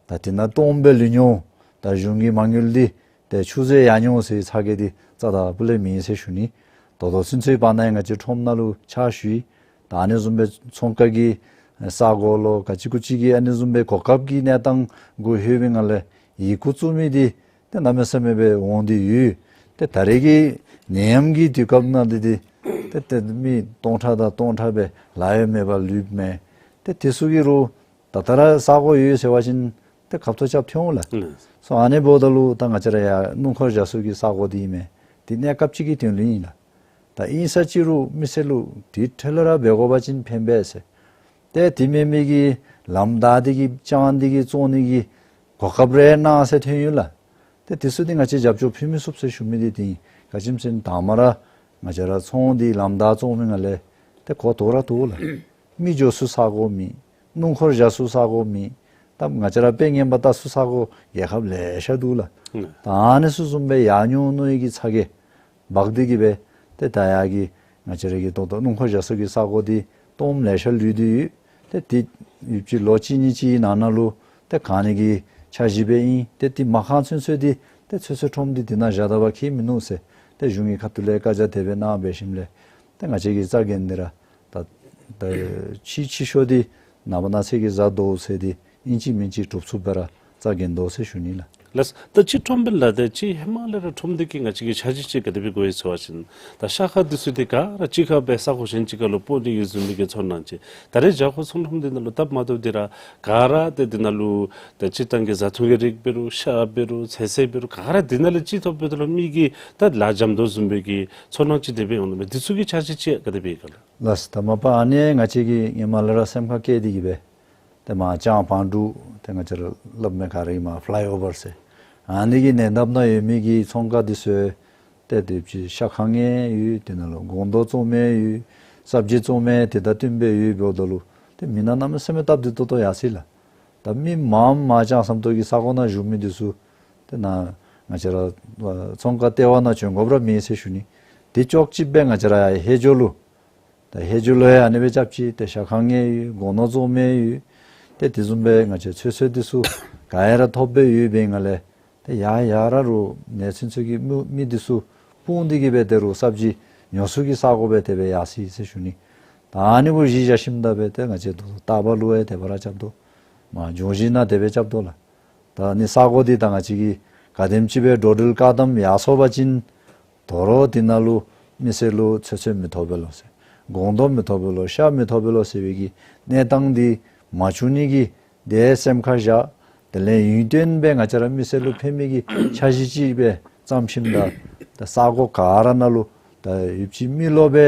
ད་དེ་ནང་སྟོངམ་སྦེ་ལུས་འོང་། ད་གཞུང་གི་མ་དངུལ་འདི་ཏེ་ཆུད་ཟོས་ཡར་འོང་ཟེར་ཚ་གྱང་འདི་རྩ་དང་སྤུ་ལས་མེད་ཟེར་ཞུ་ནི། ད་ལྟོ་ཚུན་ཚོད་བར་ན་ཡང་ང་བཅས་ཁྲོམ་ནང་ལུ་ཕྱག་ཞུ་ཡི། ད་ཨ་ནི་བཟུམ་སྦེ་ཚོང་ཁང་གི་ས་གོ་ལོ་ག་ཅི་གུ་ཅི་གི་ཨ་ནི་བཟུམ་སྦེ་གོ་སྐབས་ཀྱི་གནས་སྟངས་གུ་ལྷོད་པའི་ངང་ལས་ཡི་གུ་བཙུགས་མི་འདི་ཏེ་གནམ་མེད་ས་མེད་སྦེ་འོང་སྟེ་ཡོད། ཏེ་ད་རེས་ཀྱི་ནད་ཡམས་ཀྱི་དུས་སྐབས་ནང་འདི་འདི་ཏེ་ཏེ་མི་སྟོང་ཕྲག་དང་སྟོང་ཕྲག་སྦེ་ལཱ་ཡང་མེད་པར་ལུསཔ་མས། ཏེ་དེ་ཚུ་གིས་རུང་ད་ད་ར་ས་གོ་ཡོད་ཟེར་བ་ཅིན་ཏེ་ཁ་ཐུག་རྐྱབ་སྟེ་འོང་ལགས། ལགས། སོ་ཨ་ནི་འབདཝ་ད་ལུ་ད་ང་བཅས་ར་ཡར་སྣུམ་འཁོར་བཞག་ས་གི་ས་གོ་འདི་ཨིན་མས། འདི་གནས་སྐབས་ཅིག་གི་དོན་ལུ་ཨིན་ལགས། ད་ཨིན་ས་ཅིག་རུང་མི་སེར་ལུ་དེ་འཕྲལ་ལས་ར་འབད་དགོ་པ་ཅིན་ཕན་པས་ཟེར། ཏེ་དེ་མེན་མི་གི་ལམ་བདའ་སྟེ་གི་བཅང་སྟེ་གི་བཙོང་ནི་གི་གོ་སྐབས་རེ་གནང་ཟེར་ཐོན་ཡོད་ལགས། ཏེ་དེ་ཚུ་འདི་ང་བཅས་རྒྱབ་སྐྱོར་ཕུལ་མི་ཚུགས་ཟེར་ཞུ་མི་འདི་འདི་ག་ཅི་སྨོ་ཟེར་ན་དང་པ་ར་ང་བཅས་ར་ཚོང་འདི་ལམ་བདའ་བཙོང་མི་ནང་ལས་ཏེ་གོ་དོ་ར་དོ་ལགས། མི་འགྱོ་ས་ས་གོ་མེད། སྣུམ་འཁོར་བཞག་ས་ས་གོ་མེད། ད་ང་བཅས་ར་དཔེ་ངན་པ་བལྟ་ས་ས་གོ་རྒྱལ་ཁབ་ལེ་ཤ་འདུག་ལགས། ཨང་། ད་ཨ་ནི་ཚུ་བཟུམ་སྦེ་ཡར་འོང་མནོ་ཡི་གི་ཚ་གྱང་འབག་སྟེ་གི་སྦེ་ཏེ་ད་ཡར་གི་ང་བཅས་ར་གི་ད་ལྟོ་སྣུམ་འཁོར་བཞག་ས་གི་ས་གོ་འདི་སྟོངམ་ལེ་ཤ་ལུས་ཏེ་ཡོད། ཏེ་དེ་ཡུདཔ་ཅིག་ལོ་གཅིག་གཉིས་ཅིག་གི་ནང་ན་ལུ་ཏེ་གང་ནི་གི་འཆར་གཞི་སྦེ་ཨིན། ཏེ་དེ་མ་གང་ཚུན་ཚོད་འདི་ཏེ་ཚོད་ཚོད་ཁྲོམ་འདི་དེ་ནང་བཞག་ད་པ་ཁྱད་མིན་ནུག་ཟེར་ཏེ་གཞུང་གི་ཁ་ཐུག་ལས་བཀའ་རྒྱ་དེ་སྦེ་གནང་འབད་ཞིནམ་ལས་ཏེ་ང་བཅས་ཀྱིས་རྩ་འགེངས་ཏེ་ར་ད་ད་ཕྱི་ཕྱི་ཤོས་འདི་ནངས་པ་གནངས་ཚེ་གི་བཟའ་དོ་ཟེར་འདི་ཨིན་ཅི་མིན་ཅི་གྲུབ་ཚུགསཔ་སྦེ་ར་རྩ་འགེངས་དོ་ཟེར་ཞུ་ནི་ལགས། ལགས། ད་ཅི་ཁྲོམ་སྦེ་ལགས། ད་ཅི་ཧེ་མ་ལས་ར་ཁྲོམ་འདི་གི་ང་བཅས་ཀྱི་འཆར་གཞི་ཅིག་ག་དེ་སྦེ་དགོ་ཡི་ཟེར་བ་ཅིན་ད་ཤ་ཁང་འདི་ཚུ་འདི་ག་ར་གཅིག་ཁར་སྦེ་ས་གོ་གཞན་ཅིག་ཁར་ལུ་སྤོ་ནི་གི་བཟུམ་མའི་གི་ཚོར་སྣང་ཅིག། ད་རེས་བྱཱ་ཁོག་ཚོང་ཁྲོམ་འདི་ནང་ལུ་སྟབས་མ་བདེཝ་འདི་ར་ག་ར་ཏེ་འདི་ནང་ལུ་ད་སྤྱིར་བཏང་གི་བཟའ་འཐུང་གི་རིགས་འབད་རུང་ཤ་འབད་རུང་ཚོད་བསྲེ་འབད་རུང་ག་ར་འདི་ནང་ལས་ཅིག་ཐོབ་འབདཝ་ད་ལུ་མི་གི་ད་ལཱ་འཇམ་དོ་བཟུམ་མའི་གི་ཚོར་སྣང་ཅིག་དེ་སྦེ་འོང་ནི་མས། འདི་ཚུ་གི་འཆར་གཞི་ཅིག་ག་དེ་སྦེ་ཡོད་ག་ལགས། ལགས། ད་མ་པ་ཨ་ནི་ང་བཅས་ཀྱིས་ཧེ་མ་ལས་ར་སེམས་ཁར་བསྐྱེད་དེ་གི་སྦེ་ཏེ་མར་ལྕང་བང་འབྲུག་ཏེ་ང་བཅས་ར་སླབ་མི་ག་ར་ཨིན་མས་ཕ་ལའི་ཨོ་ཝར་ཟེར། ཨ་ནི་གི་ཉེ་འདབས་ནང་ཡོད་མི་གི་ཚོང་ཁང་འདི་ཚུ་ཏེ་དེ་ཅིག་ཤ་ཁང་ཡང་ཡོད། དེ་ནང་ལུ་སྒོང་རྡོག་བཙོང་མི་ཡོད། སབ་ཇི་བཙོང་མི་དེ་དང་བསྟུན་སྦེ་ཡོདཔ་འབདཝ་ད་ལུ་ཏེ་མི་ནང་གནམ་མེད་ས་མེད་སྟབས་བདེ་ཏོག་ཏོ་ཡར་སོ་ཡི་ལགས། ད་མི་མངམ་མ་ལྕང་ཟམ་ཏོག་གི་ས་གོ་ནང་བཞུགས་མི་འདི་ཚུ་ཏེ་ནཱ་ང་བཅས་ར་ཚོང་ཁང་ལྟེ་བ་ནང་བྱོན་དགོཔ་ར་མེད་ཟེར་ཞུ་ནི། དེ་ཅོག་གཅིག་སྦེ་ང་བཅས་ར་ཡར་ཧེ་ཇོ་ལུ་ད་ཧེ་ཇོ་ལུ་ཡང་ཨ་ནི་སྦེ་རྐྱབ་ཅི། ཏེ་ཤ་ཁང་ཡང་ཡོད། སྒོང་རྡོག་བཙོང་མི་ཡོད། ཏེ་དེ་བཟུམ་སྦེ་ང་བཅས་ཚོད་བསྲེ་འདི་ཚུ་ག་ཡ་ར་ཐོབ་སྦེ་ཡོད་པའི་ངང་ལས་ཏེ་ཡར་ཡར་ར་རུང་ནཱ་ཚུན་ཚོད་ཀྱི་མི་མི་འདི་ཚུ་སྤུངས་ཏེ་གི་སྦེ་ཏེ་རུང་སབ་ཇི་ཉོ་ས་གི་ས་གོ་སྦེ་དེ་སྦེ་ཡར་སོ་ཡི་ཟེར་ཞུ་ནི། ད་ཨ་ནི་གུ་གཞི་བཞག་ཞིནམ་ད་སྦེ་ཏེ་ང་བཅས་ད་ལྟོ་སྟག་པ་ལུ་ཡང་དེ་སྦེ་ར་རྐྱབ་དོ། མ་འབྱུང་བཞི་ནང་དེ་སྦེ་རྐྱབ་དོ་ལགས། ད་ནི་ས་གོ་འདི་ད་ང་བཅས་ཀྱིས་ག་དེམ་ཅིག་སྦེ་འགྲོ་འགྲུལ་བཀག་དམ་ཡར་སོང་པ་ཅིན་དོ་རུང་འདི་ནང་ལུ་མི་སེར་ལུ་ཚོད་བསྲེ་མི་ཐོབ་པས་ལོ་ཟེར། སྒོང་རྡོག་མི་ཐོབ་པས་ལོ། ཤ་མི་ཐོབ་པས་ལོ་ཟེར་བའི་གི་གནས་སྟངས་འདི་མ་བྱུང་ནི་གི་དེ་སེམས་ཁར་བཞག། དེ་ལས་ཡུན་བརྟན་སྦེ་ང་བཅས་ར་མི་སེར་ལུ་ཕན་མི་གི་འཆར་གཞི་ཅིག་སྦེ་བརྩམས་ཞིནམ་ད་ད་ས་གོ་ག་ར་ནང་ལུ་ད་ཡོདཔ་ཅིག་མི་རློབས་སྦེ་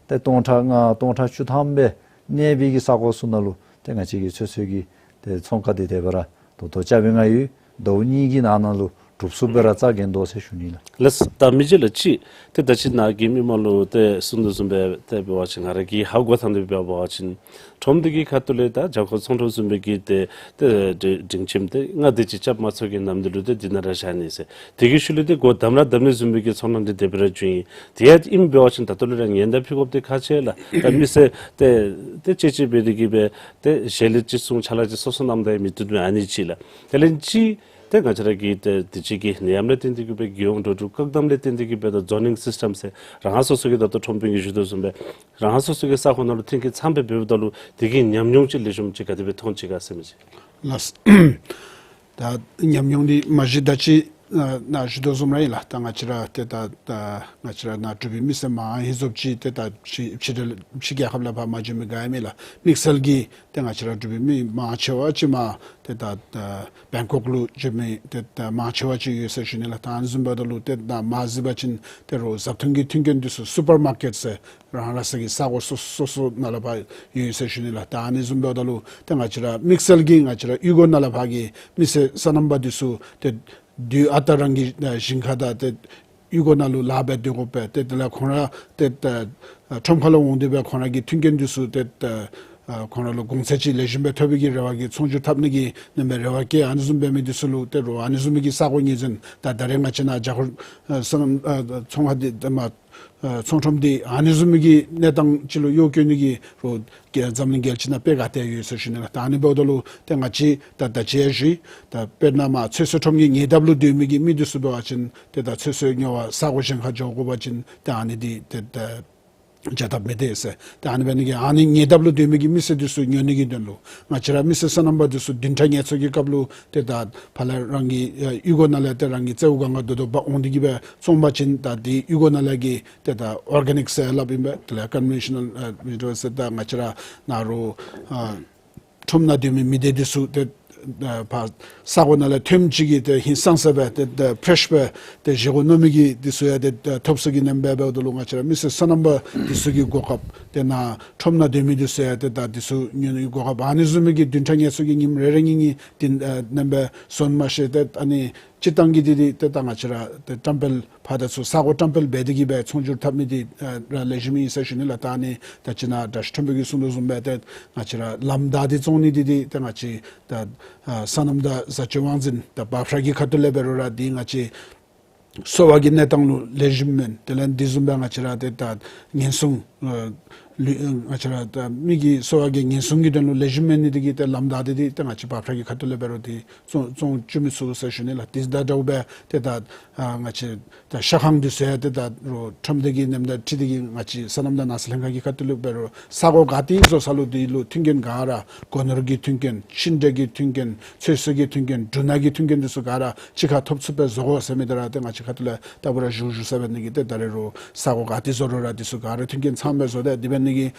ཏེ་སྟོང་ཕྲག་ལྔ་སྟོང་ཕྲག་བཅུ་ཐམ་སྦེ་གནས་པའི་གི་ས་གོ་ཚུ་ནང་ལུ་ཏེ་ང་བཅས་ཀྱིས་ཚོད་བསྲེ་གི་ཏེ་ཚོང་ཁང་འདི་དེ་སྦེ་ར་ད་ལྟོ་རྐྱབ་པའི་ང་ཡོད། ཟླཝ་གཉིས་ཀྱི་ནང་ན་ལུ་གྲུབ་ཚུགསཔ་སྦེ་ར་རྩ་འགེངས་དོ་ཟེར་ཞུ་ནི་ལགས། ལགས། ད་མི་རྗེ་ལགས་ཅིག་ཏེ་ད་ཅི་ནཱ་གི་མི་མང་ལུ་ཏེ་གསུང་དོ་བཟུམ་སྦེ་ཏེ་འབད་བ་ཅིན་ང་ར་གིས་ཧ་གོ་ཐངས་འདི་འབད་བ་ཅིན་ཁྲོམ་འདི་གི་ཁ་ཐུག་ལས་ད་རྒྱབ་ཁར་ཚོང་ཁྲོམ་བཟུམ་སྦེ་གི་ཏེ་ཏེ་སྒྲིང་ཁྱིམ་ཏེ་ལྔ་དེ་ཅིག་རྐྱབ་མ་ཚུགས་ཀྱི་ནམ་དུས་ལུ་ཏེ་འདི་ནང་ར་བཞག་ནི་ཟེར། དེ་གི་ཤུལ་ལས་ཏེ་སྒོ་བསྡམ་ར་བསྡམ་ནི་བཟུམ་སྦེ་གི་ཚོར་སྣང་འདི་དེ་སྦེ་ར་བྱུང་ཡི། དེ་ཡང་ཨིནམ་འབད་བ་ཅིན་ད་ལྟོ་ལས་ར་ཉེན་བརྡ་ཕུལ་དགོཔ་འདི་ཁག་ཆེ་ལགས། ད་མི་སེར་ཏེ་ཏེ་གཅེས་གཅེས་འབད་དེ་གི་སྦེ་ཏེ་ཞལ་ལས་ཅིག་གསུང་ཕྱག་ལས་ཅིག་སོ་སོ་ནམ་ད་ཡང་མི་བཏུབ་མི་ཨ་ནི་ཅིག་ལགས། དེ་ལས་ཅིག་ཏེ་ང་བཅས་ར་གི་ཏེ་དུས་ཅི་གི་ནད་ཡམས་ལས་བརྟེན་ཏེ་གི་སྦེ་རྒྱལ་ཡོངས་འགྲོ་འགྲུལ་བཀག་དམ་ལས་བརྟེན་ཏེ་གི་སྦེ་ད་ཛོ་ནིང་སིསི་ཊམ་ཟེར་རང་སོ་སོ་གི་ད་ལྟོ་ཁྲོམ་དཔོན་གྱིས་ཞུ་དོ་བཟུམ་སྦེ་རང་སོ་སོ་གི་ས་ཁོངས་ནང་ལུ་མཐུན་རྐྱེན་ཚངམ་སྦེ་འབདཝ་ད་ལུ་དེ་གི་ཉམས་མྱོང་ཅིག་ལེགས་ཤོམ་ཅིག་ག་དེ་སྦེ་མཐོང་ཅི་ག་ཟེར་མི་ཅིག། ལགས། ད་ཉམས་མྱོང་འདི་མ་གཞི་ད་ཅི་ཨ་ནཱ་ཞུ་དོ་བཟུམ་ར་ཨིན་ལགས། ད་ང་བཅས་ར་ཏེ་ད་ད་ང་བཅས་ར་ནཱ་འབྲུག་པའི་མི་སེར་མང་ཧེ་ཟོབ་ཅིག་ཏེ་ད་ཕྱི་ཕྱི་རྒྱལ་ཕྱི་རྒྱལ་ཁབ་ལས་ཕར་མ་བྱོན་མི་ག་ཡང་མེད་ལགས། དམིགས་བསལ་གྱིས་ཏེ་ང་བཅས་ར་འབྲུག་པའི་མི་མང་ཆེ་བ་ཅིག་མར་ཏེ་ད་ད་བེང་ཀོག་ལུ་བྱོན་མི་ཏེ་ད་མང་ཆེ་བ་ཅིག་ཡོད་ཟེར་ཞུ་ནི་ལགས། ད་ཨ་ནི་བཟུམ་འབདཝ་ད་ལུ་ཏེ་ད་མར་གཟིགས་པ་ཅིན་ཏེ་རོགས་བཟའ་འཐུང་གི་མཐུན་རྐྱེན་འདི་ཚུ་སུ་པར་མར་ཀེཊ་ཟེར་རང་རང་སོ་གི་ས་གོ་སོ་སོ་སོ་ནང་ལས་ཕར་ཡོད་ཟེར་ཞུ་ནི་ལགས། ད་ཨ་ནི་བཟུམ་འབདཝ་ད་ལུ་ཏེ་ང་བཅས་ར་དམིགས་བསལ་གྱིས་ང་བཅས་ར་གཡུས་སྒོ་ནང་ལས་ཕར་གྱི་མི་སེར་སོ་ནམ་པ་འདི་ཚུ་ཏེ་དུས་ཨ་རྟག་རང་གི་ཨ་ཞིང་ཁ་དང་ཏེ་གཡུས་སྒོ་ནང་ལུ་ལཱ་འབད་སྡོད་དགོ་པས། ཏེ་དེ་ལས་ཁོང་ར་ཏེ་ད་ཁྲོམ་ཁ་ལུ་འོང་སྟེ་སྦེ་ཁོང་ར་གི་མཐུན་རྐྱེན་འདི་ཚུ་ཏེ་ད་ཨ་ཁོང་ར་ལུ་གོང་ཚད་ཅིག་ལེགས་ཤོམ་སྦེ་ཐོབ་པའི་གི་རེ་བ་གིས་ཚོང་སྒྱུར་འཐབ་ནི་གི་ནེམ་སྦེ་རེ་བ་བསྐྱེད། ཨ་ནི་བཟུམ་འབད་མི་འདི་ཚུ་ལུ་ཏེ་རོགས་ཨ་ནི་བཟུམ་མའི་གི་ས་གོ་ངོས་འཛིན་ད་ད་རེས་ང་བཅས་ནཱ་རྒྱ་ཧོར་ཨ་སོ་ནམ་ཨ་ཚོང་ཁང་འདི་ད་མར་ཨ་ཚོང་ཁྲོམ་འདི་ཨ་ནི་བཟུམ་མའི་གི་གནས་སྟངས་ཅིག་ལུ་གཡོག་བཀོལ་ནི་གི་རོགས་རྒྱལ་འཛམ་གླིང་རྒྱལ་སྤྱི་ནང་དཔེ་ག་ཏེ་ཡོད་ཟེར་ཞུ་ནི་ལགས། ད་ཨ་ནི་འབདཝ་ད་ལུ་ཏེ་ང་བཅས་ད་ད་ཅི་ཡང་ཞུ་ཡི། ད་དཔེར་ན་མར་ཚོད་བསྲེ་ཁྲོམ་གྱི་ཉེ་འདབས་ལུ་སྡོད་མི་གི་མི་འདི་ཚུ་འབད་བ་ཅིན་ཏེ་ད་ཚོད་བསྲེ་ཉོ་བར་ས་གོ་གཞན་ཁར་འགྱོ་དགོ་པ་ཅིན་ཏེ་ཨ་ནི་འདི་ཏེ་ད་བྱ་ཐབས་མེད་དེ་ཟེར། ཏེ་ཨ་ནི་འབད་ནི་གིས་ཨ་ནི་ཉེ་འདབས་ལུ་སྡོད་མི་གི་མི་སེར་འདི་ཚུ་ཉོ་ནི་གི་དོན་ལུ་ང་བཅས་ར་མི་སེར་སོ་ནམ་པ་འདི་ཚུ་བདུན་ཕྲག་ངལ་འཚོ་གི་སྐབས་ལུ་ཏེ་ད་ཕར་ལས་རང་གི་ཨ་གཡུས་སྒོ་ནང་ལས་ཏེ་རང་གི་རྩེའུ་སྒང་ག་རྡོག་རྡོག་འབག་འོང་སྟེ་གི་སྦེ་བཙོང་པ་ཅིན་ད་འདི་གཡུས་སྒོ་ནང་ལས་ཀྱི་ཏེ་ད་ཨོར་གེ་ནིཀ་ཟེར་སླབ་ཨིན་པས། དེ་ལས་ཀོན་ཝེན་ཤ་ནཱལ་ཨ་མེཌ་ཟེར་ད་ང་བཅས་ར་ནཱ་རོགས་ཨ་ཁྲོམ་ནང་སྡོད་མི་མི་སྡེ་འདི་ཚུ་ཏེ་ཨ་ཕར་ས་གོ་ནང་ལས་ཐོནམ་ཅིག་གིས་ཏེ་ཧིང་སངས་ས་སྦེ་ཏེ་ཏེ་ཕེ་རེཤ་སྦེ་ཏེ་བཞེས་སྒོ་གནང་མི་གི་འདི་ཚུ་ཡང་ཏེ་ཏེ་ཐོབ་ཚུགས་ཀྱི་ནེམ་སྦེ་འབདཝ་ད་ལུ་ང་བཅས་ར་མི་སེར་སོ་ནམ་པ་འདི་ཚུ་གི་གོ་སྐབས་ཏེ་ནཱ་ཁྲོམ་ནང་སྡོད་མི་འདི་ཚུ་ཡང་ཏེ་ད་འདི་ཚུ་ཉོ་ནི་གི་གོ་སྐབས་ཨ་ནི་བཟུམ་མའི་གི་བདུན་ཕྲག་ངལ་འཚོ་གི་ཉིནམ་རེ་རེ་གཉིས་གཉིས་འདི་ཨ་ནེམ་སྦེ་བཟོ་མ་ཤེས། ཏེ་ཨ་ནི་སྤྱིར་བཏང་གི་འདི་འདི་ཏེ་ད་ང་བཅས་ར་ཏེ་བཀྲམ་སྤེལ་ཕར་དང་ཚུར་ས་གོ་བཀྲམ་སྤེལ་འབད་དེ་གི་སྦེ་ཚོང་སྒྱུར་འཐབ་ནི་འདི་ཨ་ར་ལེགས་ཤོམ་ཨིན་ཟེར་ཞུ་ནི་ལགས། ད་ཨ་ནི་ད་ཅི་ནཱ་དྲག་ཤོས་ཁྲོམ་དཔོན་གྱིས་གསུང་དོ་བཟུམ་སྦེ་ཏེ་ང་བཅས་ར་ལམ་བདའ་སྟེ་བཙོང་ནི་འདི་འདི་ཏེ་ང་བཅས་ད་ཨ་སོ་ནམ་དང་བཟའ་སྤྱོད་དབང་འཛིན་དང་འབབ་ཁྲལ་གྱི་ཁ་ཐུག་ལས་འབད་རུང་ར་འདི་ང་བཅས་གསོ་བ་གི་གནས་སྟངས་ལུ་ལེགས་ཤོམ་མེན། དེ་ལས་འདི་བཟུམ་སྦེ་ང་བཅས་ར་ཏེ་ད་ཉེན་སྲུང་ཨ་ལུ་ང་བཅས་ར་ད་མི་གི་གསོ་བ་གི་ཉེན་སྲུང་གི་དོན་ལུ་ལེགས་ཤོམ་མེད་ནི་འདི་གིས་ཏེ་ལམ་བདའ་སྟེ་འདི་ཏེ་ང་བཅས་འབབ་ཁྲལ་གྱི་ཁ་ཐུག་ལས་འབད་རུང་འདི་བཙོང་བཙོང་བཅུག་མི་ཚུགས་ཟེར་ཞུ་ནི་ལགས། འདི་དང་འདྲཝ་སྦེ་ཏེ་ད་ཨ་ང་བཅས་ད་ཤ་ཁང་འདི་ཚུ་ཡང་ཏེ་ད་རོགས་ཁྲོམ་སྡེ་གི་ནེམ་དང་འཁྲིལ་ཏེ་གི་ང་བཅས་སོ་ནམ་དང་ནགས་ཚལ་ལྷན་ཁག་གི་ཁ་ཐུག་ལས་འབད་རུང་ས་གོ་ག་ཏེ་བཟོ་ས་ལུ་འདི་ལུ་མཐུན་རྐྱེན་ག་ར་སྒོ་ནོར་གྱི་མཐུན་རྐྱེན་ཤིང་འབྲས་ཀྱི་མཐུན་རྐྱེན་ཚོད་བསྲེ་གི་མཐུན་རྐྱེན་འབྲུ་སྣ་གི་མཐུན་རྐྱེན་འདི་ཚུ་ག་ར་གཅིག་ཁར་ཐོབ་ཚུགསཔ་སྦེ་བཟོ་དགོ་ཟེར་མི་འདི་ར་ཏེ་ང་བཅས་ཁ་ཐུག་ལས་ད་འབད་རུང་ཞུ་ཞུ་ས་འབད་ནི་གིས་ཏེ་ད་རེས་རོགས་ས་གོ་ག་ཏེ་བཟོ་རུང་ར་འདི་ཚུ་ག་ར་མཐུན་རྐྱེན་ཚངམ་སྦེ་བཟོ་སྟེ་འདི་འབད་ནི་གིས་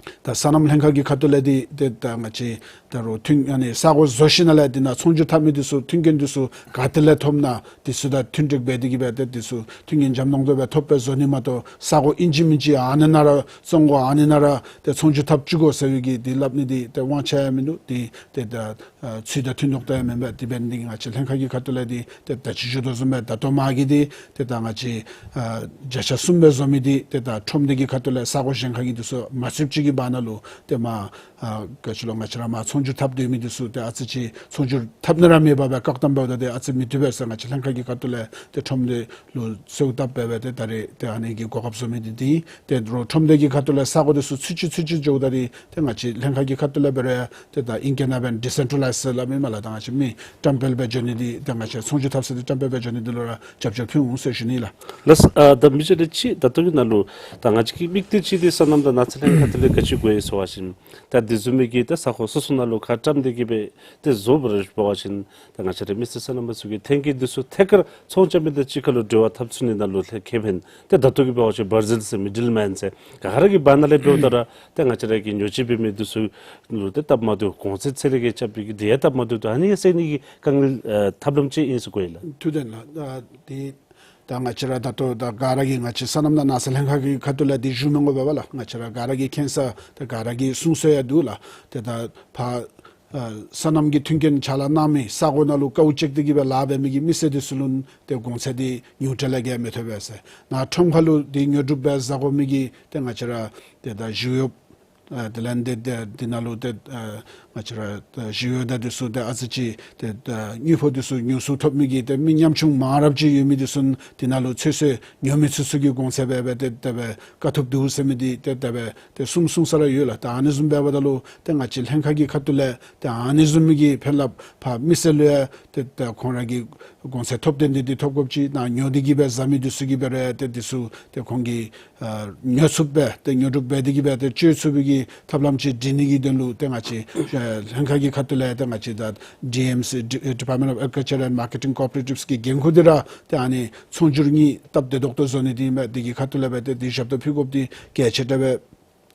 ད་སོ་ནམ་ལྷན་ཁག་གི་ཁ་ཐུག་ལས་འདི་ཏེ་ད་ང་བཅས་ད་རོགས་མཐུན་ཨ་ནི་ས་གོ་བཟོ་ཞིནམ་ལས་འདི་ནང་ཚོང་སྒྱུར་འཐབ་མི་འདི་ཚུ་མཐུན་རྐྱེན་འདི་ཚུ་ག་ཏེ་ལས་ཐོབ་ན་འདི་ཚུ་དང་མཐུན་འགྲིག་འབད་དེ་གི་སྦེ་ཏེ་འདི་ཚུ་མཐུན་རྐྱེན་འཇམ་ཏོང་ཏོ་སྦེ་ཐོབ་སྦེ་བཟོ་ནི་མ་གཏོགས་ས་གོ་ཨིན་ཅི་མིན་ཅི་ཨ་ནི་ནང་ར་བཙོང་དགོ་ཨ་ནི་ནང་ར་ཏེ་ཚོང་སྒྱུར་འཐབ་བཅུག་དགོ་ཟེར་བའི་གི་འདི་སླབ་ནི་འདི་ཏེ་དབང་ཆ་ཡང་མིན་འདུག། འདི་ཏེ་ད་ཨ་ཚུལ་དང་མཐུན་ཏོག་ཏོ་ཡང་མེན་པས། དེ་འབད་ནི་འདི་གིས་ང་བཅས་ལྷན་ཁག་གི་ཁ་ཐུག་ལས་འདི་ཏེ་ད་ཅི་ཞུ་དོ་བཟུམ་སྦེ་ད་ལྟོ་མ་གི་འདི་ཏེ་ད་ང་བཅས་ཨ་བརྒྱ་ཆ་གསུམ་སྦེ་བཟོ་མི་འདི་ཏེ་ད་ཁྲོམ་སྡེ་གི་ཁ་ཐུག་ལས་ས་གོ་གཞན་ཁ་གི་འདི་ཚུ་མ་ཚུདཔ་ཅིག་གི་བར་ན་ལུ་ཏེ་མར་ཨ་ག་ཅི་ལོ་ང་བཅས་ར་མར་ཚོང་སྒྱུར་འཐབ་སྡོད་མི་འདི་ཚུ་ཏེ་ཨ་ཙི་ཅིག་ཚོང་སྒྱུར་འཐབ་ནི་ར་མེད་པར་སྦེ་བཀག་དམ་འབདཝ་ད་ཏེ་ཨ་ཙི་མི་བཏུབ་པས་ཟེར་ང་བཅས་ལྷན་ཁག་གི་ཁ་ཐུག་ལས་ཏེ་ཁྲོམ་སྡེ་ལུ་གསོལཝ་བཏབ་འབད་སྦེ་ཏེ་ད་རེས་ཏེ་ཨ་ནི་གི་གོ་སྐབས་བཟོ་མི་འདི་འདི་ཏེ་རོགས་ཁྲོམ་སྡེ་གི་ཁ་ཐུག་ལས་ས་གོ་འདི་ཚུ་ཚུད་ཅི་ཚུད་ཅི་འགྱོཝ་ད་འདི་ཏེ་ང་བཅས་ལྷན་ཁག་གི་ཁ་ཐུག་ལས་འབད་རུང་ཡང་ཏེ་ད་ཨིང་སྐད་ནང་འབད་ཌི་སེན་ཊྲ་ལའིཛ་ཟེར་སླབ་མི་མས་ལགས། ད་ང་བཅས་མི་བཀྲམ་སྤེལ་འབད་འགྱོ་ནི་འདི་ཏེ་ང་བཅས་ཚོང་སྒྱུར་འཐབ་ས་འདི་བཀྲམ་སྤེལ་འབད་འགྱོ་ནི་འདི་ལུ་ར་རྒྱབ་སྐྱོར་ཕུལ་འོང་ཟེར་ཞུ་ནི་ལགས། ལགས། ཨ་ད་མི་རྗེ་ལགས་ཅིག་ད་ལྟོ་གི་ནང་ལུ་ད་ང་བཅས་ཀྱི་དམིགས་གཏད་ཅིག་འདི་སོ་ནམ་དང་ནགས་ཚལ་ལྷན་ཁག་འདི་ལས་ག་ ཅིག་དགོ་ཡི་ཟེར་བ་ཅིན་ད་དེ་བཟུམ་མའི་གི་ད་ས་ཁོངས་སོ་སོ་ནང་ལུ་ཁ་བཀྲམ་སྟེ་གི་སྦེ་ཏེ་བཟོ་བར་འབད་བ་ཅིན་ད་ང་བཅས་ར་མི་སེར་སོ་ནམ་པ་ཚུ་གིས་ཐོན་སྐྱེད་འདི་ཚུ་ཐད་ཀར་ཚོང་རྐྱབ་མི་དང་གཅིག་ཁར་ལུ་འབྲེལ་བ་འཐབ་ཚུགས་ནི་ནང་ལུ་ལྷོད་ཁེ་ཕན་ཏེ་ད་ལྟོ་གི་འབད་བ་ཅིན་འབར་འཛུལ་ཟེར་མི་ཌལ་མེན་ཟེར་ག་ར་གི་བར་ན་ལས་འབདཝ་ད་ར་ཏེ་ང་བཅས་ར་གི་ཉོ་སྤྱོད་འབད་མི་འདི་ཚུ་ལུ་ཏེ་སྟབས་མ་བདེཝ་གོང་ཚད་ཚད་ལས་བརྒལ་རྐྱབ་པའི་གི་དེ་ཡང་སྟབས་མ་བདེཝ་འདུག། ཨ་ནི་ཡང་སེལ་ནི་གི་དཀའ་ངལ་ཨ་ཐབས་ལམ་ཅིག་ཨིན་ཟེར་གོ་ཡི་ལགས། ཐུགས་བདེན་ལགས། ད་དེ་ད་ང་བཅས་ར་ད་ལྟོ་ད་ག་ར་གིས་ང་བཅས་སོ་ནམ་དང་ནགས་ཚལ་ལྷན་ཁག་གི་ཁ་ཐུག་ལས་འདི་ཞུ་མི་དགོ་པས་ལགས། ང་བཅས་ར་ག་ར་གིས་མཁྱེན་ས་ད་ག་ར་གིས་གསུང་སྲོལ་ཡང་འདུག་ལགས། ཏེ་ད་ཕར་ཨ་སོ་ནམ་གྱི་མཐུན་རྐྱེན་ཕྱག་ལཱ་གནང་མི་ས་གོ་ནང་ལུ་དཀའཝ་སྤྱད་དེ་གི་སྦེ་ལཱ་འབད་མི་གི་མི་སེར་འདི་ཚུ་ལུ་ཏེ་གོང་ཚད་འདི་ཉུང་དྲགས་ལས་བརྒལ་མི་ཐོབ་པས་ཟེར། ནཱ་ཁྲོམ་ཁ་ལུ་འདི་ཉོ་སྒྲུབ་འབད་ཟ་དགོ་མི་གི་ཏེ་ང་བཅས་ར་ཏེ་ད་ཞིང་གཡོགཔ་ཨ་དེ་ལས་འདི་འདི་འདི་ནང་ལུ་ཏེ་ཨ་ང་བཅས་ར་ཏེ་ཞིང་གཡོགཔ་དང་འདི་ཚུ་ཏེ་ཨ་ཙི་ཅིག་ཏེ་ཨ་དངུལ་ཕོགས་འདི་ཚུ་ཉུང་སུ་ཐོབ་མི་གི་ཏེ་མི་ཉམ་ཆུང་མང་རབས་ཅིག་ཡོད་མི་འདི་ཚུ་འདི་ནང་ལུ་ཚུད་ཚོད་ཉོ་མི་ཚུད་ཚོད་ཀྱི་གོང་ཚད་འབད་འབད་ཏེ་དེ་སྦེ་དཀའ་ཐུབ་འདུག་ཟེར་མི་འདི་ཏེ་དེ་སྦེ་ཏེ་གསུང་གསུང་ས་ར་ཡོད་ལགས། ད་ཨ་ནི་བཟུམ་འབདཝ་ད་ལུ་ཏེ་ང་བཅས་ལྷན་ཁག་གི་ཁ་ཐུག་ལས་ཏེ་ཨ་ནི་བཟུམ་མའི་གི་ཕན་རླབས་ཕར་མི་སེར་ལུ་ཡང་ཏེ་ཏེ་ཁོང་ར་གི་གོང་ཚད་ཐོབ་ཏེ་འདི་འདི་ཐོབ་དགོཔ་ཅིག་ནཱ་ཉོ་སྟེ་གི་སྦེ་ཟ་མི་འདི་ཚུ་གིས་འབད་རུང་ཏེ་འདི་ཚུ་ཏེ་ཁོང་གིས་ཨ་ཉོ་ཚུགསཔ་སྦེ་ཏེ་ཉོ་སྒྲུབ་འབད་དེ་གི་སྦེ་ཏེ་སྤྱོད་ཚུགས་པའི་གི་ཐབས་ལམ་ཅིག་སྒྲིག་ནི་གི་དོན་ལུ་ཏེ་ང་བཅས་ཨ་ལྷན་ཁག་གི་ཁ་ཐུག་ལས་ཏེ་ང་བཅས་ད་ཌི་ཨེམ་སི་Department of Agriculture and Marketing Cooperatives གི་འགན་ཁུར་འདི་ར་ཏེ་ཨ་ནི་ཚོང་སྒྱུར་གཉིས་སྟབས་བདེ་ཏོག་ཏོ་བཟོ་ནི་འདི་ཨིན་པས། འདི་གི་ཁ་ཐུག་ལས་འབད་ཏེ་འདི་ཞབས་ཏོག་ཕུལ་དགོཔ་འདི་གལ་ཆེ་དྲགས་སྦེ་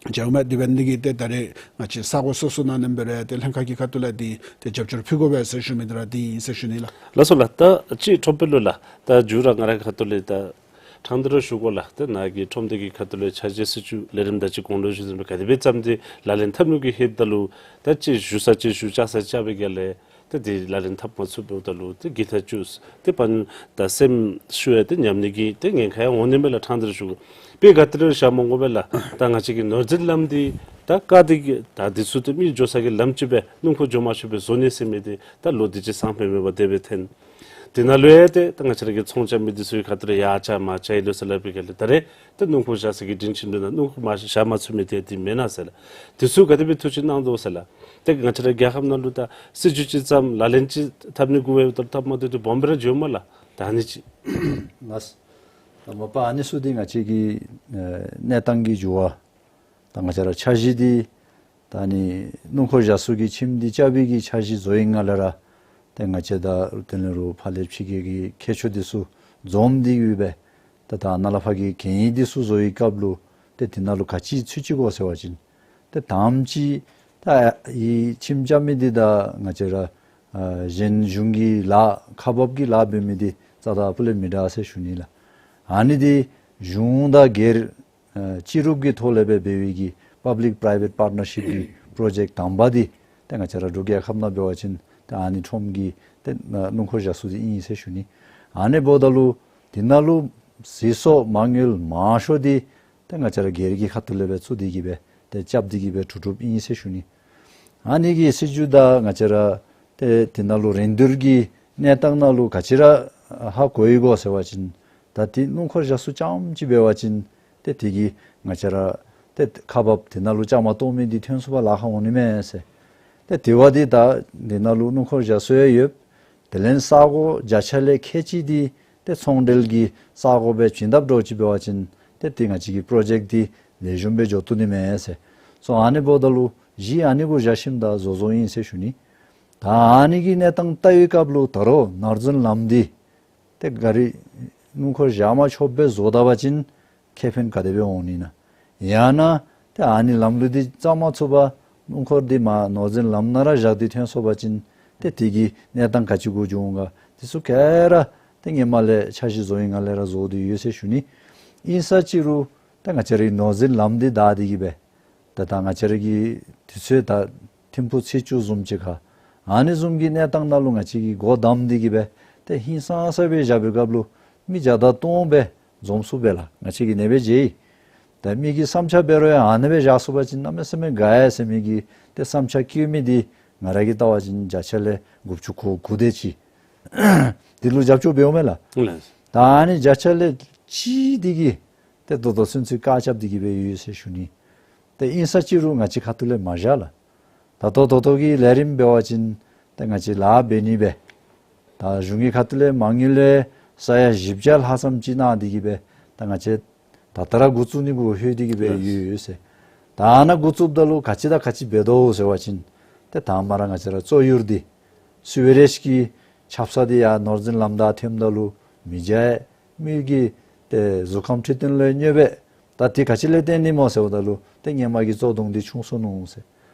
མཇལཝ་མས། དེ་འབད་ནི་འདི་གིས་ཏེ་ད་རེས་ང་བཅས་ས་གོ་སོ་སོ་ནང་ནེམ་འབད་རུང་ཏེ་ལྷན་ཁག་གི་ཁ་ཐུག་ལས་འདི་ཏེ་རྒྱབ་སྐྱོར་ཕུལ་དགོ་པས་ཟེར་ཞུ་མི་འདི་ར་འདི་ཨིན་ཟེར་ཞུ་ནི་ལགས། ལགས་སོ་ལགས། ད་ཅིག་ཁྲོམ་དཔོན་ལུ་ལགས། ད་མཇུག་ར་ང་རའི་ཁ་ཐུག་ལས་ད་ཕྲང་སྟེ་ར་ཞུ་དགོ་ལགས། ད་ནཱ་གི་ཁྲོམ་སྡེ་གི་ཁ་ཐུག་ལས་འཆར་གཞི་སྲིད་བྱུས་ལས་རིམ་དང་ཅིག་གོང་ལུ་ཞུ་ཟེར་མི་ག་དེ་སྦེ་བརྩམས་ཏེ་ལག་ལེན་འཐབ་ནི་གི་ཧེ་ད་ལུ་ད་ཅིག་ཞུ་ས་ཅིག་ཞུ་བཅར་ས་བཅར་བའི་རྒྱབ་ལས་ཏེ་འདི་ལག་ལེན་འཐབ་མ་ཚུགས་པའི་ད་ལུ་ཏེ་འགལ་ཟླ་བཅུག་ཏེ་དཔའ་ད་སེམས་ཤུགས་ཡང་ཏེ་ཉམས་ནི་གི་ཏེ་ཉེན་ཁ་ཡང་འོང་ནི་མས་ལགས། ཕྲང་སྟེ་ར་ཞུ་དགོ། དཔེ་ག་ཏེ་ར་བཞག་མི་དགོ་པས་ལགས། ད་ང་བཅས་ཀྱི་ནོར་འཛིན་ལམ་འདི་ད་བཀག་སྟེ་གི་ད་འདི་ཚུ་ཏེ་མི་འགྱོ་ས་གི་ལམ་ཅིག་སྦེ་སྣུམ་འཁོར་འགྱོ་མ་ཆོགཔ་སྦེ་བཟོ་ནི་ཟེར་མི་འདི་ད་ལོ་འདི་ཅིག་སང་ཕོད་མེད་པར་དེ་སྦེ་འཐོན། དེ་ནང་ལུ་ཡང་ཏེ་ད་ང་བཅས་ར་གི་ཚོང་རྐྱབ་མི་འདི་ཚུ་གི་ཁ་ཐུག་ར་ཡར་བཅར་མར་བཅར་ཡི་ལོ་ཟེར་སླབ་པའི་རྒྱབ་ལས་ད་རེས་ཏེ་སྣུམ་འཁོར་བཞག་ས་གི་སྒྲིང་ཁྱིམ་འདི་ནང་སྣུམ་འཁོར་མ་བཞག་མ་ཚུགས་མི་འདི་འདི་མེན་ན་ཟེར་ལགས། འདི་ཚུ་ག་དེ་སྦེ་ཐུགས་ཞིབ་གནང་དོ་ཟེར་ལགས། ཏེ་ང་བཅས་ར་རྒྱལ་ཁབ་ནང་ལུ་ད་སྲིད་བྱུས་ཅིག་བརྩམས་ལག་ལེན་ཅིག་འཐབ་ནི་དགོ་པས། ད་འཐབ་མ་བཏུབ་ཏེ་སྦོམ་སྦེ་ར་འགྱོཝ་མས་ལགས། ད་ཨ་ནི་ཅིག་ལགས། ད་མ་པ་ཨ་ནི་ཚུ་འདི་ང་བཅས་ཀྱི་ཨེ་གནས་སྟངས་ཀྱི་འགྱུར་བ་ད་ང་བཅས་ར་འཆར་གཞི་འདི་ད་ཨ་ནི་སྣུམ་འཁོར་བཞག་ས་གི་ཁྱིམ་འདི་རྐྱབ་པའི་གི་འཆར་གཞི་བཟོ་བའི་སྔ་ལས་ར་ཏེ་ང་བཅས་ད་དེ་ལས་རུང་ཕར་ལས་ཕྱི་རྒྱལ་གྱི་མཁས་མཆོག་འདི་ཚུ་འཛོམས་ཏེ་གི་སྦེ་ཏེ་ད་ནཱ་ལས་ཕར་གྱི་གན་ཡིག་འདི་ཚུ་བཟོ་བའི་སྐབས་ལུ་ཏེ་འདི་ནང་ལུ་ག་ཅི་ཚུད་ཅི་གོ་ཟེར་བ་ཅིན་ཏེ་དང་པ་ཅིག་ད་ཨ་ནི་ཁྱིམ་རྐྱབ་མི་འདི་ད་ང་བཅས་ར་ཨ་གཞན་གཞུང་གི་ལཱ་ཁག་འབག་གི་ལཱ་འབད་མི་འདི་རྩ་དང་སྤུ་ལས་མི་འདྲ་ཟེར་ཞུ་ནི་ལགས། ཨ་ནི་འདི་གཞུང་དང་སྒེར་ཨ་སྤྱི་རུབ་ཀྱི་ཐོག་ལས་སྦེ་འབད་བའི་གི་Public Private Partnership གི་པྲོ་ཇེཀཊ་དང་པ་འདི་ཏེ་ང་བཅས་ར་འབྲུག་རྒྱལ་ཁབ་ནང་འབད་བ་ཅིན་ཏེ་ཨ་ནི་ཁྲོམ་གྱི་ཏེ་ཨ་སྣུམ་འཁོར་བཞག་ས་འདི་ཨིན་ཟེར་ཞུ་ནི། ཨ་ནི་འབདཝ་ད་ལུ་འདི་ནང་ལུ་ཟད་སོགས་མ་དངུལ་མང་ཤོས་འདི་ཏེ་ང་བཅས་ར་སྒེར་གྱི་ཁ་ཐུག་ལས་སྦེ་བཙུགས་ཏེ་གི་སྦེ་ཏེ་རྐྱབ་སྟེ་གི་སྦེ་གྲུབ་གྲུབཔ་ཨིན་ཟེར་ཞུ་ནི། ཨ་ནི་གི་སྲིད་བྱུས་ད་ང་བཅས་ར་ཏེ་འདི་ནང་ལུ་རིན་བསྡུར་གྱི་གནས་སྟངས་ནང་ལུ་ག་ཅི་ར་ཧ་གོ་ཡི་གོ་ཟེར་བ་ཅིན་ད་འདི་སྣུམ་འཁོར་བཞག་ས་རྐྱངམ་ཅིག་འབད་བ་ཅིན་ཏེ་འདི་གིས་ང་བཅས་ར་ཏེ་ཁག་འབག་འདི་ནང་ལུ་བཅའ་མར་གཏོགས་མི་འདི་ཐོན་ཚུགས་པར་ལཱ་ཁག་འོང་ནི་མས་ཟེར། ཏེ་དེ་བ་འདི་ད་འདི་ནང་ལུ་སྣུམ་འཁོར་བཞག་ས་ཡང་ཡོད། དེ་ལས་ས་གོ་བརྒྱ་ཆ་ལས་ཁལ་གཅིག་འདི་ཏེ་ཚོང་འབྲེལ་གྱི་ས་གོ་སྦེ་བྱིན་དཔ་འདྲཝ་ཅིག་འབད་བ་ཅིན་ཏེ་འདི་ང་བཅས་ཀྱི་པྲོ་ཇེཀཊ་འདི་ལེགས་ཤོམ་སྦེ་འགྱོ་བཏུབ་ནི་མས་ཟེར། སོ་ཨ་ནི་འབདཝ་ད་ལུ་གཞི་ཨ་ནི་གུ་བཞག་ཞིནམ་ད་བཟོ་བཟོཝ་ཨིན་ཟེར་ཞུ་ནི། ད་ཨ་ནི་གི་གནས་སྟངས་བལྟ་བའི་སྐབས་ལུ་ད་རུང་ནོར་འཛིན་ལམ་འདི་ཏེ་ག་ར་སྣུམ་འཁོར་བཞག་མ་ཆོགཔ་སྦེ་བཟོ་ད་པ་ཅིན་ཁེ་ཕན་ག་དེ་སྦེ་འོང་ནི་ན། ཡང་ན་ཏེ་ཨ་ནི་ལམ་ལུགས་འདི་བརྩམ་མ་ཚུགས་པར་སྣུམ་འཁོར་འདི་མར་ནོར་འཛིན་ལམ་ནང་ར་བཞག་སྟེ་ཐོན་སོང་པ་ཅིན་ཏེ་དེ་གི་གནས་སྟངས་ག་ཅི་གུ་འགྱོ་འོང་ག། དེ་ཚུ་ག་ར་ཏེ་སྔོན་མ་ལས་འཆར་གཞི་བཟོ་བའི་སྔ་ལས་ར་བཟོ་སྟེ་ཡོད་ཟེར་ཞུ་ནི། ཨིན་ས་ཅིག་རུང་ཏེ་ང་བཅས་རའི་ནོར་འཛིན་ལམ་འདི་བདའ་སྟེ་གི་སྦེ་ད་ད་ང་བཅས་ར་གི་དུས་ཚོད་ད་ཐིམ་ཕུག་ཚེས་བཅུ་བཟུམ་ཅིག་ཁར་ཨ་ནི་བཟུམ་གྱི་གནས་སྟངས་ནང་ལུ་ང་བཅས་ཀྱིས་སྒོ་བསྡམས་ཏེ་གི་སྦེ་ཏེ་ཧིང་སངས་ས་སྦེ་བཞག་པའི་སྐབས་ལུ་མི་བརྒྱ་དང་སྟོང་སྦེ་འཛོམས་ཚུགས་པས་ལགས། ང་བཅས་ཀྱིས་ཨ་ནེ་སྦེ་མཇལ་ཡི། ད་མི་གི་བསམ་འཆར་འབད་རུང་ཡང་ཨ་ནེ་སྦེ་བཞག་སོང་པ་ཅིན་གནམ་མེད་ས་མེད་དགའ་ཡི་ཟེར་མི་གི་ཏེ་བསམ་འཆར་བཀོད་མི་འདི་ང་ར་གིས་བལྟ་བ་ཅིན་བརྒྱ་ཆ་ལས་དགུ་བཅུ་གོ་དགུ་དེ་ཅིག་འདི་ལུ་རྒྱབ་སྐྱོར་འབདཝ་མས་ལགས། ལགས། ད་ཨ་ནི་བརྒྱ་ཆ་ལས་གཅིག་འདི་གིས་ཏེ་ད་ལྟོ་ཚུན་ཚོད་བཀག་རྐྱབ་སྟེ་གི་སྦེ་ཡོད་ཟེར་ཞུ་ནི། ཏེ་ཨིན་ས་ཅིག་རུང་ང་བཅས་ཁ་ཐུག་ལས་མ་བཞག་ལགས། ད་ལྟོ་ད་ལྟོ་གི་ལས་རིམ་འབད་བ་ཅིན་ཏེ་ང་བཅས་ལཱ་འབད་ནི་སྦེ་ད་གཞུང་གི་ཁ་ཐུག་ལས་མ་དངུལ་ལས་ས་ཡ་བཞི་བརྒྱ་ལྷག་ཙམ་ཅིག་གནང་སྟེ་གི་སྦེ་ད་ང་བཅས་ད་ལྟོ་ར་འགོ་བཙུགས་ནི་གུ་ལྷོད་དེ་གི་སྦེ་ཡོད་ཡོད་ཟེར། ད་ནཱ་འགོ་བཙུགསཔ་ད་ལུ་ག་ཅི་དང་ག་ཅི་འབད་དོ་ཟེར་བ་ཅིན་ཏེ་དང་པ་ར་ང་བཅས་ར་བཙོག་ཡུར་འདི་སུ་ཝེ་རེཤ་གི་ཆབ་གསང་འདི་ཡར་ནོར་འཛིན་ལམ་བདའ་ཐོནམ་ད་ལུ་མི་འཇལ། མི་གི་ཏེ་གཟུགས་ཁམས་འཕྲོད་བསྟེན་ལུ་ཡང་གནོདཔ་སྦེ། ད་དེ་ག་ཅི་ལས་བརྟེན་ནི་སྨོ་ཟེརཝ་ད་ལུ་ཏེ་སྔོན་མ་གི་བཙོག་དུང་འདི་ཆུང་སོང་ནུག་ཟེར།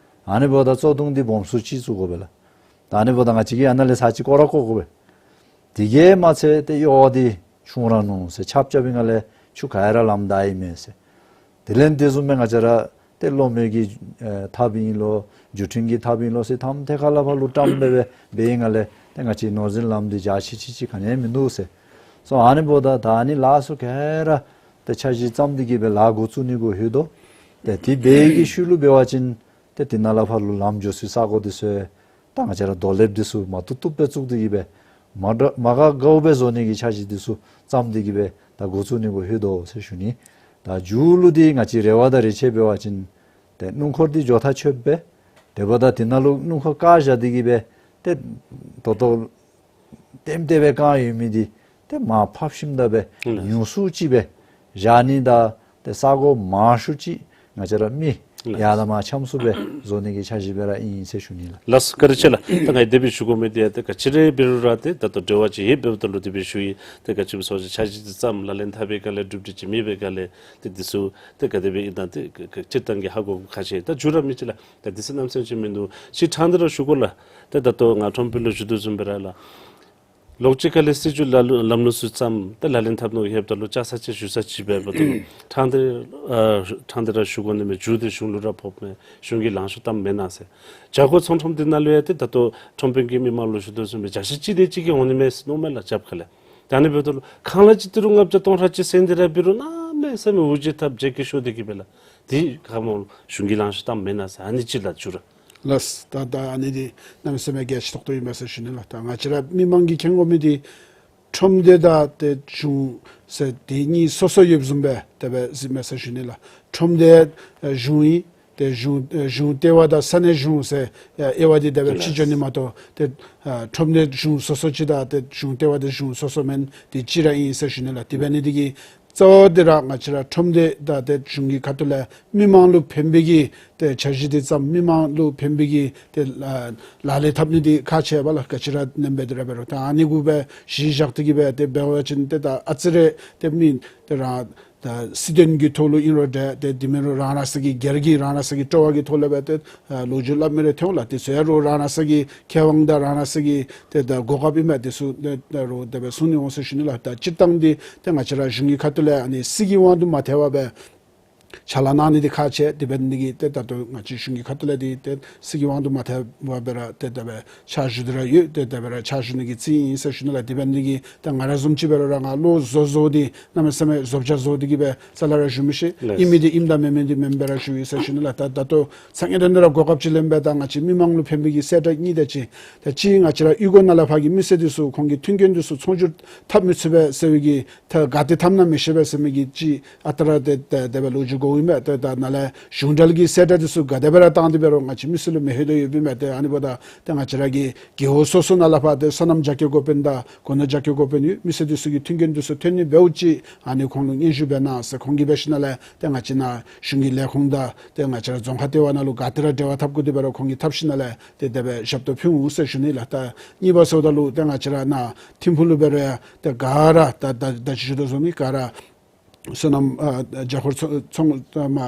ཨ་ནི་འབདཝ་ད་བཙོག་དུང་འདི་སྦོམ་སུ་ཅིག་བཙུགས་དགོ་པས་ལགས། ད་ཨ་ནི་འབདཝ་ད་ང་བཅས་ཀྱིས་ཨ་ནཱ་ལས་ས་ཅིག་བརྐོ་ར་བརྐོ་དགོ་པས། དེ་གིས་མ་ཚད་ཏེ་གཡོ་བ་འདི་ཆུང་ར་ནུག་ཟེར། ཆརཔ་རྐྱབ་པའི་སྒང་ལས་ཆུ་ག་ཡ་ར་ལམ་བདའ་ཡི་མས་ཟེར། དེ་ལས་དེ་བཟུམ་སྦེ་ང་བཅས་ར་ཏེ་གློག་མེ་གི་ཨེ་ཐགཔ་ཨིན་ལོ་འགྲུལ་འཕྲིན་གྱི་ཐགཔ་ཨིན་ལོ་ཟེར་ཐམས་ཏེ་ཁ་ལས་ཕར་ལུ་བཀྲམ་སྦེ་འབད་བའི་སྒང་ལས་ཏེ་ང་བཅས་ནོར་འཛིན་ལམ་འདི་འཇའ་ཆི་ཆི་ཅིག་ག་ནི་ཡང་མིན་འདུག་ཟེར། སོ་ཨ་ནི་འབདཝ་ད་ད་ཨ་ནི་ལ་སོགས་ག་ར་ཏེ་འཆར་གཞི་བརྩམས་ཏེ་གི་སྦེ་ལཱ་འགོ་བཙུགས་ནི་གུ་ལྷོད་དོ། ཏེ་དེ་འབད་བའི་ཤུལ་ལུ་འབད་བ་ཅིན་ཏེ་དེ་ནང་ལས་ཕར་ལུ་ལམ་འགྱོ་སའི་ས་གོ་འདི་ཚུ་ད་ང་བཅས་ར་རྡོ་ལེབ་འདི་ཚུ་མ་བཏུབ་བཏུབ་སྦེ་བཙུགས་ཏེ་གི་སྦེ་མ་དགའ་མ་དགའ་དགའཝ་སྦེ་བཟོ་ནི་གི་འཆར་གཞི་འདི་ཚུ་བརྩམས་ཏེ་གི་སྦེ་ད་འགོ་བཙུགས་ནི་གུ་ལྷོད་དོ་ཟེར་ཞུ་ནི། ད་མཇུག་ལུ་འདི་ང་བཅས་རེ་བ་དང་རེ་ཆེ་འབད་བ་ཅིན་ཏེ་སྣུམ་འཁོར་འདི་འགྱོ་ཐག་ཆོད་པས། དེ་འབདཝ་ད་དེ་ནང་ལུ་སྣུམ་འཁོར་བཀག་བཞག་སྟེ་གི་སྦེ་ཏེ་ད་ལྟོ་ལྟེམ་ལྟེ་སྦེ་བཀག་ཡོད་མི་འདི་ཏེ་མར་ཕབ་ཞིནམ་ད་སྦེ་ལགས། ཉུང་སུ་ཅིག་སྦེ་བཞག་ནི་དང་ཏེ་ས་གོ་མང་ཤོས་ཅིག་ང་བཅས་ར་མི་ལགས། ཡར་དང་མར་འཁྱམ་སུ་སྦེ་བཟོ་ནི་གི་འཆར་གཞི་སྦེ་ར་ཨིན་ཟེར་ཞུ་ནི་ལགས། ལགས་སོ་བཀའ་དྲིན་ཆེ་ལགས། ད་ང་གིས་དེ་སྦེ་ཞུ་དགོ་མི་འདི་ཡང་ཏེ་ག་ཅི་ར་འབད་རུང་ར་ཏེ་ད་ལྟོ་འབྲེལ་བ་ཅིག་ཡོདཔ་འབདཝ་ད་ལུ་དེ་སྦེ་ཞུ་ཡི། ཏེ་ག་ཅི་སྨོ་ཟེར་བ་ཅིན་འཆར་གཞི་འདི་བརྩམས་ལག་ལེན་འཐབ་པའི་སྒང་ལས་གྲུབ་འབྲས་ཅིག་མེད་པའི་སྒང་ལས་ཏེ་འདི་ཚུ་ཏེ་ག་དེ་སྦེ་ཨིན་ན་ཏེ་ག་ག་སྤྱིར་བཏང་གི་ཧ་གོ་ཁག་ཆེ། ད་མཇུག་ར་མི་ཅིག་ལགས། ད་དུས་ཚོད་གནམ་མེད་ས་མེད་ཅིག་མིན་འདུག། ཅིག་ཕྲང་སྟེ་ར་ཞུ་དགོ་ལགས། ཏེ་ད་ལྟོ་ང་ཁྲོམ་དཔོན་ལུ་ཞུ་དོ་བཟུམ་སྦེ་ར་ལགས། ལོགས་གཅིག་ཁ་ལས་སྲིད་བྱུས་ལ་ལུ་ལམ་ལུགས་ཚུ་བརྩམས་ཏེ་ལག་ལེན་འཐབ་ནི་གི་ཧེབ་ད་ལུ་བཅའ་ས་ཅིག་ཞུ་ས་ཅིག་འབདཝ་ད་ཕྲང་སྟེ་ཨ་ཕྲང་སྟེ་ར་ཞུ་དགོ་ནི་མས། མཇུག་འདི་གཞུང་ལུ་ར་ཕོགཔ་མས། གཞུང་གིས་ལང་ཤོར་བཏངམ་མེན་ན་ཟེར། བྱ་སྒོ་ཚོང་ཁྲོམ་འདི་ནང་ལུ་ཡང་ཏེ་ད་ལྟོ་ཁྲོམ་དཔོན་གྱིས་མི་མང་ལུ་ཞུ་དོ་བཟུམ་སྦེ་བྱ་ཤིང་ཅིག་དེ་ཅིག་གིས་འོང་ནི་མས་ཟེར་མནོཝ་མས་ལགས་རྒྱབ་ཁ་ལས། ད་ཨ་ནི་འབདཝ་ད་ལུ་ཁང་གླ་ཅིག་ཏི་རུ་ལྔ་བརྒྱ་སྟོང་ཕྲག་གཅིག་ཟེར་འདི་ར་འབད་རུང་གནམ་མེད་ས་མེད་འུ་ཅག་ཐབས་བྱེད་ཀྱི་ཤོར་ཏེ་གི་སྦེ་ལགས། དེ་ག་སྨོ་གཞུང་གིས་ལང་ཤོར་བཏངམ་མེན་ན་ཟེར། ཨ་ནི་ཅིག་ལགས་མཇུག་ར། ལགས། ད་ད་ཨ་ནི་འདི་གནམ་མེད་ས་མེད་གལ་ཆེ་ཏོག་ཏོ་ཨིན་པས་ཟེར་ཞུ་ནི་ལགས། ད་ང་བཅས་ར་མི་མང་གིས་མཁྱེན་དགོ་མི་འདི་ཁྲོམ་སྡེ་དང་ཏེ་གཞུང་ཟེར་དེ་གཉིས་སོ་སོ་ཡོདཔ་བཟུམ་སྦེ་དེ་སྦེ་གཟིགས་མས་ཟེར་ཞུ་ནི་ལགས། ཁྲོམ་སྡེ་ཨེ་གཞུང་ཨིན། ཏེ་གཞུང་ཨེ་གཞུང་ལྟེ་བ་དང་ས་གནས་གཞུང་ཟེར་ཨེ་དབྱེ་བ་འདི་དེ་སྦེ་ཕྱེ་འགྱོ་ནི་མ་གཏོགས་ཏེ་ཨ་ཁྲོམ་སྡེ་གཞུང་སོ་སོ་ཅིག་དང་ཏེ་གཞུང་ལྟེ་བ་དེ་གཞུང་སོ་སོ་མེན། དེ་གཅིག་ར་ཨིན་ཟེར་ཞུ་ནི་ལགས། དེ་འབད་ནི་འདི་གིས་གཙོ་བོ་འདི་ར་ང་བཅས་ར་ཁྲོམ་སྡེ་དང་ཏེ་གཞུང་གི་ཁ་ཐུག་ལས་མི་མང་ལུ་ཕན་པའི་གི་ཏེ་འཆར་གཞི་འདི་བརྩམས་མི་མང་ལུ་ཕན་པའི་གི་ཏེ་ལ་ལག་ལེན་འཐབ་ནི་འདི་ཁག་ཆེ་བས་ལགས། ག་ཅི་ར་ཨིནམ་འབད་དེ་ར་འབད་རུང་ད་ཨ་ནི་གུ་སྦེ་གཞི་བཞག་སྟེ་གི་སྦེ་ཏེ་འབད་བ་ཅིན་ཏེ་ད་ཨ་ཙི་རེ་ཏེ་མི་ཏེ་རང་ད་སྲིད་དོན་གྱི་ཐོག་ལུ་ཨིན་རུང་འདྲ་ཏེ་དེ་མེན་རུང་རང་རང་སོ་གི་སྒེར་གྱི་རང་རང་སོ་གི་སྤྲོ་བ་གི་ཐོག་ལས་སྦེ་ཏེ་ཨ་ལོ་རྒྱུས་སླབ་མི་རེ་ཐོན་ལགས། དེ་ཚུ་ཡང་རུང་རང་རང་སོ་གི་ཁེ་དབང་དང་རང་རང་སོ་གི་ཏེ་ད་གོ་སྐབས་ཨིན་མས། དེ་ཚུ་ཏེ་ད་རུང་དེ་སྦེ་གསུང་ནི་འོང་ཟེར་ཞུ་ནི་ལགས། ད་སྤྱིར་བཏང་འདི་ཏེ་ང་བཅས་ར་གཞུང་གི་ཁ་ཐུག་ལས་ཨ་ནི་སྲིད་ཀྱི་དབང་དུ་མ་ཐལ་བར་སྦེ་ཕྱག་ལཱ་གནང་ནི་འདི་ཁག་ཆེ། དེ་འབད་ནི་འདི་གིས་ཏེ་ད་ལྟོ་ང་བཅས་གཞུང་གི་ཁ་ཐུག་ལས་འདི་ཏེ་སྲིད་ཀྱི་དབང་དུ་མ་ཐལ་བར་སྦེ་ར་ཏེ་དེ་སྦེ་ཕྱག་ཞུ་སྟེ་ར་ཡོད། ཏེ་དེ་སྦེ་ར་ཕྱག་ཞུ་ནི་གི་རྩིས་ཨིན་ཟེར་ཞུ་ནི་ལགས། དེ་འབད་ནི་འདི་གིས་ཏེ་ང་ར་བཟུམ་ཅིག་འབད་རུང་ར་ང་བློ་བཟོ་བཟོ་སྟེ་གནམ་མེད་ས་མེད་བཟོ་བྱ་བཟོ་སྟེ་གི་སྦེ་རྩ་ལས་ར་ཞུ་མི་ཤེས། ལགས། ཨིན་མི་འདི་ཨིནམ་དང་མེན་མི་འདི་མེནམ་སྦེ་ར་ཞུ་ཡི་ཟེར་ཞུ་ནི་ལགས། ད་ད་ལྟོ་ཚ་ངེ་དོན་དུ་ར་གོ་སྐབས་ཅིག་ལེན་སྦེ་ད་ང་བཅས་མི་མང་ལུ་ཕན་པའི་གི་གསལ་བསྒྲགས་གཉིས་དེ་ཅིག་ད་ཅིག་ང་བཅས་ར་གཡུས་སྒོ་ནང་ལས་ཕར་གྱི་མི་སེར་འདི་ཚུ་ཁོང་གི་མཐུན་རྐྱེན་འདི་ཚུ་ཚོང་སྒྱུར་འཐབ་མི་ཚུགས་པས་ཟེར་བའི་གི་ད་ག་ཏེ་འཐབ་ན་མི་ཤེས་པས་ཟེར་མི་གི་ཅིག་ཨ་རྟག་ར་ཏེ་ཏེ་དེ་སྦེ་ལོ་རྒྱུས་གོཝ་ཨིན་མས། ཏེ་ད་ནཱ་ལས་གཞུང་འབྲེལ་གྱི་གསལ་བསྒྲགས་འདི་ཚུ་ག་དེ་སྦེ་ར་བཏང་སྟེ་འབད་རུང་ང་བཅས་མི་སེར་ལུ་མི་ལྷོད་དོ་ཡོདཔ་ཨིན་མས། ཏེ་ཨ་ནི་འབདཝ་ད་ཏེ་ང་བཅས་ར་གི་རྒེད་འོག་སོ་སོ་ནང་ལས་ཕར་ཏེ་སོ་ནམ་རྒྱ་སྐྱེད་འགོ་དཔོན་དང་སྒོ་ནོར་རྒྱ་སྐྱེད་འགོ་དཔོན་ཡོད། མི་སེར་འདི་ཚུ་གི་མཐུན་རྐྱེན་འདི་ཚུ་ཐོན་ནི་འབདཝ་ཅིག་ཨ་ནི་ཁོང་ལུ་སྙན་ཞུ་འབད་གནང་ཟེར། ཁོང་གིས་འབད་ཞིནམ་ལས་ཏེ་ང་བཅས་ནཱ་གཞུང་གི་ལས་ཁུངས་དང་ཏེ་ང་བཅས་ར་རྫོང་ཁག་ལྟེ་བ་ནང་ལུ་ག་ཏེ་ར་འབྲེལ་བ་འཐབ་དགོ་དེ་འབད་རུང་ཁོང་གིས་འཐབ་ཞིནམ་ལས་ཏེ་དེ་སྦེ་ཞབས་ཏོག་ཕུལ་འོང་ཟེར་ཞུ་ནི་ལགས། ད་གཉིས་པ་ཟེརཝ་ད་ལུ་ཏེ་ང་བཅས་ར་ནཱ་ཐིམ་ཕུག་ལུ་འབད་རུང་ཡང་ཏེ་ག་ར་ད་ད་ད་ཅི་ཞུ་དོ་བཟུམ་སྦེ་ག་ར་སོ་ནམ་ཨ་རྒྱ་ཧོར་ཚོང་ཚོང་ཨ་མ་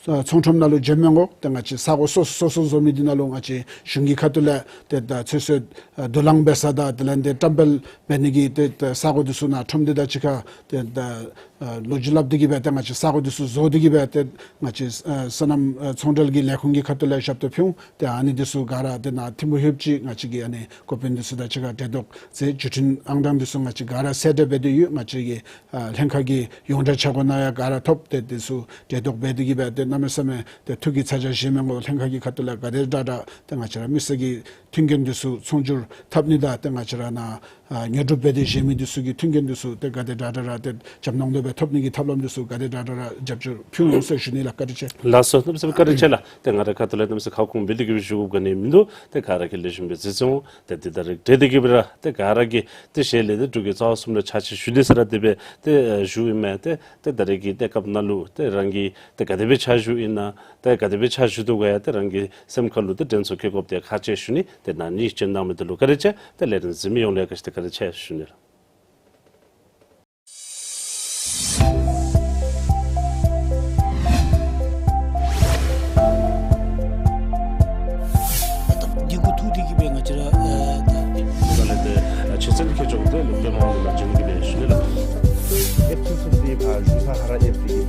ཚོང་ཁྲོམ་ནང་ལུ་འགྱོ་མི་དགོ། ཏེ་ང་བཅས་ས་གོ་སོ་སོ་སོ་སོ་བཟོ་མི་འདི་ནང་ལུ་ང་བཅས་གཞུང་གི་ཁ་ཐུག་ལས་ཏེ་ད་ཚོད་བསྲེ་ཨ་དུག་རླངས་འབད་ས་དང་དེ་ལས་ཏེ་བཀྲམ་སྤེལ་འབད་ནི་གི་ཏེ་ད་ས་གོ་འདི་ཚུ་ནཱ་ཁྲོམ་སྡེ་དང་གཅིག་ཁར་ཏེ་ད་ཨ་ལོ་རྒྱུས་སླབ་སྟེ་གི་སྦེ་ཏེ་ང་བཅས་ས་གོ་འདི་ཚུ་བཟོ་སྟེ་གི་སྦེ་ཏེ་ང་བཅས་ཨ་སོ་ནམ་ཨ་ཚོང་འབྲེལ་གྱི་ལས་ཁུངས་ཀྱི་ཁ་ཐུག་ལས་ཞབས་ཏོག་ཕུལ་འོང་། ཏེ་ཨ་ནི་འདི་ཚུ་ག་ར་ཏེ་ནཱ་ཐིམ་ཕུག་ལྷོདཔ་ཅིག་ང་བཅས་ཀྱིས་ཨ་ནི་འགོ་དཔོན་འདི་ཚུ་དང་གཅིག་ཁར་གྲལ་གཏོགས་མཛད། བརྒྱུད་འཕྲིན་ཨང་གྲངས་འདི་ཚུ་ང་བཅས་ག་ར་གསལ་བསྒྲགས་འབད་དེ་ཡོད། ང་བཅས་ཀྱི་ཨ་ལྷན་ཁག་གི་ཡོངས་གྲགས་ཆ་སྒོ་ནང་ཡང་ག་ར་ཐོབ། ཏེ་འདི་ཚུ་གྲལ་གཏོགས་འབད་དེ་གི་སྦེ་ཏེ་གནམ་མེད་ས་མེད་ཏེ་ཐུགས་ཀྱི་ཚ་གྱང་བཞེས་མི་དགོ། ལྷན་ཁག་གི་ཁ་ཐུག་ལས་ག་དེ་དྲག་དྲག་ཏེ་ང་བཅས་ར་མི་སེར་གྱི་མཐུན་རྐྱེན་འདི་ཚུ་ཚོང་སྒྱུར་འཐབ་ནི་དང་ཏེ་ང་བཅས་ར་ནཱ་ཨ་ཉོ་སྒྲུབ་འབད་དེ་བཞེས་མི་འདི་ཚུ་གི་མཐུན་རྐྱེན་འདི་ཚུ་ཏེ་ག་དེ་དྲག་དྲག་ར་ཏེ་རྒྱབ་ནང་དོ་སྦེ་ཐོབ་ནི་གི་ཐབས་ལམ་འདི་ཚུ་ག་དེ་དྲག་དྲག་ར་རྒྱབ་སྐྱོར་ཕུལ་འོང་ཟེར་ཞུ་ནི་ལགས། བཀའ་དྲིན་ཆེ། ལགས་སོ། གནམ་མེད་ས་མེད་བཀའ་དྲིན་ཆེ་ལགས། ཏེ་ང་རའི་ཁ་ཐུག་ལས་གནམ་མེད་ས་མེད་ཁ་སྐོང་འབད་དེ་གི་སྦེ་ཞུ་དགོཔ་ག་ནི་མིན་འདུག། ཏེ་ག་ར་གིས་ལེགས་ཤོམ་སྦེ་གཟིགས་སོང་། ཏེ་འདི་ད་རེས་འབྲེལ་ཏེ་གི་སྦེ་ར་ཏེ་ག་ར་གིས་ཏེ་ཞལ་ལས་ཏེ་འབྲུག་རྒྱལ་རྩ་བ་གསུམ་ལུ་ཕྱག་ཕྱི་ཞུ་ནི་ཟེར་ར་དེ་སྦེ་ཏེ་ཨ་ཞུཝ་ཨིན་མས། ཏེ་ཏེ་ད་རེས་ཀྱི་ཏེ་སྐབས་ནང་ལུ་ཏེ་རང་གིས་ཏེ་ག་དེ་སྦེ་ཕྱག་ ཞུཝ་ཨིན་ན་ཏེ་ག་དེ་སྦེ་ཕྱག་ཞུ་དོ་ག་ཡང་ཏེ་རང་གི་སེམས་ཁ་ལུ་ཏེ་དྲན་གསོ་བསྐྱེད་དགོཔ་འདི་ཁག་ཆེ་ཞུ་ནི། ཏེ་ན་ནིང་སྤྱན་དྲངས་མི་འདི་ལུ་བཀའ་དྲིན་ཆེ། ཏེ་ལས་རིམ་གཟིགས་མི་ཡོངས་ལུ་ཡང་ག་ཅི་ཏེ་བཀའ་དྲིན་ཆེ་ཞུ་ནི་ལགས། འདི་གུ་ཐུག་སྟེ་གིས་སྦེ་ང་བཅས་ར་ཨ་ད་ད་ལས་ཏེ་ཨ་ཆེ་ཚད་ཁྱད་ཆོག་ཏེ་ལུ་སྟོན་མང་ལུ་ལ་བྱིན་གྱིས་སྦེ་ཞུ་ནི་ལགས། ཨེཔ་ཚུ་ཚུ་འདི་ཕར་བཞུགས་ས་ཧ་ར་ཨེཔ་འདི་